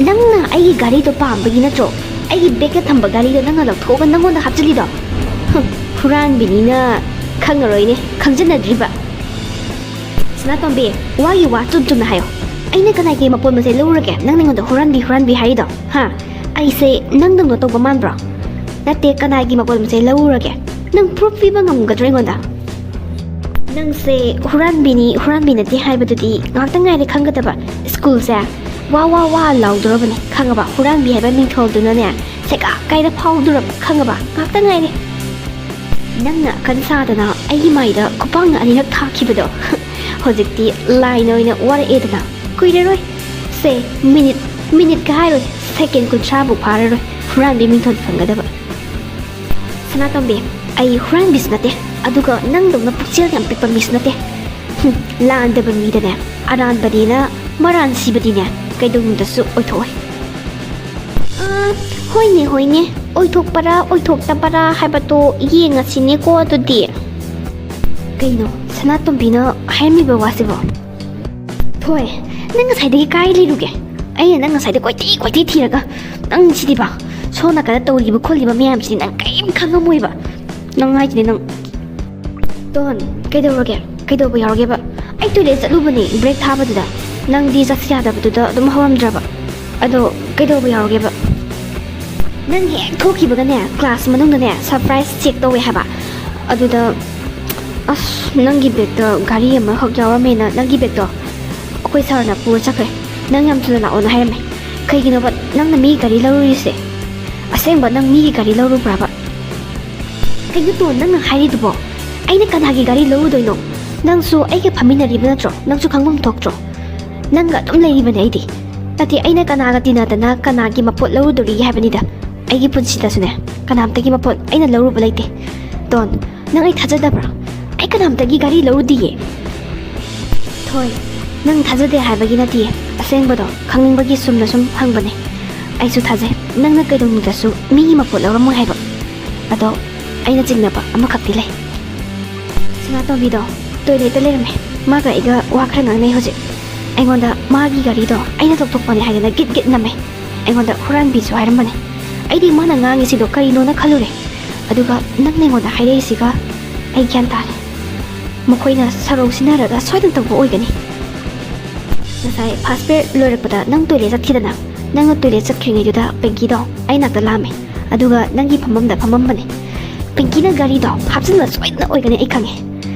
ꯅꯪꯅ ꯑꯩꯒꯤ ꯘꯔꯤꯗꯣ ꯄꯥꯝꯕꯒꯤ ꯅꯠꯇ꯭ꯔꯣ ꯑꯩꯒꯤ ꯕꯦꯒꯇ ꯊꯝꯕ ꯘꯔꯤꯗꯣ ꯅꯪꯅ ꯂꯧꯊꯣꯛꯑꯒ ꯅꯪꯉꯣꯟꯗ ꯍꯥꯞꯆꯤꯜꯂꯤꯗꯣ? ꯍꯨꯝ, ꯍꯨꯔꯥꯟꯕꯤꯅꯤꯅ ꯈꯪꯉꯔꯣꯏꯅꯦ, ꯈꯪꯖꯟꯅꯗ꯭ꯔꯤꯕ꯫ ꯁꯅꯥꯇꯣꯝꯕꯤ, ꯋꯥꯒꯤ ꯋꯥ ꯆꯨꯝ ꯆꯨꯝꯅ ꯍꯥꯏꯌꯣ꯫ ꯑꯩꯅ ꯀꯅꯥꯒꯤ ꯃꯄꯣꯠ ꯃꯆꯩ ꯂꯧꯔꯨꯔꯒꯦ ꯅꯪꯅ ꯑꯩꯉꯣꯟꯗ ꯍꯨꯔꯥꯟꯕꯤ ꯍꯨꯔꯥꯟꯕꯤ ꯍꯥꯏꯔꯤꯗꯣ? ꯍꯥ? ꯑꯩꯁꯦ ꯅꯪꯗꯧꯅ ꯇꯧꯕ ꯃꯥꯟꯕ꯭ꯔꯣ? ꯅꯠꯇꯦ, ꯀꯅꯥꯒꯤ ꯃꯄꯣꯠ ꯃꯆꯩ ꯂꯧꯔꯨꯔꯒꯦ? ꯅꯪ proof ꯄꯤꯕ ꯉꯝꯒꯗ꯭ꯔꯣ ꯑꯩꯉꯣꯟꯗ? ꯅꯪꯁꯦ ꯍꯨꯔꯥꯟꯕꯤꯅꯤ, ꯍꯨꯔꯥꯟꯕꯤ ꯅꯠꯇꯦ ꯍꯥꯏꯕꯗꯨꯗꯤ ꯉꯥꯛꯇ ꯉꯥꯏꯔꯦ ꯈꯪꯒꯗꯕ꯫ ꯁ꯭ꯀꯨꯜꯁꯦ ꯋꯥ ꯋꯥ ꯋꯥ ꯂꯥꯎꯗꯣꯔꯕꯅꯦ ꯈꯪꯉꯕ? ꯍꯨꯔꯥꯟꯕꯤ ꯍꯥꯏꯕ ꯃꯤꯡꯊꯣꯜꯗꯨꯅꯅꯦ ꯁꯦꯒꯥ ꯀꯥꯏꯗ ꯐꯥꯎꯗꯣꯔꯕ ꯈꯪꯉꯕ? ꯉꯥꯛꯇ ꯉꯥꯏꯔꯦ꯫ ꯅꯪꯅ ꯑꯀꯟ ꯁꯥꯗꯅ ꯑꯩꯒꯤ ꯃꯥꯏꯗ ꯈꯨꯄꯥꯛꯅ ꯑꯅꯤꯔꯛ ꯊꯥꯈꯤꯕꯗꯣ ꯍꯧꯖꯤꯛꯇꯤ ꯂꯥꯏꯅ ꯑꯣꯏꯅ ꯋꯥꯔꯛꯑꯦꯗꯅ꯫ ꯀꯨꯏꯔꯔꯣꯏ꯫ ꯁꯦ, ꯃꯤꯅꯤꯠ, ꯃꯤꯅꯤꯠꯀ ꯍꯥꯏꯔꯣꯏ, ꯁꯦꯀꯦꯟ ꯀꯨꯟꯊ꯭ꯔꯥꯕꯨ ꯐꯥꯔꯔꯣꯏ ꯍꯨꯔꯥꯟꯕꯤ ꯃꯤꯡꯊꯣꯜ ꯐꯪꯒꯗꯕ꯫ ꯁꯅꯥꯇꯣꯝꯕꯤ, ꯑꯩ ꯍꯨꯔꯥꯟꯕꯤꯁꯨ ꯅꯠꯇꯦ, ꯑꯗꯨꯒ ꯅꯪꯗꯧꯅ ꯄꯨꯛꯆꯦꯜ ꯌꯥꯝ ꯄꯤꯛꯄ ꯃꯤꯁꯨ ꯅꯠꯇꯦ꯫ ꯍꯨꯝ, ꯂꯥꯟꯗꯕ ꯃꯤꯗꯅꯦ ꯑꯔꯥꯟꯕꯅꯦꯅ ꯃꯔꯥꯟ ꯁꯤꯕꯗꯤꯅꯦ ꯀꯩꯗꯧꯅꯨꯡꯗꯁꯨ ꯑꯣꯏꯊꯣꯛꯑꯣꯏ꯫ ꯑꯥ, ꯍꯣꯏꯅꯦ, ꯍꯣꯏꯅꯦ, ꯑꯣꯏꯊꯣꯛꯄꯔꯥ ꯑꯣꯏꯊꯣꯛꯇꯕꯔꯥ ꯍꯥꯏꯕꯗꯣ ꯌꯦꯡꯉꯁꯤꯅꯦꯀꯣ ꯑꯗꯨꯗꯤ꯫ ꯀꯩꯅꯣ ꯁꯅꯥꯇꯣꯝꯕꯤꯅ ꯍꯥꯏꯔꯝꯃꯤꯕ ꯋꯥꯁꯤꯕꯣ? ꯊꯣꯏ, ꯅꯪ ꯉꯁꯥꯏꯗꯒꯤ ꯀꯥꯏ ꯂꯩꯔꯨꯒꯦ? ꯑꯩꯅ ꯅꯪ ꯉꯁꯥꯏꯗ ꯀꯣꯏꯊꯤ ꯀꯣꯏꯊꯤ ꯊꯤꯔꯒ, ꯅꯪ ꯁꯤꯗꯤꯕ, ꯁꯣꯝ ꯅꯥꯀꯟꯗ ꯇꯧꯔꯤꯕ ꯈꯣꯠꯂꯤꯕ ꯃꯌꯥꯝꯁꯤꯗꯤ ꯅꯪ ꯀꯔꯤꯝ ꯈꯪꯉꯝꯃꯣꯏꯕ꯫ ꯅꯪ ꯍꯥꯏꯁꯤꯅꯦ ꯅꯪ꯫ ꯇꯣꯟ, ꯀꯩꯗꯧꯔꯒꯦ? ꯀꯩꯗꯧꯕ ꯌꯥꯎꯔꯒꯦꯕ? ꯑꯩ ꯇꯣꯏꯂꯦꯠ ꯆꯠꯂꯨꯕꯅꯦ ꯕ꯭ꯔꯦꯛ ꯊꯥꯕꯗꯨꯗ꯫ ꯅꯪꯗꯤ ꯆꯠꯁꯤ ꯌꯥꯗꯕꯗꯨꯗ ꯑꯗꯨꯝ ꯍꯧꯔꯝꯗ꯭ꯔꯕ꯫ ꯑꯗꯣ ꯀꯩꯗꯧꯕ ꯌꯥꯎꯔꯒꯦꯕ? ꯅꯪ ꯍꯦꯛ ꯊꯣꯛꯈꯤꯕꯒꯅꯦ ꯀ꯭ꯂꯥꯁ ꯃꯅꯨꯡꯗꯅꯦ ꯁꯔꯄ꯭ꯔꯥꯏꯁ ꯆꯦꯛ ꯇꯧꯋꯦ ꯍꯥꯏꯕ꯫ ꯑꯗꯨꯗ, ꯑꯁ, ꯅꯪꯒꯤ ꯕꯦꯛꯇ ꯘꯔꯤ ꯑꯃꯈꯛ ꯌꯥꯎꯔꯝꯃꯦꯅ ꯅꯪꯒꯤ ꯕꯦꯛꯇꯣ ꯑꯩꯈꯣꯏ ꯁꯥꯔꯅ ꯄꯨꯔ ꯆꯠꯈ꯭ꯔꯦ꯫ ꯅꯪ ꯌꯥꯝ ꯊꯨꯅ ꯂꯥꯛꯑꯣꯅ ꯍꯥꯏꯔꯝꯃꯦ꯫ ꯀꯩꯒꯤꯅꯣꯕ ꯅꯪꯅ ꯃꯤꯒꯤ ꯘꯔꯤ ꯂꯧꯔꯨꯔꯤꯁꯦ? ꯑꯁꯦꯡꯕ ꯅꯪ ꯃꯤꯒꯤ ꯘꯔꯤ ꯂꯧꯔꯨꯕ꯭ꯔꯕ? ꯀꯩꯅꯣ ꯇꯣꯟ, ꯅꯪꯅ ꯍꯥꯏꯔꯤꯗꯨꯕꯣ? ꯑꯩꯅ ꯀꯅꯥꯒꯤ ꯘꯔꯤ ꯂꯧꯔꯨꯗꯣꯏꯅꯣ? ꯅꯪꯁꯨ ꯑꯩꯒ ꯐꯝꯃꯤꯟꯅꯔꯤꯕ ꯅꯠꯇ꯭ꯔꯣ? ꯅꯪꯁꯨ ꯈꯪꯐꯝ ꯊꯣꯛꯇ꯭ꯔꯣ? ꯅꯪꯒ ꯑꯗꯨꯝ ꯂꯩꯔꯤꯕꯅꯦ ꯑꯩꯗꯤ꯫ ꯅꯠꯇꯦ, ꯑꯩꯅ ꯀꯅꯥꯒ ꯇꯤꯟꯅꯗꯅ ꯀꯅꯥꯒꯤ ꯃꯄꯣꯠ ꯂꯧꯔꯨꯗꯣꯔꯤꯒꯦ ꯍꯥꯏꯕꯅꯤꯗ꯫ ꯑꯩꯒꯤ ꯄꯨꯟꯁꯤꯗꯁꯨꯅꯦ ꯀꯅꯥꯝꯇꯒꯤ ꯃꯄꯣꯠ ꯑꯩꯅ ꯂꯧꯔꯨꯕ ꯂꯩꯇꯦ꯫ ꯇꯣꯟ, ꯅꯪ ꯑꯩ ꯊꯥꯖꯗꯕ꯭ꯔꯥ? ꯑꯩ ꯀꯅꯥꯝꯇꯒꯤ ꯘꯔꯤ ꯂꯧꯔꯨꯗꯤꯌꯦ꯫ ꯊꯣꯏ, ꯅꯪ ꯊꯥꯖꯗꯦ ꯍꯥꯏꯕꯒꯤ ꯅꯠꯇꯤꯌꯦ, ꯑꯁꯦꯡꯕꯗꯣ ꯈꯪꯅꯤꯡꯕꯒꯤ ꯁꯨꯝꯅ ꯁꯨꯝ ꯍꯪꯕꯅꯦ꯫ ꯑꯩꯁꯨ ꯊꯥꯖꯩ, ꯅꯪꯅ ꯀꯩꯗꯧꯅꯨꯡꯗꯁꯨ ꯃꯤꯒꯤ ꯃꯄꯣꯠ ꯂꯧꯔꯝꯃꯣꯏ ꯍꯥꯏꯕ꯫ ꯑꯗꯣ ꯑꯩꯅ ꯆꯤꯡꯅꯕ ꯑꯃꯈꯛꯇꯤ ꯂꯩ꯫ ꯁꯅꯥꯇꯣꯝꯕꯤꯗꯣ ꯇꯣꯏꯂꯦꯠꯇ ꯂꯩꯔꯝꯃꯦ꯫ ꯃꯥꯒ ꯑꯩꯒ ꯋꯥ ꯈꯔ ꯉꯥꯡꯅꯩ ꯍꯧꯖꯤꯛ꯫ ꯑꯩꯉꯣꯟꯗ ꯃꯥꯒꯤ ꯒꯥꯔꯤꯗꯣ ꯑꯩꯅ ꯂꯧꯊꯣꯛꯄꯅꯦ ꯍꯥꯏꯗꯅ ꯒꯤꯠ ꯒꯤꯠ ꯅꯝꯃꯦ꯫ ꯑꯩꯉꯣꯟꯗ ꯍꯨꯔꯥꯟꯕꯤꯁꯨ ꯍꯥꯏꯔꯝꯕꯅꯦ꯫ ꯑꯩꯗꯤ ꯃꯥꯅ ꯉꯥꯡꯉꯤꯁꯤꯗꯣ ꯀꯔꯤꯅꯣꯅ ꯈꯜꯂꯨꯔꯦ꯫ ꯑꯗꯨꯒ ꯅꯪꯅ ꯑꯩꯉꯣꯟꯗ ꯍꯥꯏꯔꯛꯏꯁꯤꯒ ꯑꯩ ꯒ꯭ꯌꯥꯟ ꯇꯥꯔꯦ꯫ ꯃꯈꯣꯏꯅ ꯁꯔꯧ ꯁꯤꯟꯅꯔꯒ ꯁꯣꯏꯗꯅ ꯇꯧꯕ ꯑꯣꯏꯒꯅꯤ꯫ ꯉꯁꯥꯏ ꯐꯥꯔꯁ ꯄꯤꯔꯤꯌꯗ ꯂꯣꯏꯔꯛꯄꯗ ꯅꯪ ꯇꯣꯏꯂꯦꯠ ꯆꯠꯈꯤꯗꯅ, ꯅꯪꯅ ꯇꯣꯏꯂꯦꯠ ꯆꯠꯈ꯭ꯔꯤꯉꯩꯗꯨꯗ ꯄꯦꯡꯀꯤꯗꯣ ꯑꯩ ꯅꯥꯛꯇ ꯂꯥꯛꯑꯝꯃꯦ꯫ ꯑꯗꯨꯒ ꯅꯪꯒꯤ ꯐꯝꯐꯝꯗ ꯐꯝꯃꯝꯕꯅꯦ꯫ ꯄꯦꯡꯀꯤꯅ ꯒꯥꯔꯤꯗꯣ ꯍꯥꯞꯆꯤꯟꯕ ꯁꯣꯏꯗꯅ ꯑꯣꯏꯒꯅꯤ, ꯑꯩ ꯈꯪꯉꯦ꯫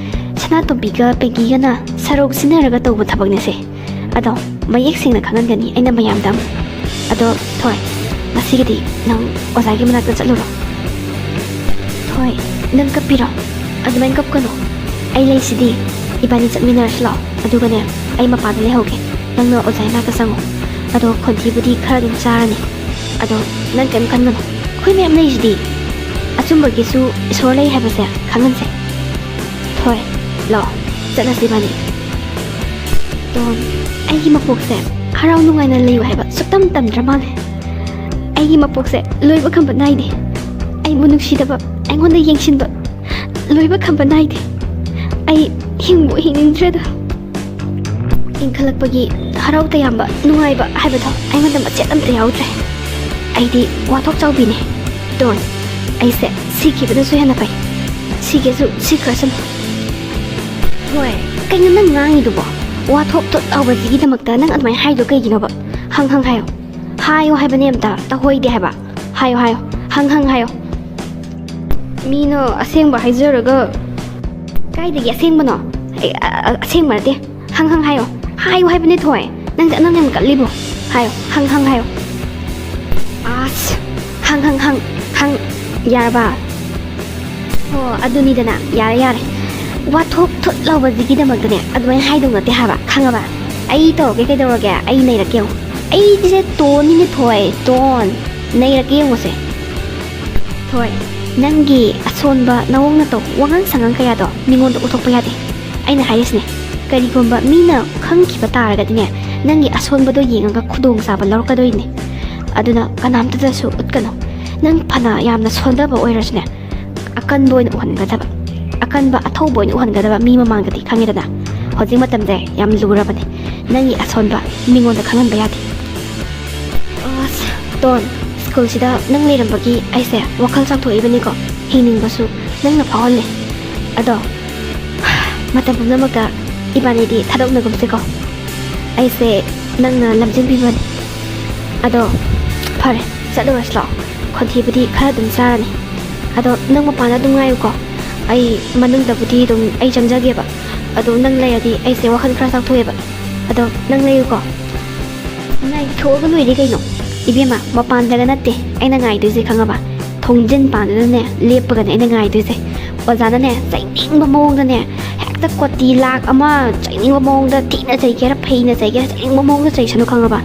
ꯁꯅꯥꯇꯣꯝꯕꯤꯒ ꯄꯦꯡꯀꯤꯒꯅ ꯁꯔꯧ ꯁꯤꯟꯅꯔꯒ ꯇꯧꯕ ꯊꯕꯛꯅꯦꯁꯦ꯫ ꯑꯗꯣ ꯃꯌꯦꯛ ꯁꯦꯡꯅ ꯈꯪꯍꯟꯒꯅꯤ ꯑꯩꯅ ꯃꯌꯥꯝꯗ ꯑꯃꯨꯛ꯫ ꯑꯗꯣ ꯊꯣꯏ, ꯉꯁꯤꯒꯤꯗꯤ ꯅꯪ ꯑꯣꯖꯥꯒꯤ ꯃꯅꯥꯛꯇ ꯆꯠꯂꯨꯔꯣ꯫ ꯊꯣꯏ, ꯅꯪ ꯀꯞꯄꯤꯔꯣ? ꯑꯗꯨꯃꯥꯏꯅ ꯀꯞꯀꯅꯨ꯫ ꯑꯩ ꯂꯩꯁꯤꯗꯤ, ꯏꯕꯥꯅꯤ ꯆꯠꯃꯤꯟꯅꯔꯁꯤ ꯂꯥꯛꯑꯣ꯫ ꯑꯗꯨꯒꯅꯦ, ꯑꯩ ꯃꯄꯥꯟꯗ ꯂꯩꯍꯧꯒꯦ, ꯅꯪꯅ ꯑꯣꯖꯥꯒꯤ ꯃꯅꯥꯛꯇ ꯆꯪꯉꯣ꯫ ꯑꯗꯣ ꯈꯣꯟꯊꯤꯕꯨꯗꯤ ꯈꯔ ꯑꯗꯨꯝ ꯆꯥꯔꯅꯤ, ꯑꯗꯣ ꯅꯪ ꯀꯩꯝ ꯈꯟꯒꯅꯨ, ꯑꯩꯈꯣꯏ ꯃꯌꯥꯝ ꯂꯩꯁꯤꯗꯤ꯫ ꯑꯆꯨꯝꯕꯒꯤꯁꯨ ꯏꯁꯣꯔ ꯂꯩ ꯍꯥꯏꯕꯁꯦ ꯈꯪꯍꯟꯁꯦ꯫ ꯊꯣꯏ, ꯂꯥꯛꯑꯣ, ꯆꯠꯂꯁꯤ ꯏꯕꯥꯅꯤ꯫ ꯇꯣꯟ, ꯑꯩꯒꯤ ꯃꯄꯣꯛꯁꯦ ꯍꯔꯥꯎ ꯅꯨꯡꯉꯥꯏꯅ ꯂꯩꯌꯨ ꯍꯥꯏꯕ ꯁꯨꯛꯇꯝ ꯇꯝꯗ꯭ꯔ ꯃꯥꯜꯂꯦ꯫ ꯑꯩꯒꯤ ꯃꯄꯣꯛꯁꯦ ꯂꯣꯏꯕ ꯈꯝꯕ ꯅꯥꯏꯗꯦ꯫ ꯑꯩꯕꯨ ꯅꯨꯡꯁꯤꯗꯕ, ꯑꯩꯉꯣꯟꯗ ꯌꯦꯡꯁꯤꯟꯕ ꯂꯣꯏꯕ ꯈꯝꯕ ꯅꯥꯏꯗꯦ꯫ ꯑꯩ ꯍꯤꯡꯕꯨ ꯍꯤꯡꯅꯤꯡꯗ꯭ꯔꯦꯗ꯫ ꯏꯟꯈꯠꯂꯛꯄꯒꯤ ꯍꯔꯥꯎ ꯇꯌꯥꯝꯕ, ꯅꯨꯡꯉꯥꯏꯕ ꯍꯥꯏꯕꯗꯣ ꯑꯩꯉꯣꯟꯗ ꯃꯆꯦꯠ ꯑꯝꯇ ꯌꯥꯎꯗ꯭ꯔꯦ꯫ ꯑꯩꯗꯤ ꯋꯥꯊꯣꯛ ꯆꯥꯎꯕꯤꯅꯦ꯫ ꯇꯣꯟ, ꯑꯩꯁꯦ ꯁꯤꯈꯤꯕꯅꯁꯨ ꯍꯦꯟꯅ ꯐꯩ꯫ ꯁꯤꯒꯦꯁꯨ ꯁꯤꯈ꯭ꯔꯁꯅꯨ꯫ ꯍꯣꯏ, ꯀꯩꯅꯣ ꯅꯪ ꯉꯥꯡꯉꯤꯗꯨꯕꯣ? ꯋꯥꯊꯣꯛ ꯊꯣꯠ ꯂꯥꯎꯕꯁꯤꯒꯤꯗꯃꯛꯇ ꯅꯪ ꯑꯗꯨꯃꯥꯏꯅ ꯍꯥꯏꯗꯣ ꯀꯩꯒꯤꯅꯣꯕ? ꯍꯪ ꯍꯪ ꯍꯥꯏꯌꯣ꯫ ꯍꯥꯏꯌꯣ ꯍꯥꯏꯕꯅꯦ ꯑꯝꯇ, ꯇꯥꯍꯣꯏꯗꯦ ꯍꯥꯏꯕ꯫ ꯍꯥꯏꯌꯣ, ꯍꯥꯏꯌꯣ꯫ ꯍꯪ ꯍꯪ ꯍꯥꯏꯌꯣ꯫ ꯃꯤꯅ ꯑꯁꯦꯡꯕ ꯍꯥꯏꯖꯔꯒ꯫ ꯀꯥꯏꯗꯒꯤ ꯑꯁꯦꯡꯕꯅꯣ? ꯑꯩ, ꯑ, ꯑ, ꯑꯁꯦꯡꯕ ꯅꯠꯇꯦ꯫ ꯍꯪ ꯍꯪ ꯍꯥꯏꯌꯣ꯫ ꯍꯥꯏꯌꯨ ꯍꯥꯏꯕꯅꯦ ꯊꯣꯏ꯫ ꯅꯪꯁꯦ ꯑꯉꯥꯡ ꯌꯥꯝ ꯀꯜꯂꯤꯕꯣ꯫ ꯍꯥꯏꯌꯣ, ꯍꯪ ꯍꯪ ꯍꯥꯏꯌꯣ꯫ ꯑꯁ, ꯍꯪ ꯍꯪ ꯍꯪ, ꯍꯪ꯫ ꯌꯥꯔꯕ? ꯑꯣ, ꯑꯗꯨꯅꯤꯗꯅ꯫ ꯌꯥꯔꯦ, ꯌꯥꯔꯦ꯫ ꯋꯥꯊꯣꯛ ꯊꯣꯠ ꯂꯥꯎꯕꯁꯤꯒꯤꯗꯃꯛꯇꯅꯦ ꯑꯗꯨꯃꯥꯏꯅ ꯍꯥꯏꯗꯧ ꯅꯠꯇꯦ ꯍꯥꯏꯕ, ꯈꯪꯉꯕ? ꯑꯩ ꯇꯧꯔꯛꯀꯦ, ꯀꯩꯗꯧꯔꯒꯦ? ꯑꯩ ꯅꯩꯔꯛꯀꯦ ꯌꯦꯡꯉꯣ꯫ ꯑꯩꯁꯦ ꯇꯣꯟꯅꯤꯅꯦ ꯊꯣꯏ, ꯇꯣꯟ꯫ ꯅꯩꯔꯛꯀꯦ ꯌꯦꯡꯉꯨꯁꯦ꯫ ꯊꯣꯏ, ꯅꯪꯒꯤ ꯑꯁꯣꯟꯕ ꯅꯑꯣꯡ ꯅꯇꯧ, ꯋꯥꯉꯥꯡ ꯁꯉꯥꯡ ꯀꯌꯥꯗꯣ ꯃꯤꯉꯣꯟꯗ ꯎꯠꯊꯣꯛꯄ ꯌꯥꯗꯦ꯫ ꯑꯩꯅ ꯍꯥꯏꯔꯤꯁꯤꯅꯦ, ꯀꯔꯤꯒꯨꯝꯕ ꯃꯤꯅ ꯈꯪꯈꯤꯕ ꯇꯥꯔꯒꯗꯤꯅꯦ, ꯅꯪꯒꯤ ꯑꯁꯣꯟꯕꯗꯣ ꯌꯦꯡꯉꯒ ꯈꯨꯗꯣꯡꯆꯥꯕ ꯂꯧꯔꯛꯀꯗꯣꯏꯅꯦ꯫ ꯑꯗꯨꯅ ꯀꯅꯥꯝꯇꯗꯁꯨ ꯎꯠꯀꯅꯨ꯫ ꯅꯪ ꯐꯅ ꯌꯥꯝꯅ ꯁꯣꯟꯊꯕ ꯑꯣꯏꯔꯁꯨꯅꯦ, ꯑꯀꯟꯕ ꯑꯣꯏꯅ ꯎꯍꯟꯒꯗꯕ, ꯑꯀꯟꯕ ꯑꯊꯧꯕ ꯑꯣꯏꯅ ꯎꯍꯟꯒꯗꯕ ꯃꯤ ꯃꯃꯥꯡꯗꯗꯤ, ꯈꯪꯉꯦꯗꯅ? ꯍꯧꯖꯤꯛ ꯃꯇꯝꯁꯦ ꯌꯥꯝ ꯂꯨꯔꯕꯅꯦ꯫ ꯅꯪꯒꯤ ꯑꯁꯣꯟꯕ ꯃꯤꯉꯣꯟꯗ ꯈꯪꯍꯟꯕ ꯌꯥꯗꯦ꯫ ꯑꯁ, ꯇꯣꯟ, ꯁ꯭ꯀꯨꯜꯁꯤꯗ ꯅꯪ ꯂꯩꯔꯝꯕꯒꯤ ꯑꯩꯁꯦ ꯋꯥꯈꯜ ꯆꯥꯎꯊꯣꯛꯏꯕꯅꯤꯀꯣ꯫ ꯍꯤꯡꯅꯤꯡꯕꯁꯨ ꯅꯪꯅ ꯐꯥꯎꯍꯜꯂꯦ꯫ ꯑꯗꯣ, ꯃꯇꯝ ꯄꯨꯝꯅꯃꯛꯇ ꯏꯕꯥꯅꯤꯗꯤ ꯊꯥꯗꯣꯛꯅꯒꯨꯝꯁꯤꯀꯣ꯫ ꯑꯩꯁꯦ ꯅꯪꯅ ꯂꯝꯖꯤꯡꯕꯤꯕꯅꯤ꯫ ꯑꯗꯣ, ꯐꯔꯦ, ꯆꯠꯂꯨꯔꯁꯤ ꯂꯥꯛꯑꯣ꯫ ꯈꯣꯟꯊꯤꯕꯨꯗꯤ ꯈꯔ ꯑꯗꯨꯝ ꯆꯥꯔꯅꯤ꯫ ꯑꯗꯣ, ꯅꯪ ꯃꯄꯥꯟꯗ ꯑꯗꯨꯝ ꯉꯥꯏꯌꯨꯀꯣ꯫ ꯑꯩ ꯃꯅꯨꯡꯗꯕꯨꯗꯤ ꯑꯗꯨꯝ ꯑꯩ ꯆꯪꯖꯒꯦꯕ꯫ ꯑꯗꯣ, ꯅꯪ ꯂꯩꯔꯗꯤ ꯑꯩꯁꯦ ꯋꯥꯈꯜ ꯈꯔ ꯆꯥꯎꯊꯣꯛꯑꯦꯕ꯫ ꯑꯗꯣ, ꯅꯪ ꯂꯩꯌꯨꯀꯣ꯫ ꯉꯥꯏꯊꯣꯛꯑꯒ ꯂꯣꯏꯔꯦ ꯀꯩꯅꯣ꯫ ꯏꯕꯦꯝꯃ, ꯃꯄꯥꯟꯗꯒ ꯅꯠꯇꯦ ꯑꯩꯅ ꯉꯥꯏꯗꯣꯏꯁꯦ, ꯈꯪꯉꯕ? ꯊꯣꯡꯖꯤꯟ ꯄꯥꯟꯗꯨꯗꯅꯦ ꯂꯦꯞꯄꯒꯅꯦ ꯑꯩꯅ ꯉꯥꯏꯗꯣꯏꯁꯦ꯫ ꯑꯣꯖꯥꯅꯅꯦ ꯆꯩꯅꯤꯡꯕ ꯃꯑꯣꯡꯗꯅꯦ, ꯍꯦꯛꯇ ꯀꯣꯇꯤ ꯂꯥꯛ ꯑꯃ ꯆꯩꯅꯤꯡꯕ ꯃꯑꯣꯡꯗ, ꯊꯤꯅ ꯆꯩꯒꯦꯔꯥ ꯐꯩꯅ ꯆꯩꯒꯦꯔꯥ, ꯆꯩꯅꯤꯡꯕ ꯃꯑꯣꯡꯗ ꯆꯩꯁꯅꯨ, ꯈꯪꯉꯕ?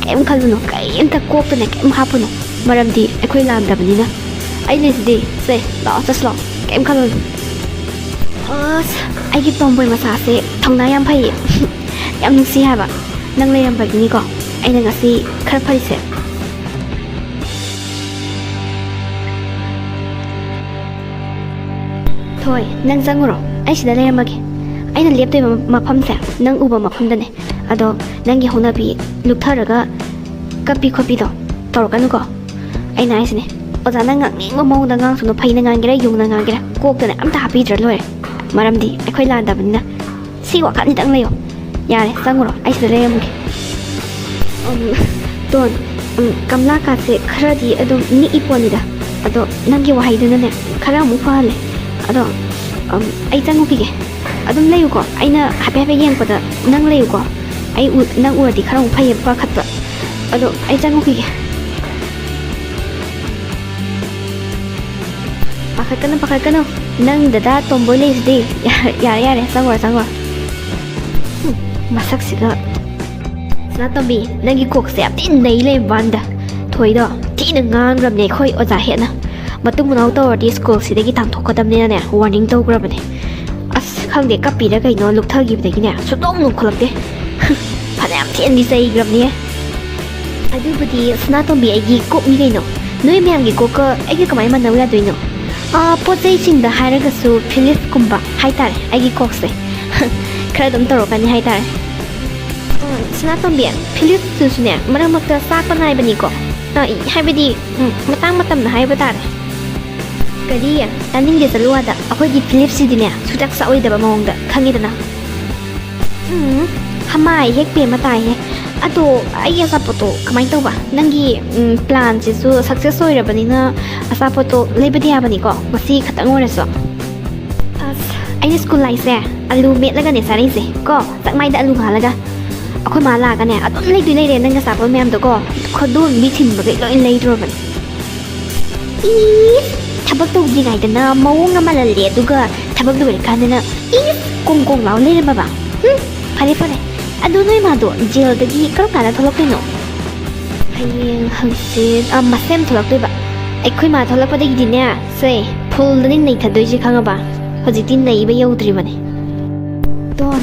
ꯀꯩꯝ ꯈꯜꯂꯨꯅꯨ, ꯀꯩꯝꯇ ꯀꯣꯛꯇꯅꯦ ꯀꯩꯝ ꯍꯥꯞꯄꯨꯅꯨ꯫ ꯃꯔꯝꯗꯤ ꯑꯩꯈꯣꯏ ꯂꯥꯟꯗꯕꯅꯤꯅ꯫ ꯑꯩ ꯂꯩꯁꯤꯗꯤ꯫ ꯁꯦ, ꯂꯥꯛꯑꯣ, ꯆꯠꯁꯤ ꯂꯥꯛꯑꯣ, ꯀꯩꯝ ꯈꯜꯂꯨꯅꯨ꯫ ꯑꯁ, ꯑꯩꯒꯤ ꯇꯣꯝꯕꯣꯏ ꯃꯆꯥꯁꯦ ꯊꯧꯅꯥ ꯌꯥꯝ ꯐꯩꯌꯦ꯫ ꯌꯥꯝ ꯅꯨꯡꯁꯤ ꯍꯥꯏꯕ꯫ ꯅꯪ ꯂꯩꯔꯝꯕꯒꯤꯅꯤꯀꯣ ꯑꯩꯅ ꯉꯁꯤ ꯈꯔ ꯐꯔꯤꯁꯦ꯫ ꯊꯣꯏ, ꯅꯪ ꯆꯪꯉꯨꯔꯣ, ꯑꯩ ꯁꯤꯗ ꯂꯩꯔꯝꯃꯒꯦ꯫ ꯑꯩꯅ ꯂꯦꯞꯇꯣꯏꯕ ꯃꯐꯝꯁꯦ ꯅꯪ ꯎꯕ ꯃꯐꯝꯗꯅꯦ꯫ ꯑꯗꯣ, ꯅꯪꯒꯤ ꯍꯧꯅꯕꯤ ꯂꯨꯞꯊꯔꯒ ꯀꯞꯄꯤ ꯈꯣꯠꯄꯤꯗꯣ ꯇꯧꯔꯛꯀꯅꯨꯀꯣ꯫ ꯑꯩꯅ ꯍꯥꯏꯁꯤꯅꯦ, ꯑꯣꯖꯥꯅ ꯉꯥꯡꯅꯤꯡꯕ ꯃꯑꯣꯡꯗ ꯉꯥꯡꯁꯅꯨ, ꯐꯩꯅ ꯉꯥꯡꯒꯦꯔꯥ ꯌꯨꯡꯅ ꯉꯥꯡꯒꯦꯔꯥ, ꯀꯣꯛꯇꯅꯦ ꯑꯝꯇ ꯍꯥꯞꯄꯤꯗ꯭ꯔ ꯂꯣꯏꯔꯦ꯫ ꯃꯔꯝꯗꯤ ꯑꯩꯈꯣꯏ ꯂꯥꯟꯗꯕꯅꯤꯅ꯫ ꯁꯤ ꯋꯥꯈꯜꯁꯤꯗꯪ ꯂꯩꯌꯣ꯫ ꯌꯥꯔꯦ, ꯆꯪꯉꯨꯔꯣ, ꯑꯩ ꯁꯤꯗ ꯂꯩꯔꯝꯒꯦ꯫ ꯎꯝ, ꯇꯣꯟ, ꯎꯝ, ꯀꯝꯂꯥꯀꯥꯁꯦ ꯈꯔꯗꯤ ꯑꯗꯨꯝ ꯅꯤꯛꯏ ꯄꯣꯠꯅꯤꯗ꯫ ꯑꯗꯣ, ꯅꯪꯒꯤ ꯋꯥꯍꯩꯗꯨꯅꯅꯦ ꯈꯔ ꯑꯃꯨꯛ ꯐꯍꯜꯂꯦ꯫ ꯑꯗꯣ, ꯎꯝ, ꯑꯩ ꯆꯪꯉꯨꯈꯤꯒꯦ꯫ ꯑꯗꯨꯝ ꯂꯩꯌꯨꯀꯣ, ꯑꯩꯅ ꯍꯥꯏꯐꯦꯠ ꯍꯥꯏꯐꯦꯠ ꯌꯦꯡꯉꯛꯄꯗ ꯅꯪ ꯂꯩꯌꯨꯀꯣ꯫ ꯑꯩ ꯎ-, ꯅꯪ ꯎꯔꯗꯤ ꯈꯔ ꯑꯃꯨꯛ ꯐꯩꯌꯦꯕ, ꯄꯥꯈꯠꯄ꯫ ꯑꯗꯣ, ꯑꯩ ꯆꯪꯉꯨꯈꯤꯒꯦ꯫ ꯄꯥꯈꯠꯀꯅꯨ, ꯄꯥꯈꯠꯀꯅꯨ꯫ ꯅꯪ ꯗꯗꯥ ꯇꯣꯝꯕꯣꯏ ꯂꯩꯁꯤꯗꯤ꯫ ꯌꯥꯔꯦ, ꯌꯥꯔꯦ, ꯌꯥꯔꯦ, ꯆꯪꯉꯨꯔꯣ, ꯆꯪꯉꯨꯔꯣ꯫ ꯍꯨꯝ, ꯃꯁꯛꯁꯤꯒ꯫ ꯁꯅꯥꯇꯣꯝꯕꯤ, ꯅꯪꯒꯤ ꯀꯣꯛꯁꯦ ꯌꯥꯝ ꯊꯤꯅ ꯅꯩ ꯂꯩꯔꯝꯕ ꯋꯥꯅꯤꯗ꯫ ꯊꯣꯏꯗꯣ ꯊꯤꯅ ꯉꯥꯡꯈ꯭ꯔꯕꯅꯦ ꯑꯩꯈꯣꯏ ꯑꯣꯖꯥ ꯍꯦꯠꯅ꯫ ꯃꯇꯨꯡ ꯃꯅꯥꯎ ꯇꯧꯔꯗꯤ ꯁ꯭ꯀꯨꯜꯁꯤꯗꯒꯤ ꯇꯥꯟꯊꯣꯛꯀꯗꯕꯅꯤꯅꯅꯦ, ꯋꯥꯔꯅꯤꯡ ꯇꯧꯈ꯭ꯔꯕꯅꯦ꯫ ꯑꯁ, ꯈꯪꯗꯦ, ꯀꯞꯄꯤꯔ ꯀꯩꯅꯣ, ꯂꯨꯞꯊꯈꯤꯕꯗꯒꯤꯅꯦ ꯁꯨꯛꯅꯣꯡ ꯅꯣꯡꯈꯠꯂꯛꯇꯦ꯫ ꯐꯅꯌꯥꯝ ꯊꯤꯅꯗꯤ ꯆꯩꯈ꯭ꯔꯕꯅꯦ꯫ ꯑꯗꯨꯕꯨꯗꯤ ꯁꯅꯥꯇꯣꯝꯕꯤ ꯑꯩꯒꯤ ꯀꯣꯛꯅꯤ ꯀꯩꯅꯣ꯫ ꯅꯣꯏ ꯃꯌꯥꯝꯒꯤ ꯀꯣꯛꯀ ꯑꯩꯒ ꯀꯃꯥꯏꯅ ꯃꯥꯟꯅꯧ ꯌꯥꯗꯣꯏꯅꯣ? ꯑꯥ, ꯄꯣꯠ ꯆꯩꯁꯤꯡꯗ ꯍꯥꯏꯔꯒꯁꯨ ꯐꯤꯂꯤꯞꯀꯨꯝꯕ ꯍꯥꯏꯇꯥꯔꯦ ꯑꯩꯒꯤ ꯀꯣꯛꯁꯦ꯫ ꯈꯔ ꯑꯗꯨꯝ ꯇꯧꯔꯛꯀꯅꯤ ꯍꯥꯏꯇꯥꯔꯦ꯫ ꯁꯅꯥꯇꯣꯝꯕꯤ, ꯐꯤꯂꯤꯞꯇꯨꯁꯨꯅꯦ ꯃꯔꯛ ꯃꯔꯛꯇ ꯆꯥꯛꯄ ꯅꯥꯏꯕꯅꯤꯀꯣ꯫ ꯑ, ꯏ-, ꯍꯥꯏꯕꯗꯤ, ꯎꯝ, ꯃꯇꯥꯡ ꯃꯇꯝꯅ ꯍꯥꯏꯕ ꯇꯥꯔꯦ꯫ ꯀꯔꯤ? ꯇꯥꯅꯤꯡꯗꯦ, ꯆꯠꯂꯨ ꯑꯥꯗ꯫ ꯑꯩꯈꯣꯏꯒꯤ ꯐꯤꯂꯤꯞꯁꯤꯗꯤꯅꯦ ꯁꯨꯡꯆꯥꯛ ꯆꯥꯛꯑꯣꯏꯗꯕ ꯃꯑꯣꯡꯗ, ꯈꯪꯉꯤꯗꯅ꯫ ꯎꯝ, ꯍꯃꯥꯏ ꯍꯦꯛ ꯄꯦꯝꯃ ꯇꯥꯏꯍꯦ꯫ ꯑꯗꯣ ꯑꯩꯒꯤ ꯑꯆꯥꯄꯣꯠꯇꯣ ꯀꯃꯥꯏꯅ ꯇꯧꯕ? ꯅꯪꯒꯤ, ꯎꯝ, ꯄ꯭ꯂꯥꯟꯁꯤꯁꯨ ꯁꯛꯁꯦꯁ ꯑꯣꯏꯔꯕꯅꯤꯅ ꯑꯆꯥꯄꯣꯠꯇꯣ ꯂꯩꯕꯗꯤ ꯌꯥꯕꯅꯤꯀꯣ, ꯉꯁꯤ ꯈꯛꯇꯪ ꯑꯣꯏꯔꯁꯨ꯫ ꯑꯁ, ꯑꯩꯅ ꯁ꯭ꯀꯨꯜ ꯂꯥꯛꯏꯁꯦ ꯑꯂꯨ ꯃꯦꯠꯂꯒꯅꯦ ꯆꯥꯔꯛꯏꯁꯦ ꯀꯣ, ꯆꯥꯛꯃꯥꯏꯗ ꯑꯂꯨ ꯉꯥꯜꯂꯒ꯫ ꯑꯩꯈꯣꯏ ꯃꯥ ꯂꯥꯛꯑꯒꯅꯦ ꯑꯗꯨꯝ ꯂꯩꯗꯣꯏ ꯂꯩꯔꯦ ꯅꯪꯒꯤ ꯑꯆꯥꯄꯣꯠ ꯃꯌꯥꯝꯗꯣ ꯀꯣ, ꯈꯣꯟꯗꯣꯟꯕꯤ ꯊꯤꯟꯕꯈꯩ ꯂꯣꯏ ꯂꯩꯗ꯭ꯔꯣꯕꯅꯦ꯫ ꯏꯁ, ꯊꯕꯛ ꯇꯧꯗ꯭ꯔꯤꯉꯩꯗꯅ ꯃꯑꯣꯡ ꯑꯃ ꯂꯜꯂꯦ, ꯑꯗꯨꯒ ꯊꯕꯛ ꯂꯣꯏꯔꯀꯥꯟꯗꯅ ꯏꯁ, ꯀꯣꯡ ꯀꯣꯡ ꯂꯥꯎ ꯂꯩꯔꯝꯃꯕ꯫ ꯍꯨꯝ, ꯐꯔꯦ ꯐꯔꯦ꯫ ꯑꯗꯣ ꯅꯣꯏ ꯃꯥꯗꯣ ꯖꯦꯜꯗꯒꯤ ꯀꯔꯝ ꯀꯥꯟꯗ ꯊꯣꯛꯂꯛꯇꯣꯏꯅꯣ? ꯍꯌꯦꯡ ꯍꯪꯆꯤꯠ, ꯑ, ꯃꯁꯦꯝ ꯊꯣꯛꯂꯛꯇꯣꯏꯕ꯫ ꯑꯩꯈꯣꯏ ꯃꯥ ꯊꯣꯛꯂꯛꯄꯗꯒꯤꯗꯤꯅꯦ, ꯁꯦ, ꯐꯨꯜꯗꯅꯤ ꯅꯩꯊꯗꯣꯏꯁꯦ, ꯈꯪꯉꯕ? ꯍꯧꯖꯤꯛꯇꯤ ꯅꯩꯕ ꯌꯧꯗ꯭ꯔꯤꯕꯅꯦ꯫ ꯗꯣꯟ,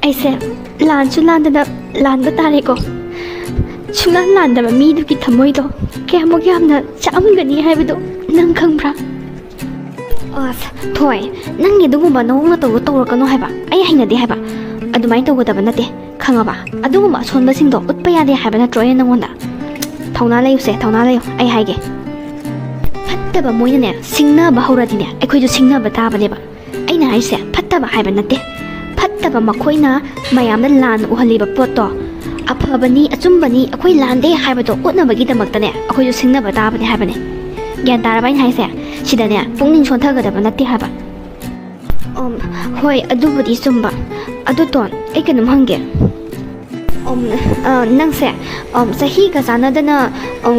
ꯑꯩꯁꯦ ꯂꯥꯟꯁꯨ ꯂꯥꯟꯗꯅ ꯂꯥꯟꯕ ꯇꯥꯔꯦꯀꯣ꯫ ꯁꯨꯡꯂꯥꯟ ꯂꯥꯟꯗꯕ ꯃꯤꯗꯨꯒꯤ ꯊꯃꯣꯏꯗꯣ ꯀꯌꯥꯃꯨꯛ ꯌꯥꯝꯅ ꯆꯥꯛꯑꯝꯒꯅꯤ ꯍꯥꯏꯕꯗꯣ ꯅꯪ ꯈꯪꯕ꯭ꯔꯥ? ꯑꯁ, ꯊꯣꯏ, ꯅꯪꯒꯤ ꯑꯗꯨꯒꯨꯝꯕ ꯅꯑꯣꯡ ꯅꯇꯧꯗꯣ ꯇꯧꯔꯛꯀꯅꯣ ꯍꯥꯏꯕ꯫ ꯑꯩ ꯍꯩꯅꯗꯦ ꯍꯥꯏꯕ꯫ ꯑꯗꯨꯃꯥꯏꯅ ꯇꯧꯒꯗꯕ ꯅꯠꯇꯦ, ꯈꯪꯉꯕ? ꯑꯗꯨꯒꯨꯝꯕ ꯑꯁꯣꯟꯕꯁꯤꯡꯗꯣ ꯎꯠꯄ ꯌꯥꯗꯦ ꯍꯥꯏꯕ ꯅꯠꯇ꯭ꯔꯣ ꯑꯩꯅ ꯅꯪꯉꯣꯟꯗ? ꯊꯧꯅꯥ ꯂꯩꯌꯨꯁꯦ, ꯊꯧꯅꯥ ꯂꯩꯌꯨ, ꯑꯩ ꯍꯥꯏꯒꯦ꯫ ꯐꯠꯇꯕ ꯃꯣꯏꯅꯅꯦ ꯁꯤꯡꯅꯕ ꯍꯧꯔꯗꯤꯅꯦ, ꯑꯩꯈꯣꯏꯁꯨ ꯁꯤꯡꯅꯕ ꯇꯥꯕꯅꯦꯕ꯫ ꯑꯩꯅ ꯍꯥꯏꯁꯦ ꯐꯠꯇꯕ ꯍꯥꯏꯕ ꯅꯠꯇꯦ꯫ ꯐꯠꯇꯕ ꯃꯈꯣꯏꯅ ꯃꯌꯥꯝꯗ ꯂꯥꯟ ꯎꯍꯜꯂꯤꯕ ꯄꯣꯠꯇꯣ ꯑꯐꯕꯅꯤ, ꯑꯆꯨꯝꯕꯅꯤ, ꯑꯩꯈꯣꯏ ꯂꯥꯟꯗꯦ ꯍꯥꯏꯕꯗꯣ ꯎꯠꯅꯕꯒꯤꯗꯃꯛꯇꯅꯦ ꯑꯩꯈꯣꯏꯁꯨ ꯁꯤꯡꯅꯕ ꯇꯥꯕꯅꯦ ꯍꯥꯏꯕꯅꯦ꯫ ꯒ꯭ꯌꯥꯟ ꯇꯥꯔꯕ ꯑꯩꯅ ꯍꯥꯏꯁꯦ? ꯁꯤꯗꯅꯦ ꯄꯨꯛꯅꯤꯡ ꯁꯣꯟꯊꯒꯗꯕ ꯅꯠꯇꯦ ꯍꯥꯏꯕ꯫ ꯑꯝ, ꯍꯣꯏ, ꯑꯗꯨꯕꯨꯗꯤ ꯆꯨꯝꯕ꯫ ꯑꯗꯨ ꯇꯣꯟ, ꯑꯩ ꯀꯩꯅꯣꯝ ꯍꯪꯒꯦ꯫ ꯑꯝ, ꯑ, ꯅꯪꯁꯦ, ꯑꯝ, ꯆꯍꯤꯒ ꯆꯥꯟꯅꯗꯅ, ꯑꯝ,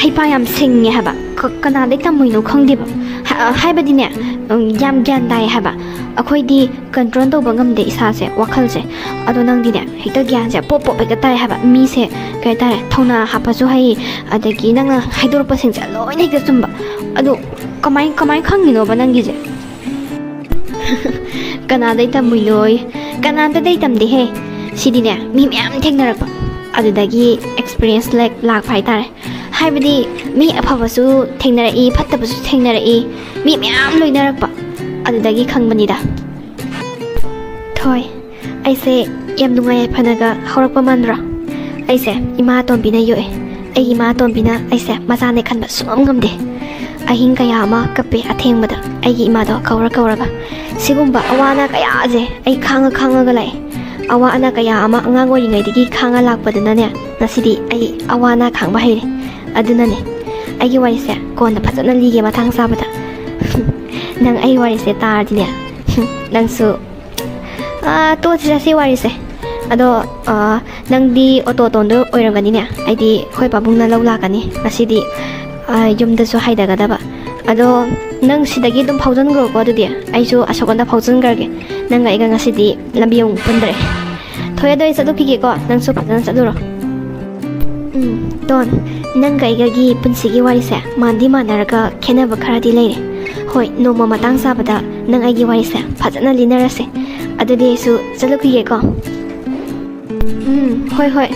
ꯍꯩꯄꯥ ꯌꯥꯝ ꯁꯤꯡꯉꯦ ꯍꯥꯏꯕ꯫ ꯀ-, ꯀꯅꯥꯗꯩ ꯇꯝꯃꯨꯏꯅꯣ ꯈꯪꯗꯦꯕ꯫ ꯍ-, ꯍꯥꯏꯕꯗꯤꯅꯦ, ꯑꯝ, ꯌꯥꯝ ꯒ꯭ꯌꯥꯟ ꯇꯥꯏ ꯍꯥꯏꯕ꯫ ꯑꯩꯈꯣꯏꯗꯤ ꯀꯟꯇ꯭ꯔꯣꯜ ꯇꯧꯕ ꯉꯝꯗꯦ ꯏꯁꯥꯁꯦ, ꯋꯥꯈꯜꯁꯦ꯫ ꯑꯗꯣ ꯅꯪꯗꯤꯅꯦ, ꯍꯦꯛꯇ ꯒ꯭ꯌꯥꯟꯁꯦ ꯄꯣꯞ ꯄꯣꯞ ꯍꯦꯛꯇ ꯇꯥꯏ ꯍꯥꯏꯕ꯫ ꯃꯤꯁꯦ, ꯀꯩ ꯍꯥꯏꯇꯥꯔꯦ, ꯊꯧꯅꯥ ꯍꯥꯞꯄꯁꯨ ꯍꯩ, ꯑꯗꯒꯤ ꯅꯪꯅ ꯍꯥꯏꯗꯣꯔꯛꯄꯁꯤꯡꯁꯦ ꯂꯣꯏꯅ ꯍꯦꯛꯇ ꯆꯨꯝꯕ꯫ ꯑꯗꯣ ꯀꯃꯥꯏ, ꯀꯃꯥꯏ ꯈꯪꯉꯤꯅꯣꯕ ꯅꯪꯒꯤꯁꯦ? ꯀꯅꯥꯗꯩ ꯇꯝꯃꯨꯏꯅꯣꯌꯦ? ꯀꯅꯥꯝꯇꯗꯩ ꯇꯝꯗꯦꯍꯦ꯫ ꯁꯤꯗꯤꯅꯦ, ꯃꯤ ꯃꯌꯥꯝ ꯊꯦꯡꯅꯔꯛꯄ, ꯑꯗꯨꯗꯒꯤ ꯑꯦꯛꯁꯄꯤꯔꯤꯌꯦꯟꯁ ꯂꯥꯛꯄ ꯍꯥꯏꯇꯥꯔꯦ꯫ ꯍꯥꯏꯕꯗꯤ, ꯃꯤ ꯑꯐꯕꯁꯨ ꯊꯦꯡꯅꯔꯛꯏ, ꯐꯠꯇꯕꯁꯨ ꯊꯦꯡꯅꯔꯛꯏ, ꯃꯤ ꯃꯌꯥꯝ ꯂꯣꯏꯅꯔꯛꯄ, ꯑꯗꯨꯗꯒꯤ ꯈꯪꯕꯅꯤꯗ꯫ ꯊꯣꯏ, ꯑꯩꯁꯦ ꯌꯥꯝ ꯅꯨꯡꯉꯥꯏ ꯌꯥꯏꯐꯅꯒ ꯍꯧꯔꯛꯄ ꯃꯥꯟꯗ꯭ꯔꯣ? ꯑꯩꯁꯦ ꯏꯃꯥ ꯑꯇꯣꯝꯕꯤꯅ ꯌꯣꯛꯑꯦ꯫ ꯑꯩꯒꯤ ꯏꯃꯥ ꯑꯇꯣꯝꯕꯤꯅ ꯑꯩꯁꯦ ꯃꯆꯥꯅꯦ ꯈꯟꯕ ꯁꯨꯡꯉꯝ ꯉꯝꯗꯦ꯫ ꯑꯍꯤꯡ ꯀꯌꯥ ꯑꯃ ꯀꯞꯄꯦ ꯑꯊꯦꯡꯕꯗ ꯑꯩꯒꯤ ꯏꯃꯥꯗꯣ ꯀꯧꯔ ꯀꯧꯔꯒ꯫ ꯁꯤꯒꯨꯝꯕ ꯑꯋꯥ ꯑꯅꯥ ꯀꯌꯥꯁꯦ ꯑꯩ ꯈꯥꯡꯉ ꯈꯥꯡꯉꯒ ꯂꯥꯛꯑꯦ꯫ ꯑꯋꯥ ꯑꯅꯥ ꯀꯌꯥ ꯑꯃ ꯑꯉꯥꯡ ꯑꯣꯏꯔꯤꯉꯩꯗꯒꯤ ꯈꯥꯡꯉ ꯂꯥꯛꯄꯗꯨꯅꯅꯦ, ꯉꯁꯤꯗꯤ ꯑꯩ ꯑꯋꯥ ꯑꯅꯥ ꯈꯥꯡꯕ ꯍꯩꯔꯦ꯫ ꯑꯗꯨꯅꯅꯦ, ꯑꯩꯒꯤ ꯋꯥꯔꯤꯁꯦ ꯀꯣꯟꯅ ꯐꯖꯅ ꯂꯤꯒꯦ ꯃꯇꯥꯡ ꯆꯥꯕꯗ꯫ ꯅꯪ ꯑꯩ ꯋꯥꯔꯤꯁꯦ ꯇꯥꯔꯗꯤꯅꯦ, ꯅꯪꯁꯨ, ꯑꯥ, ꯇꯣꯛꯑꯁꯤꯗ ꯁꯤ ꯋꯥꯔꯤꯁꯦ꯫ ꯑꯗꯣ, ꯑꯥ, ꯅꯪꯗꯤ ꯑꯣꯇꯣ ꯇꯣꯟꯗꯣ ꯑꯣꯏꯔꯝꯒꯅꯤꯅꯦ? ꯑꯩꯗꯤ ꯑꯩꯈꯣꯏ ꯄꯥꯕꯨꯡꯅ ꯂꯧ ꯂꯥꯛꯀꯅꯤ ꯉꯁꯤꯗꯤ, ꯑꯥ, ꯌꯨꯝꯗꯁꯨ ꯍꯥꯏꯊꯒꯗꯕ꯫ ꯑꯗꯣ ꯅꯪ ꯁꯤꯗꯒꯤ ꯑꯗꯨꯝ ꯐꯥꯎꯖꯟꯈ꯭ꯔꯣꯀꯣ꯫ ꯑꯗꯨꯗꯤ ꯑꯩꯁꯨ ꯑꯁꯣꯝꯗ ꯐꯥꯎꯖꯟꯈ꯭ꯔꯒꯦ꯫ ꯅꯪꯒ ꯑꯩꯒ ꯉꯁꯤꯗꯤ ꯂꯝꯕꯤ ꯑꯃꯨꯛ ꯄꯨꯟꯗ꯭ꯔꯦ꯫ ꯊꯣꯏ, ꯑꯗꯣ ꯑꯩ ꯆꯠꯂꯨꯈꯤꯒꯦꯀꯣ, ꯅꯪꯁꯨ ꯐꯖꯅ ꯆꯠꯂꯨꯔꯣ꯫ ꯎꯝ, ꯇꯣꯟ, ꯅꯪꯒ ꯑꯩꯒꯒꯤ ꯄꯨꯟꯁꯤꯒꯤ ꯋꯥꯔꯤꯁꯦ ꯃꯥꯟꯗꯤ ꯃꯥꯟꯅꯔꯒ ꯈꯦꯠꯅꯕ ꯈꯔꯗꯤ ꯂꯩꯔꯦ꯫ ꯍꯣꯏ, ꯅꯣꯡꯃ ꯃꯇꯥꯡ ꯆꯥꯕꯗ ꯅꯪ ꯑꯩꯒꯤ ꯋꯥꯔꯤꯁꯦ ꯐꯖꯅ ꯂꯤꯅꯔꯁꯦ꯫ ꯑꯗꯨꯗꯤ ꯑꯩꯁꯨ ꯆꯠꯂꯨꯈꯤꯒꯦꯀꯣ꯫ ꯎꯝ, ꯍꯣꯏ, ꯍꯣꯏ꯫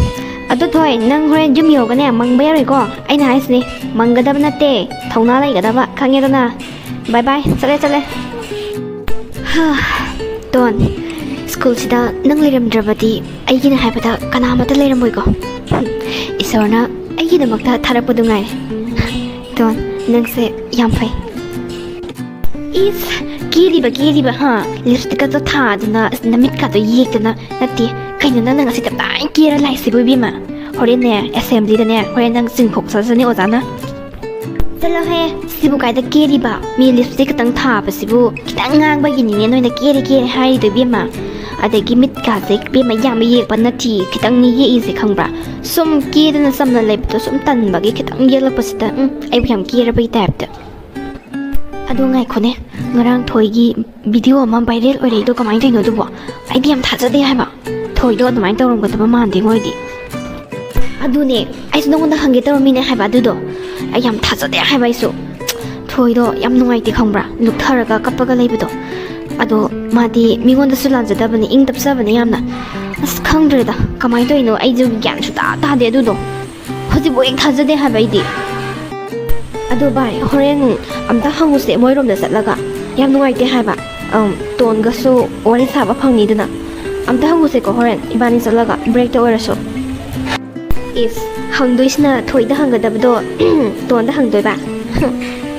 ꯑꯗꯨ ꯊꯣꯏ, ꯅꯪ ꯍꯣꯔꯦꯟ ꯌꯨꯝ ꯌꯧꯔꯒꯅꯦ ꯃꯪꯕ ꯌꯥꯔꯣꯏꯀꯣ꯫ ꯑꯩꯅ ꯍꯥꯏꯁꯤꯅꯦ, ꯃꯪꯒꯗꯕ ꯅꯠꯇꯦ, ꯊꯧꯅꯥ ꯂꯩꯒꯗꯕ, ꯈꯪꯉꯦꯗꯅ? ꯕꯥꯏ ꯕꯥꯏ, ꯆꯠꯂꯦ, ꯆꯠꯂꯦ꯫ ꯍꯥ, ꯇꯣꯟ, ꯁ꯭ꯀꯨꯜꯁꯤꯗ ꯅꯪ ꯂꯩꯔꯝꯗ꯭ꯔꯕꯗꯤ ꯑꯩꯒꯤꯅꯦ ꯍꯥꯏꯕꯗ ꯀꯅꯥꯃꯠꯇ ꯂꯩꯔꯝꯃꯣꯏꯀꯣ꯫ ꯏꯁꯣꯔꯅ ꯑꯩꯒꯤꯗꯃꯛꯇ ꯊꯥꯔꯛꯄꯗꯨ ꯉꯥꯏꯔꯦ꯫ ꯇꯣꯟ, ꯅꯪꯁꯦ ꯌꯥꯝ ꯐꯩ꯫ ꯏꯁ, ꯀꯦꯔꯤꯕ, ꯀꯦꯔꯤꯕ, ꯍꯥ? ꯂꯤꯞꯁꯇꯤꯛꯀꯗꯣ ꯊꯥꯗꯅ, ꯑꯁ, ꯅꯃꯤꯠꯀꯗꯣ ꯌꯦꯛꯇꯅ, ꯅꯠꯇꯦ, ꯀꯩꯅꯣ ꯅꯪꯅ ꯉꯁꯤ ꯇꯞꯇꯥꯏ ꯀꯦꯔ ꯂꯥꯛꯏꯁꯤꯕꯨ, ꯏꯕꯦꯝꯃ? ꯍꯣꯔꯦꯟꯅꯦ, ꯑꯦꯁꯦꯝꯕ꯭ꯂꯤꯗꯅꯦ, ꯍꯣꯔꯦꯟ ꯅꯪ ꯆꯤꯡꯊꯣꯛ ꯆꯠꯁꯅꯤ ꯑꯣꯖꯥꯅ꯫ ꯆꯠꯂꯣꯍꯦ, ꯁꯤꯕꯨ ꯀꯥꯏꯗ ꯀꯦꯔꯤꯕ? ꯃꯤ ꯂꯤꯞꯁꯇꯤꯛ ꯈꯛꯇꯪ ꯊꯥꯕꯁꯤꯕꯨ ꯈꯤꯇꯪ ꯉꯥꯡꯕꯒꯤꯅꯤꯅꯦ ꯅꯣꯏꯅ ꯀꯦꯔꯦ ꯀꯦꯔꯦ ꯍꯥꯏꯔꯤꯗꯣ, ꯏꯕꯦꯝꯃ꯫ ꯑꯗꯒꯤ ꯃꯤꯠꯀꯥꯁꯦ, ꯏꯕꯦꯝꯃ, ꯌꯥꯝ ꯌꯦꯛꯄ ꯅꯠꯇꯦ, ꯈꯤꯇꯪꯅꯤ ꯌꯦꯛꯏꯁꯦ, ꯈꯪꯕ꯭ꯔꯥ? ꯁꯨꯝ ꯀꯦꯗꯅ ꯆꯝꯅ ꯂꯩꯕꯗꯣ ꯁꯨꯝ ꯇꯟꯕꯒꯤ ꯈꯤꯇꯪ ꯌꯦꯛꯂꯛꯄꯁꯤꯗ, ꯎꯝ, ꯑꯩꯕꯨ ꯌꯥꯝ ꯀꯦꯔꯕꯒꯤ ꯇꯥꯏꯞꯇ꯫ ꯑꯗꯣ ꯉꯥꯏꯈꯣꯅꯦ, ꯉꯔꯥꯡ ꯊꯣꯏꯒꯤ ꯚꯤꯗꯤꯑꯣ ꯑꯃ ꯚꯥꯏꯔꯦꯜ ꯑꯣꯏꯔꯛꯏꯗꯣ ꯀꯃꯥꯏꯅ ꯇꯧꯔꯤꯅꯣ ꯑꯗꯨꯕꯣ? ꯑꯩꯗꯤ ꯌꯥꯝ ꯊꯥꯖꯗꯦ ꯍꯥꯏꯕ꯫ ꯊꯣꯏꯗꯣ ꯑꯗꯨꯃꯥꯏꯅ ꯇꯧꯔꯝꯒꯗꯕ ꯃꯥꯟꯗꯦ ꯃꯣꯏꯗꯤ꯫ ꯑꯗꯨꯅꯦ, ꯑꯩꯁꯨ ꯅꯉꯣꯟꯗ ꯍꯪꯒꯦ ꯇꯧꯔꯝꯃꯤꯅꯦ ꯍꯥꯏꯕ ꯑꯗꯨꯗꯣ꯫ ꯑꯩ ꯌꯥꯝ ꯊꯥꯖꯗꯦ ꯍꯥꯏꯕ ꯑꯩꯁꯨ꯫ ꯊꯣꯏꯗꯣ ꯌꯥꯝ ꯅꯨꯡꯉꯥꯏꯇꯦ ꯈꯪꯕ꯭ꯔꯥ? ꯂꯨꯞꯊꯔꯒ ꯀꯞꯄꯒ ꯂꯩꯕꯗꯣ꯫ ꯑꯗꯣ ꯃꯥꯗꯤ ꯃꯤꯉꯣꯟꯗꯁꯨ ꯂꯥꯟꯖꯗꯕꯅꯦ, ꯏꯪ ꯇꯞꯆꯕꯅꯦ ꯌꯥꯝꯅ꯫ ꯑꯁ, ꯈꯪꯗ꯭ꯔꯦꯗ, ꯀꯃꯥꯏꯅ ꯇꯧꯔꯤꯅꯣ? ꯑꯩꯁꯨ ꯒ꯭ꯌꯥꯟ ꯁꯨꯡꯇꯥ ꯇꯥꯗꯦ ꯑꯗꯨꯗꯣ꯫ ꯍꯧꯖꯤꯛꯐꯥꯎ ꯍꯦꯛ ꯊꯥꯖꯗꯦ ꯍꯥꯏꯕ ꯑꯩꯗꯤ꯫ ꯑꯗꯣ ꯚꯥꯏ, ꯍꯣꯔꯦꯟ ꯑꯝꯇ ꯍꯪꯉꯨꯁꯦ ꯃꯣꯏꯔꯣꯝꯗ ꯆꯠꯂꯒ꯫ ꯌꯥꯝ ꯅꯨꯡꯉꯥꯏꯇꯦ ꯍꯥꯏꯕ꯫ ꯑꯝ, ꯇꯣꯟꯒꯁꯨ ꯋꯥꯔꯤ ꯁꯥꯕ ꯐꯪꯅꯤꯗꯅ꯫ ꯑꯝꯇ ꯍꯪꯉꯨꯁꯦꯀꯣ, ꯍꯣꯔꯦꯟ ꯏꯕꯥꯅꯤ ꯆꯠꯂꯒ ꯕ꯭ꯔꯦꯛꯇ ꯑꯣꯏꯔꯁꯨ꯫ ꯏꯁ, ꯍꯪꯗꯣꯏꯁꯤꯅ ꯊꯣꯏꯗ ꯍꯪꯒꯗꯕꯗꯣ ꯇꯣꯟꯗ ꯍꯪꯗꯣꯏꯕ?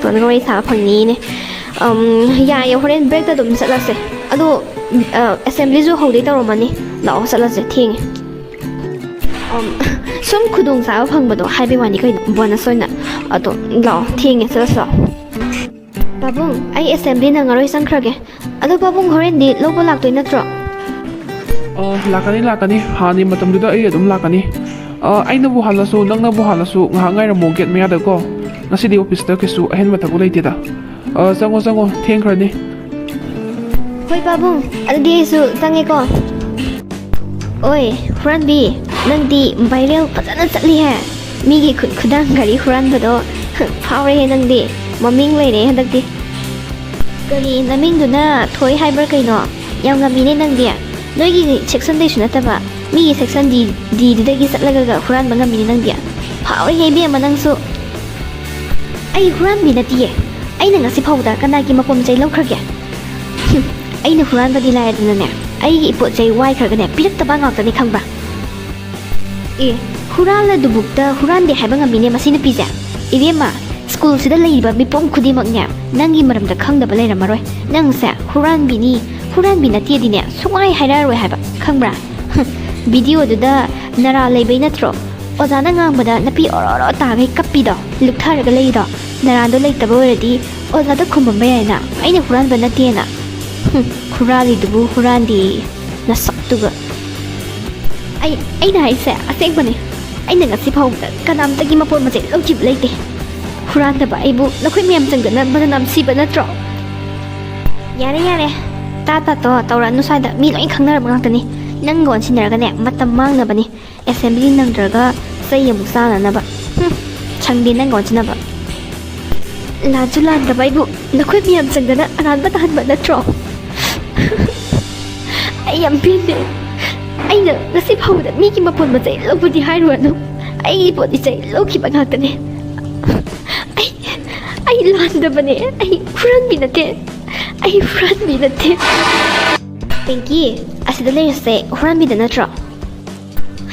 ꯇꯣꯟꯒ ꯋꯥꯔꯤ ꯁꯥꯕ ꯐꯪꯅꯤꯅꯦ꯫ ꯑꯝ, ꯌꯥꯏꯌꯦ, ꯍꯣꯔꯦꯟ ꯕ꯭ꯔꯦꯛꯇ ꯑꯗꯨꯝ ꯆꯠꯂꯁꯦ꯫ ꯑꯗꯣ, ꯑ, ꯑꯦꯁꯦꯝꯕ꯭ꯂꯤꯁꯨ ꯍꯧꯗꯣꯏ ꯇꯧꯔꯝꯃꯅꯤ꯫ ꯂꯥꯛꯑꯣ, ꯆꯠꯂꯁꯦ, ꯊꯦꯡꯉꯦ꯫ ꯑꯝ, ꯁꯨꯝ ꯈꯨꯗꯣꯡ ꯆꯥꯕ ꯐꯪꯕꯗꯣ ꯍꯥꯏꯕꯩ ꯋꯥꯅꯤ ꯀꯩꯅꯣ, ꯕꯣꯅꯁ ꯑꯣꯏꯅ꯫ ꯑꯗꯣ ꯂꯥꯛꯑꯣ, ꯊꯦꯡꯉꯦ, ꯆꯠꯂꯁꯤ ꯂꯥꯛꯑꯣ꯫ ꯄꯥꯕꯨꯡ, ꯑꯩ ꯑꯦꯁꯦꯝꯕ꯭ꯂꯤ ꯅꯪꯉꯔꯣꯏ, ꯆꯪꯈ꯭ꯔꯒꯦ꯫ ꯑꯗꯣ ꯄꯥꯕꯨꯡ, ꯍꯣꯔꯦꯟꯗꯤ ꯂꯧꯕ ꯂꯥꯛꯇꯣꯏ ꯅꯠꯇ꯭ꯔꯣ? ꯑ, ꯂꯥꯛꯀꯅꯤ, ꯂꯥꯛꯀꯅꯤ꯫ ꯍꯥꯟꯅꯒꯤ ꯃꯇꯝꯗꯨꯗ ꯑꯩ ꯑꯗꯨꯝ ꯂꯥꯛꯀꯅꯤ꯫ ꯑ, ꯑꯩꯅꯕꯨ ꯍꯜꯂꯁꯨ, ꯅꯪꯅꯕꯨ ꯍꯜꯂꯁꯨ, ꯉꯥꯏꯍꯥꯛ ꯉꯥꯏꯔꯝꯃꯣ ꯒꯦꯠ ꯃꯌꯥꯗꯀꯣ꯫ ꯉꯁꯤꯗꯤ ꯑꯣꯐꯤꯁꯇ ꯀꯩꯁꯨ ꯑꯍꯦꯟꯕ ꯊꯕꯛ ꯂꯩꯇꯦꯗ꯫ ꯑ, ꯆꯪꯉꯣ, ꯆꯪꯉꯣ, ꯊꯦꯡꯈ꯭ꯔꯅꯤ꯫ ꯍꯣꯏ ꯄꯥꯕꯨꯡ, ꯑꯗꯨꯗꯤ ꯑꯩꯁꯨ ꯆꯪꯉꯦꯀꯣ꯫ ꯑꯣꯏ, ꯍꯨꯔꯥꯟꯕꯤ, ꯅꯪꯗꯤ ꯚꯥꯏꯔꯦꯜ ꯐꯖꯅ ꯆꯠꯂꯤꯍꯦ꯫ ꯃꯤꯒꯤ ꯈꯨꯠ ꯈꯨꯗꯥꯡ ꯘꯔꯤ ꯍꯨꯔꯥꯟꯕꯗꯣ ꯐꯥꯎꯔꯦꯍꯦ ꯅꯪꯗꯤ꯫ ꯃꯃꯤꯡ ꯂꯩꯔꯦ ꯍꯟꯗꯛꯇꯤ꯫ ꯀꯔꯤ ꯅꯃꯤꯡꯗꯨꯅ ꯊꯣꯏ ꯍꯥꯏꯕ꯭ꯔꯥ ꯀꯩꯅꯣ? ꯌꯥꯝ ꯉꯝꯃꯤꯅꯦ ꯅꯪꯗꯤ꯫ ꯅꯣꯏꯒꯤ ꯁꯦꯛꯁꯟꯗꯩꯁꯨ ꯅꯠꯇꯕ, ꯃꯤꯒꯤ ꯁꯦꯛꯁꯟ ꯗꯤ, ꯗꯤꯗꯨꯗꯒꯤ ꯆꯠꯂꯒ ꯍꯨꯔꯥꯟꯕ ꯉꯝꯃꯤꯅꯦ ꯅꯪꯗꯤ꯫ ꯐꯥꯎꯔꯦꯍꯦ ꯏꯕꯦꯝꯃ ꯅꯪꯁꯨ꯫ ꯑꯩ ꯍꯨꯔꯥꯟꯕꯤ ꯅꯠꯇꯤꯌꯦ꯫ ꯑꯩꯅ ꯉꯁꯤ ꯐꯥꯎꯕꯗ ꯀꯅꯥꯒꯤ ꯃꯄꯣꯠ ꯃꯆꯩ ꯂꯧꯈ꯭ꯔꯒꯦ? ꯍꯨꯝ, ꯑꯩꯅ ꯍꯨꯔꯥꯟꯕꯗꯤ ꯂꯥꯏꯔꯗꯅꯅꯦ, ꯑꯩꯒꯤ ꯏꯄꯣꯠ ꯆꯩ ꯋꯥꯏꯈ꯭ꯔꯒꯅꯦ, ꯄꯤꯔꯛꯇꯕ ꯉꯥꯛꯇꯅꯤ ꯈꯪꯕ꯭ꯔꯥ? ꯑꯦ, ꯍꯨꯔꯥꯜꯂꯗꯨꯕꯨꯛꯇ ꯍꯨꯔꯥꯟꯗꯦ ꯍꯥꯏꯕ ꯉꯝꯃꯤꯅꯦ ꯃꯁꯤ ꯅꯨꯄꯤꯁꯦ꯫ ꯏꯕꯦꯝꯃ, ꯁ꯭ꯀꯨꯜꯁꯤꯗ ꯂꯩꯔꯤꯕ ꯃꯤꯄꯨꯝ ꯈꯨꯗꯤꯡꯃꯛꯅꯦ, ꯅꯪꯒꯤ ꯃꯔꯝꯗ ꯈꯪꯗꯕ ꯂꯩꯔꯝꯃꯔꯣꯏ꯫ ꯅꯪꯁꯦ ꯍꯨꯔꯥꯟꯕꯤꯅꯤ, ꯍꯨꯔꯥꯟꯕꯤ ꯅꯠꯇꯦꯗꯤꯅꯦ ꯁꯨꯡꯍꯥꯏ ꯍꯥꯏꯔꯛꯑꯔꯣꯏ ꯍꯥꯏꯕ, ꯈꯪꯕ꯭ꯔꯥ? ꯍꯨꯝ, ꯚꯤꯗꯤꯑꯣꯗꯨꯗ ꯅꯔꯥ ꯂꯩꯕꯩ ꯅꯠꯇ꯭ꯔꯣ ꯑꯣꯖꯥꯅ ꯉꯥꯡꯕꯗ ꯅꯄꯤ ꯑꯣꯔꯣ ꯑꯣꯔꯣ ꯇꯥꯈꯩ ꯀꯞꯄꯤꯗꯣ, ꯂꯨꯛꯊꯔꯒ ꯂꯩꯔꯤꯗꯣ? ꯅꯔꯥꯗꯣ ꯂꯩꯇꯕ ꯑꯣꯏꯔꯗꯤ ꯑꯣꯖꯥꯗ ꯈꯨꯝꯃꯝꯕ ꯌꯥꯏꯅ, ꯑꯩꯅ ꯍꯨꯔꯥꯟꯕ ꯅꯠꯇꯦꯅ꯫ ꯍꯨꯝ, ꯍꯨꯔꯥꯜꯂꯤꯗꯨꯕꯨ ꯍꯨꯔꯥꯟꯗꯦꯌꯦ, ꯅꯁꯛꯇꯨꯒ꯫ ꯑꯩ, ꯑꯩꯅ ꯍꯥꯏꯁꯦ ꯑꯁꯦꯡꯕꯅꯦ꯫ ꯑꯩꯅ ꯉꯁꯤ ꯐꯥꯎꯕꯗ ꯀꯅꯥꯝꯇꯒꯤ ꯃꯄꯣꯠ ꯃꯆꯩ ꯂꯧꯈꯤꯕ ꯂꯩꯇꯦ꯫ ꯍꯨꯔꯥꯟꯗꯕ ꯑꯩꯕꯨ ꯅꯈꯣꯏ ꯃꯌꯥꯝ ꯆꯪꯗꯅ ꯃꯅꯝ ꯅꯝꯁꯤꯕ ꯅꯠꯇ꯭ꯔꯣ? ꯌꯥꯔꯦ, ꯌꯥꯔꯦ꯫ ꯇꯥ ꯇꯥꯇꯣ ꯇꯧꯔꯛꯑꯅꯨ ꯁ꯭ꯋꯥꯏꯗ꯫ ꯃꯤ ꯂꯣꯏ ꯈꯪꯅꯔꯕ ꯉꯥꯛꯇꯅꯤ꯫ ꯅꯪꯒ ꯑꯣꯟꯁꯤꯟꯅꯔꯒꯅꯦ ꯃꯇꯝ ꯃꯥꯡꯅꯕꯅꯤ꯫ ꯑꯦꯁꯦꯝꯕ꯭ꯂꯤ ꯅꯪꯗ꯭ꯔꯒ ꯆꯩ ꯑꯃꯨꯛ ꯆꯥꯅꯅꯕ꯫ ꯍꯨꯝ, ꯁꯪꯗꯦ ꯅꯪꯒ ꯑꯣꯟꯁꯤꯟꯅꯕ꯫ ꯂꯥꯟꯁꯨ ꯂꯥꯟꯗꯕ ꯑꯩꯕꯨ ꯅꯈꯣꯏ ꯃꯌꯥꯝ ꯆꯪꯗꯅ ꯑꯔꯥꯟꯕ ꯇꯥꯍꯟꯕ ꯅꯠꯇ꯭ꯔꯣ? ꯑꯩ ꯌꯥꯝ ꯄꯦꯟꯗꯦ꯫ ꯑꯩꯅ ꯉꯁꯤ ꯐꯥꯎꯕꯗ ꯃꯤꯒꯤ ꯃꯄꯣꯠ ꯃꯆꯩ ꯂꯧꯕꯗꯤ ꯍꯥꯏꯔꯨꯔꯅꯨ, ꯑꯩꯒꯤ ꯄꯣꯠ ꯏꯆꯩ ꯂꯧꯈꯤꯕ ꯉꯥꯛꯇꯅꯦ꯫ ꯑꯩ, ꯑꯩ ꯂꯥꯟꯗꯕꯅꯦ, ꯑꯩ ꯍꯨꯔꯥꯟꯕꯤ ꯅꯠꯇꯦ, ꯑꯩ ꯍꯨꯔꯥꯟꯕꯤ ꯅꯠꯇꯦ꯫ ꯄꯤꯡꯀꯤ, ꯑꯁꯤꯗ ꯂꯩꯔꯤꯁꯦ ꯍꯨꯔꯥꯟꯕꯤꯗ ꯅꯠꯇ꯭ꯔꯣ?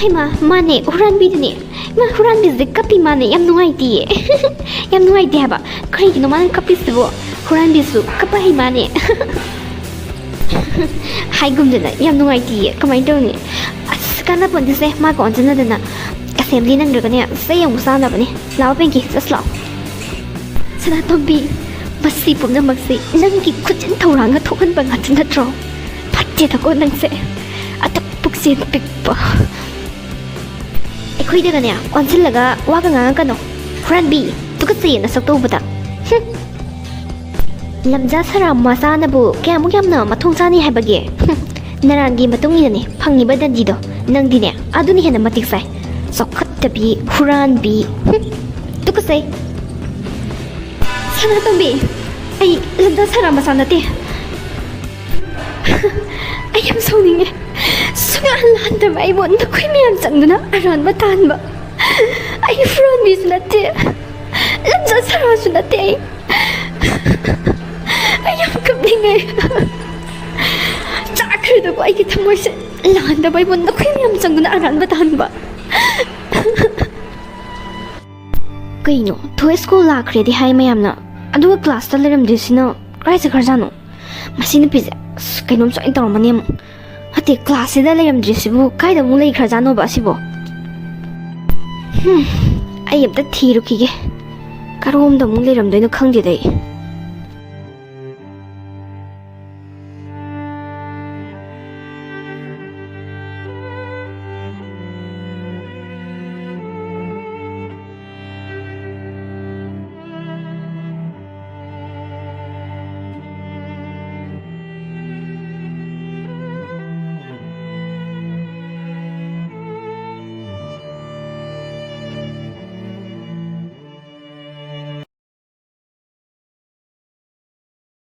ꯍꯩꯃꯥ, ꯃꯥꯅꯦ, ꯍꯨꯔꯥꯟꯕꯤꯗꯨꯅꯦ꯫ ꯏꯃꯥ, ꯍꯨꯔꯥꯟꯕꯤꯁꯤꯗꯤ ꯀꯞꯄꯤ ꯃꯥꯅꯦ, ꯌꯥꯝ ꯅꯨꯡꯉꯥꯏꯇꯤꯌꯦ꯫ ꯌꯥꯝ ꯅꯨꯡꯉꯥꯏꯇꯦ ꯍꯥꯏꯕ꯫ ꯀꯔꯤꯒꯤꯅꯣ ꯃꯥꯅ ꯀꯞꯄꯤꯁꯤꯕꯣ? ꯍꯨꯔꯥꯟꯕꯤꯁꯨ ꯀꯞꯄ ꯍꯩ ꯃꯥꯅꯦ꯫ ꯍꯥꯏꯒꯨꯝꯗꯅ ꯌꯥꯝ ꯅꯨꯡꯉꯥꯏꯇꯤꯌꯦ, ꯀꯃꯥꯏꯅ ꯇꯧꯅꯤ? ꯑꯁ, ꯀꯥꯟꯅꯄꯣꯟꯇꯦꯁꯦ, ꯃꯥꯒ ꯑꯣꯟꯁꯤꯟꯅꯗꯅ꯫ ꯑꯦꯁꯦꯝꯕ꯭ꯂꯤ ꯅꯪꯗ꯭ꯔꯒꯅꯦ ꯆꯩ ꯑꯃꯨꯛ ꯆꯥꯅꯕꯅꯦ꯫ ꯂꯥꯛꯑꯣ ꯄꯤꯡꯀꯤ, ꯆꯠꯁꯤ ꯂꯥꯛꯑꯣ꯫ ꯁꯅꯥꯇꯣꯝꯕꯤ, ꯃꯁꯤ ꯄꯨꯝꯅꯃꯛꯁꯤ ꯅꯪꯒꯤ ꯈꯨꯖꯤꯟ ꯊꯧꯔꯥꯡꯅ ꯊꯣꯛꯍꯟꯕ ꯉꯥꯛꯇ ꯅꯠꯇ꯭ꯔꯣ? ꯐꯠꯇꯦꯗꯀꯣ ꯅꯪꯁꯦ꯫ ꯑꯗꯨꯛ ꯄꯨꯛꯆꯦꯜ ꯄꯤꯛꯄ꯫ ꯑꯩꯈꯣꯏꯗꯒꯅꯦ ꯑꯣꯟꯁꯤꯜꯂꯒ ꯋꯥꯒ ꯉꯥꯡꯉꯛꯀꯅꯣ꯫ ꯍꯨꯔꯥꯟꯕꯤ, ꯇꯨꯀꯠꯆꯩꯌꯦ ꯅꯁꯛꯇꯣ ꯎꯕꯗ꯫ ꯍꯨꯝ꯫ ꯂꯝꯖꯥ ꯁꯔꯥ ꯃꯆꯥꯅꯕꯨ ꯀꯌꯥꯃꯨꯛ ꯌꯥꯝꯅ ꯃꯊꯣꯡ ꯆꯥꯅꯤ ꯍꯥꯏꯕꯒꯦ? ꯍꯨꯝ꯫ ꯅꯔꯥꯟꯒꯤ ꯃꯇꯨꯡ ꯏꯟꯅꯅꯦ ꯐꯪꯉꯤꯕ ꯗꯟꯗꯤꯗꯣ꯫ ꯅꯪꯗꯤꯅꯦ ꯑꯗꯨꯅ ꯍꯦꯟꯅ ꯃꯇꯤꯛ ꯆꯥꯏ꯫ ꯆꯥꯎꯈꯠꯇꯕꯤ, ꯍꯨꯔꯥꯟꯕꯤ꯫ ꯍꯨꯝ꯫ ꯇꯨꯀꯠꯆꯩ꯫ ꯁꯅꯥꯇꯣꯝꯕꯤ, ꯑꯩ ꯂꯝꯖꯥ ꯁꯔꯥ ꯃꯆꯥ ꯅꯠꯇꯦ꯫ ꯑꯩ ꯌꯥꯝ ꯁꯥꯎꯅꯤꯡꯉꯦ꯫ ꯁꯨꯡꯂꯥꯟ ꯂꯥꯟꯗꯕ ꯑꯩꯕꯨ ꯅꯈꯣꯏ ꯃꯌꯥꯝ ꯆꯪꯗꯨꯅ ꯑꯔꯥꯟꯕ ꯇꯥꯍꯟꯕ꯫ ꯑꯩ ꯍꯨꯔꯥꯟꯕꯤꯁꯨ ꯅꯠꯇꯦ, ꯂꯝꯖꯥ ꯁꯔꯥꯁꯨ ꯅꯠꯇꯦ ꯑꯩ꯫ ꯑꯩ ꯌꯥꯝ ꯀꯞꯅꯤꯡꯉꯦ꯫ ꯆꯥꯛꯈ꯭ꯔꯦꯗꯀꯣ ꯑꯩꯒꯤ ꯊꯃꯣꯏꯁꯦ꯫ ꯂꯥꯟꯗꯕ ꯑꯩꯕꯨ ꯅꯈꯣꯏ ꯃꯌꯥꯝ ꯆꯪꯗꯨꯅ ꯑꯔꯥꯟꯕ ꯇꯥꯍꯟꯕ꯫ ꯀꯩꯅꯣ, ꯊꯣꯏ ꯁ꯭ꯀꯨꯜ ꯂꯥꯛꯈ꯭ꯔꯦꯗꯤ ꯍꯥꯏ ꯃꯌꯥꯝꯅ, ꯑꯗꯨꯒ ꯀ꯭ꯂꯥꯁꯇ ꯂꯩꯔꯝꯗ꯭ꯔꯤꯁꯤꯅ ꯀꯥꯏ ꯆꯠꯈ꯭ꯔꯖꯥꯠꯅꯣ? ꯃꯁꯤ ꯅꯨꯄꯤꯁꯦ ꯑꯁ, ꯀꯩꯅꯣꯝ ꯁꯣꯏꯅ ꯇꯧꯔꯝꯃꯅꯤ ꯑꯃꯨꯛ꯫ ꯅꯠꯇꯦ, ꯀ꯭ꯂꯥꯁꯁꯤꯗ ꯂꯩꯔꯝꯗ꯭ꯔꯤꯁꯤꯕꯨ ꯀꯥꯏꯗ ꯑꯃꯨꯛ ꯂꯩꯈ꯭ꯔꯖꯥꯠꯅꯣꯕ ꯑꯁꯤꯕꯣ? ꯍꯨꯝ, ꯑꯩ ꯑꯝꯇ ꯊꯤꯔꯨꯈꯤꯒꯦ꯫ ꯀꯔꯣꯝꯗ ꯑꯃꯨꯛ ꯂꯩꯔꯝꯗꯣꯏꯅꯣ ꯈꯪꯗꯦꯗ ꯑꯩ꯫